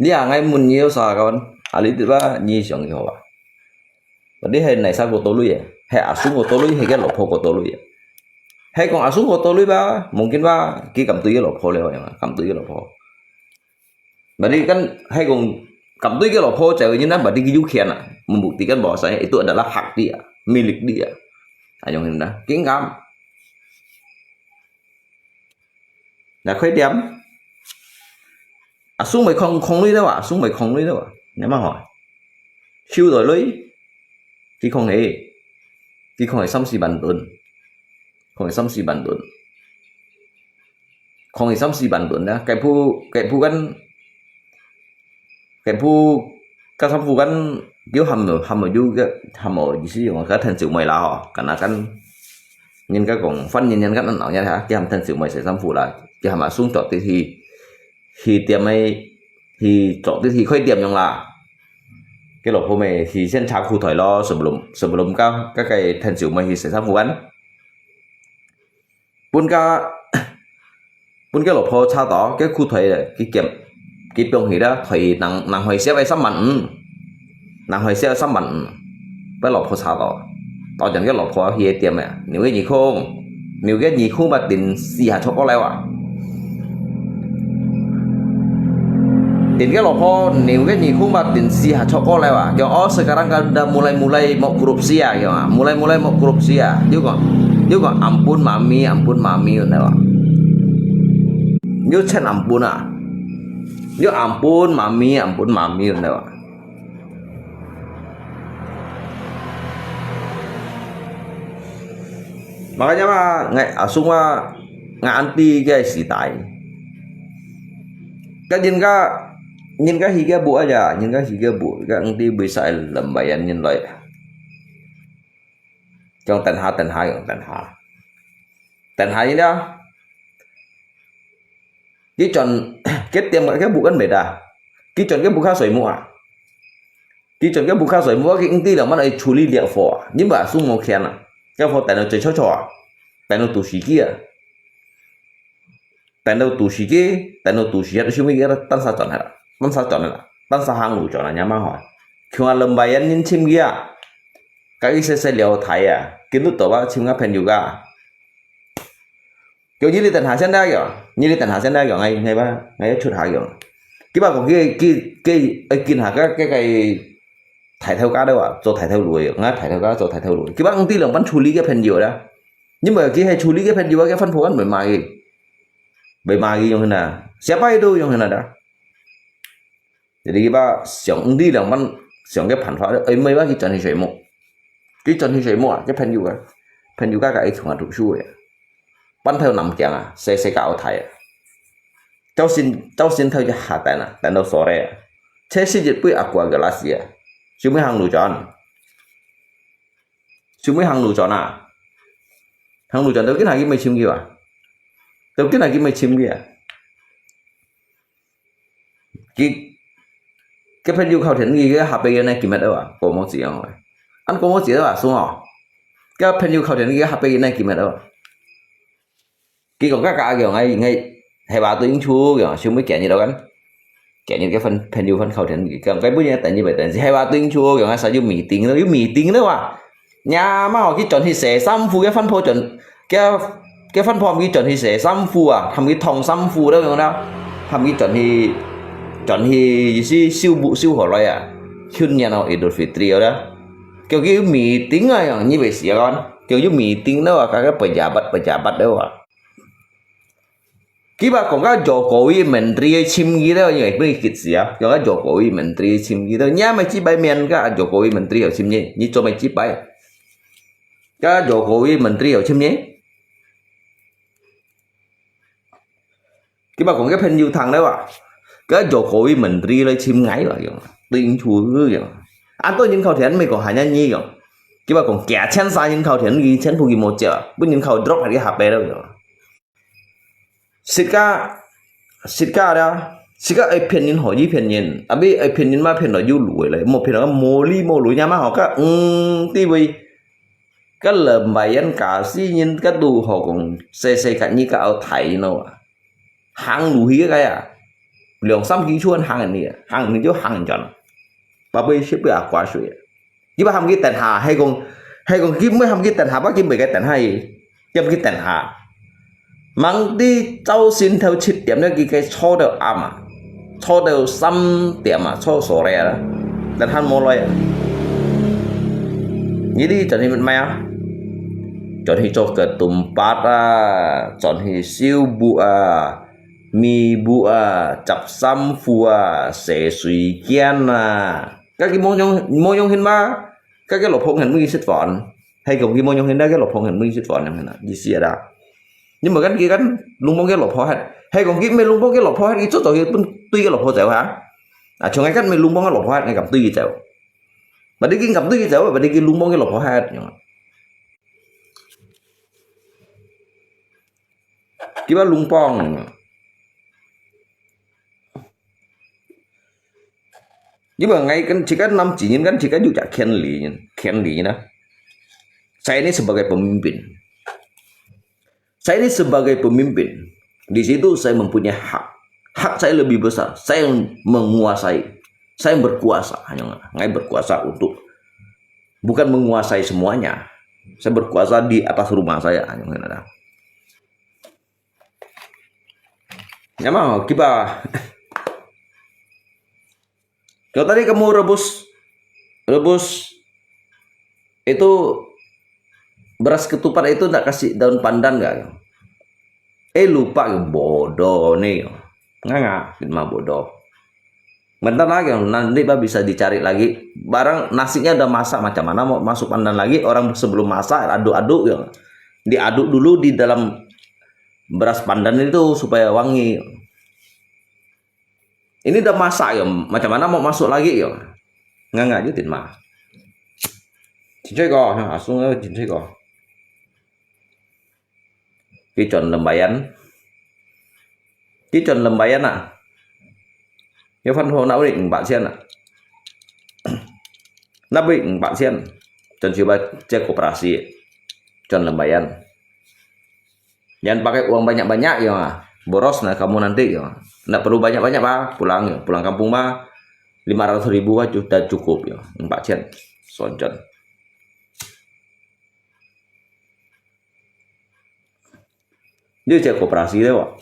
Ni ah ngai mun ni sa kawan. Ali tu ba ni siang ki hoa. Berarti he nai sa ko to lui ya. He asung ko to lui, he ke lộc pho ko to lui ya. He kong asung ko to lui ba, mungkin ba ki kam tui ke lộc pho leo ya, kam tui ke lộc pho. Berarti kan he kong kam tui ke lộc pho cewek ni na, berarti ki yu kian ah. Membuktikan bahwasanya itu adalah hak dia, milik dia. Ayong ni na, king kam. Nah, khoi diam. Asung mai khong, khong lui deh wa, asung mai khong lui deh wa. Ni ma hoi. Siu doi lui. Ki khong he. Ki khong he sam si ban tun. Khong he sam si ban tun. Khong he sam si ban tun na. Kai phu, kai phu kan Kẻ phu, các sắp phu kan, yuk hàm, hàm ở yuk, hàm ở gì xí, yuk các thần triệu mười là họ, cả na kan, nhân các công phân nhân nhân các ăn ảo nhân ha, cái hàm thần triệu mười sẽ sắp phu là, cái hàm mà xuống trọ tiết thì, thì tiệm ấy, thì trọ tiết thì khơi tiệm yong là, cái lộc phu mày thì sen chả khu thời lo, sebelum, sebelum các, các cái thần triệu mười thì sẽ sắp phu kan. Pun ka, pun ke lộc pho cha to, ke khu thoi le, ki kiam, ki piong hi da, thoi nang, nang hoi siap ai sam man, nang hoi siap ai sam man, pe lộc pho cha to. To jan ke lộc pho hi tiam ya, niu ke nyi khung, niu ke nyi khung ba tin si ha chok ko lai wa. Tin ke lộc pho, niu ke nyi khung ba tin si ha chok ko lai wa. Kyo, oh, sekarang kan udah mulai-mulai mau korupsi ya, kyo, ah. Mulai-mulai mau korupsi ya. Yuk ko, yuk ko, ampun mami, ampun mami, yun wa. Yuk chen ampun ah. Yuk ampun mami, ampun mami, yun wa. Makanya ma, ngai asung ma, ngai anti ke sidai. Ka jin ka, jin ka hi ke bu aja, jin ka hi ke bu, ka anti bisa lembayan jin loi. Jong tanha, tanha, jong tanha. Tanha ini dah. Ki chon, ke tiam ke bu kan beda. Ki chon ke bu kha soi mu ah. Ki chon ke bu kha soi mu, ki ing ti lang man ai chuli liak pho ah. Ni ba sung mo khian ah. Ke pho tan lo choi choi choi ah. Tan lo tu si ki ah. Tan lo tu si ki, tan lo tu si ah, tu si mi ki tan sa chon ha. Tan sa chon ha. Tan sa hang lu chon ah, nya ma hoi. Khiu a lembayan nin chim ki ah. Ka ki se se liao thai ah. Kin tu to ba chim nga phen yu ka. Kyo nyi li tan ha sian da kyo. Nyi li tan ha sian da kyo. Ngai, ngai ba, ngai chut ha kyo. Ki ba kong ki, ki, ki, ai kin ha ka, ka, ka, thai thao ka da wa. Zo thai thao lui. Nga thai thao ka, zo thai thao lui. Ki ba ngang ti lang ban chuli ke phen yu da. Nyi ma ki hai chuli ke phen yu ke phen pho an bai ma ki. Bai ma ki yong hina. Siapa itu yong hina da. Jadi ki ba siang ngang ti lang ban, siang ke phan pha. Ai mai ba ki chon hi sui mo. Ki chon hi sui mo a. Ke phen yu ka. Phen yu ka ka ai chung a tu shu ya. Pan thao nam kiang ah, se se ka au thai ah. Châu sin, châu sin thao ja ha tan ah, tan dau sore ah. Che si jit pui aqua gelas ah. Siu mui hang lu chon. Siu mui hang lu chon ah. 行路轉到今下佢毋尋佢啊？到今下佢毋尋佢啊？佢，佢朋友靠天，佢个下背个呢，佢乜啊？過無子啊？恁過無子啊？送哦！佢朋友靠天，佢个下背个呢，佢乜啊？佢講：「kakak，佢講，𠊎，𠊎係話對應出，佢講，想要今日到kan。」今日个朋，朋友番靠天，佢講：「該本日等一百等，係話對應出，佢講，𠊎有meeting，有meeting了哇！」你阿媽哦，佢轉去洗衫褲，个番婆轉，个，个番婆佢轉去洗衫褲啊，喊佢燙衫褲了，講啦，喊佢轉去，轉去意思收布收好來啊，去年哦，Idul Fitri了啦。 叫佢meeting啊，yang你會死啊，kan？叫佢meeting了啊，kakak pejabat，pejabat了啊。Kiba講个Jokowi Menteri尋佢了，因為不你激死啊，講个Jokowi Menteri尋佢了，你也毋係幾擺面个Jokowi Menteri有尋你，你做咩幾擺？个Jokowi Menteri有尋你？ Kiba講个朋友聽了啊，个Jokowi Menteri來尋𠊎啦，樣，對應出樣。啊，對人靠天，毋係講還人你樣。Kiba講，幾千三人靠天，佢全部佢無接啊，分人靠drop下去下背了樣。實个，實个啦，實个愛騙人，好意騙人，啊，毋愛騙人嘛，騙到有路个咧，無騙到無理無路，呀嘛好个，嗯，地位。 Ka lembayan kasi nyin ka tu ho kong sese ka ni ka au thai no. Hang lu hi ka ya. Liang sam ki chuan hang ni, hang ni jo hang jan. Ba bui shi bui a kwa shui. Ki ba ham ki ten ha, hai kong, hai kong ki mui ham ki ten ha, ba ki mui ka ten ha i. Yam ki ten ha. Mang ti zau sin thau chit tiam ne ki kai cho dau am a. Cho dau sam tiam a, cho so re a. Dan han mo loi a. Ni di chan hi mit mai a. Chan hi cho ketumpat a, chan hi siu bu a, mi bu a, chap sam fu a, se sui kian a. Ka ki mo yong, mo yong hin ma, ka ki lo phong hen mui sit fon. Hai kong ki mo yong hin da ki lo phong hen mui sit fon yong hin a. Di si a da. Nhưng mà gắn kia gắn lung bông kia lộc phó hết. Hay còn kia mê lung bông kia lộc phó hết, cái chút rồi kia tui kia lộc phó chéo hả? À, chúng ngay gắn mê lung bông kia lộc phó hết, ngay cầm tui kia chéo. Bà đi kia cầm tui kia chéo, bà đi kia lung bông kia lộc phó hết. Kia bà lung bông. Nhưng mà ngay kan chỉ kan năm chỉ nhìn kan chỉ kan juga kian li, kian li na. Saya ini sebagai pemimpin. Saya ini sebagai pemimpin. Di situ saya mempunyai hak. Hak saya lebih besar. Saya yang menguasai. Saya yang berkuasa. Hanya ngai berkuasa untuk bukan menguasai semuanya. Saya berkuasa di atas rumah saya. Hanya ngai ada. Memang kiba. Kalau tadi kamu rebus, rebus itu beras ketupat itu nak kasih daun pandan nggak? Eh, lupa ke bodoh ni. Nganga, mah bodoh. Bentar lagi, nanti bah bisa dicari lagi. Barang nasinya udah masak, macam mana mau masuk pandan lagi? Orang sebelum masak aduk-aduk ya. Diaduk dulu di dalam beras pandan itu supaya wangi. Ini udah masak ya, macam mana mau masuk lagi ya? Nganga je tin ma. Chính xác rồi, à, xuống đó chính xác rồi. Cái chọn làm bài anh. Cái chọn làm bài anh à. Cái phân hồ não định bạn xem à. Nắp định bạn xem. Chọn siêu bài, check koperasi. Chọn làm bài anh. Jangan pakai uang banyak-banyak ya. Boros nah kamu nanti ya. Nggak perlu banyak-banyak bah. Pulang ya. Pulang kampung bah. Lima ratus ribu bah sudah cukup ya. Empat sen. Soncon. Dia cek koperasi dia wak.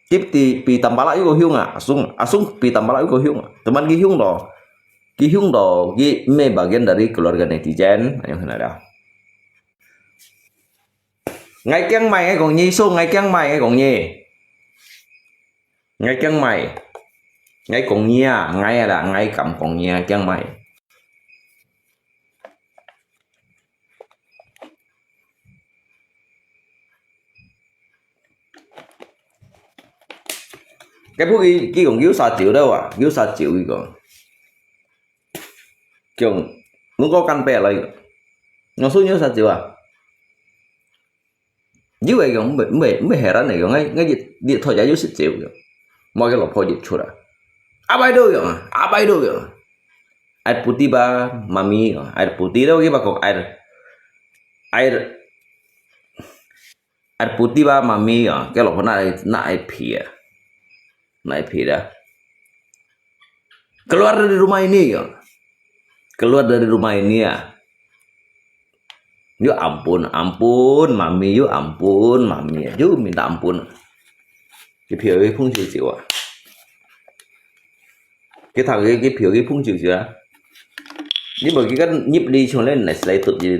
Tip ti pi tampala yuko hiung ah. Asung, asung pi tampala yuko hiung ah. Teman ki hiung do. Ki hiung do. Ki me bagian dari keluarga netizen. Ayo hina dah. Ngai kiang mai, ngai kong nyi, so ngai kiang mai, ngai kong nyi. Ngai kiang mai. Ngai kong nyi à, ngai à, ngai kam kong nyi à, kiang mai. Cái phút kia, kia kong kiu sa chiu đó à, kiu sa chiu kia kong. Kiong, nung có căn bè lại. Nó số nhớ sa chiu à? 有个講毋會毋會毋會heran个講，𠊎𠊎日日頭也有食朝个，無个老婆日出啊，apa itu講啊，apa itu講啊，air putih ba mami講，air putih lo kita講air air air putih ba mami講，个老婆拿拿一皮啊，拿一皮的，keluar dari rumah ini 講，keluar dari rumah ini 啊。 Yo ampun, ampun, mami, yo ampun, mami, yo minta ampun. 佢票佢碰少少啊，佢頭佢佢票佢碰少少啊。你無佢个入嚟像咧，來來突佢，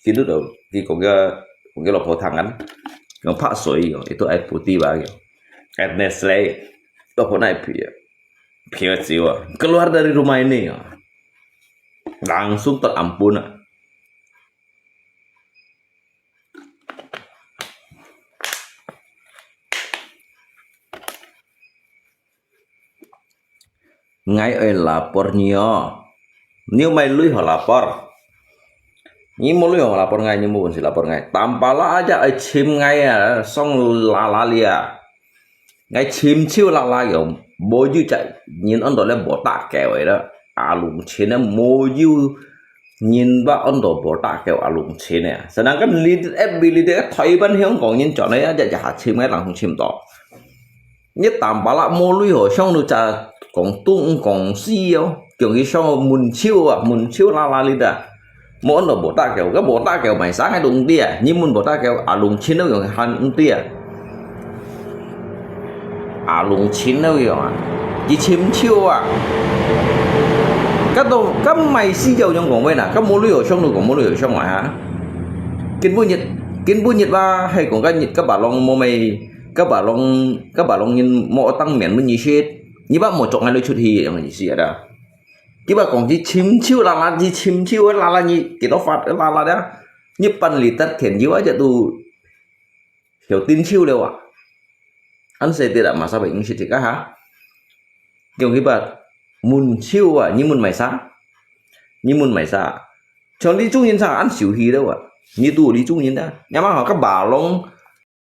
佢都佢講个講个老婆聽緊，用拍水用，itu air putih吧用，air Nestle，老婆那一票啊，票少啊，keluar dari rumah ini 啊，langsung tot ampun啊。 𠊎愛lapor你哦。你有麼个鐳好lapor？你無鐳好lapor𠊎，你無本事lapor𠊎。Tampalak aja愛尋𠊎啊，上lala哩啊！𠊎尋手lala个，無有隻人安到咧無打狗个啦。阿龍千啊，無有人吧安到無打狗阿龍千啊。Sedangkan你F B你个台灣香港人轉來啊，日日下尋个人尋到。 你Tampalak無鐳好，上到隻廣東廣西哦，叫佢上門手啊，門手lala哩啊。無安到無打狗，个無打狗買啥个東西啊？你問無打狗，阿龍千都用喊東西啊。阿龍千都用啊，佢尋手啊。个都个買死就用講話啦，个無鐳好上到講無鐳好上來哈。今晡日今晡日吧，係講个日个白龍無咩 个白龍个白龍人無當面問你食，你把無捉𠊎來出去，樣意思啊啦。佢把講佢尋手lala，佢尋手lala，你幾多發lala啊？你半里得田有啊，就都小丁手了啊。恁細啲啦，masa會認識自家哈？用佢把門手啊，你問買啥？你問買啥？像你中人啥，恁小氣了啊？你都你中人啊？你嘛好个白龍。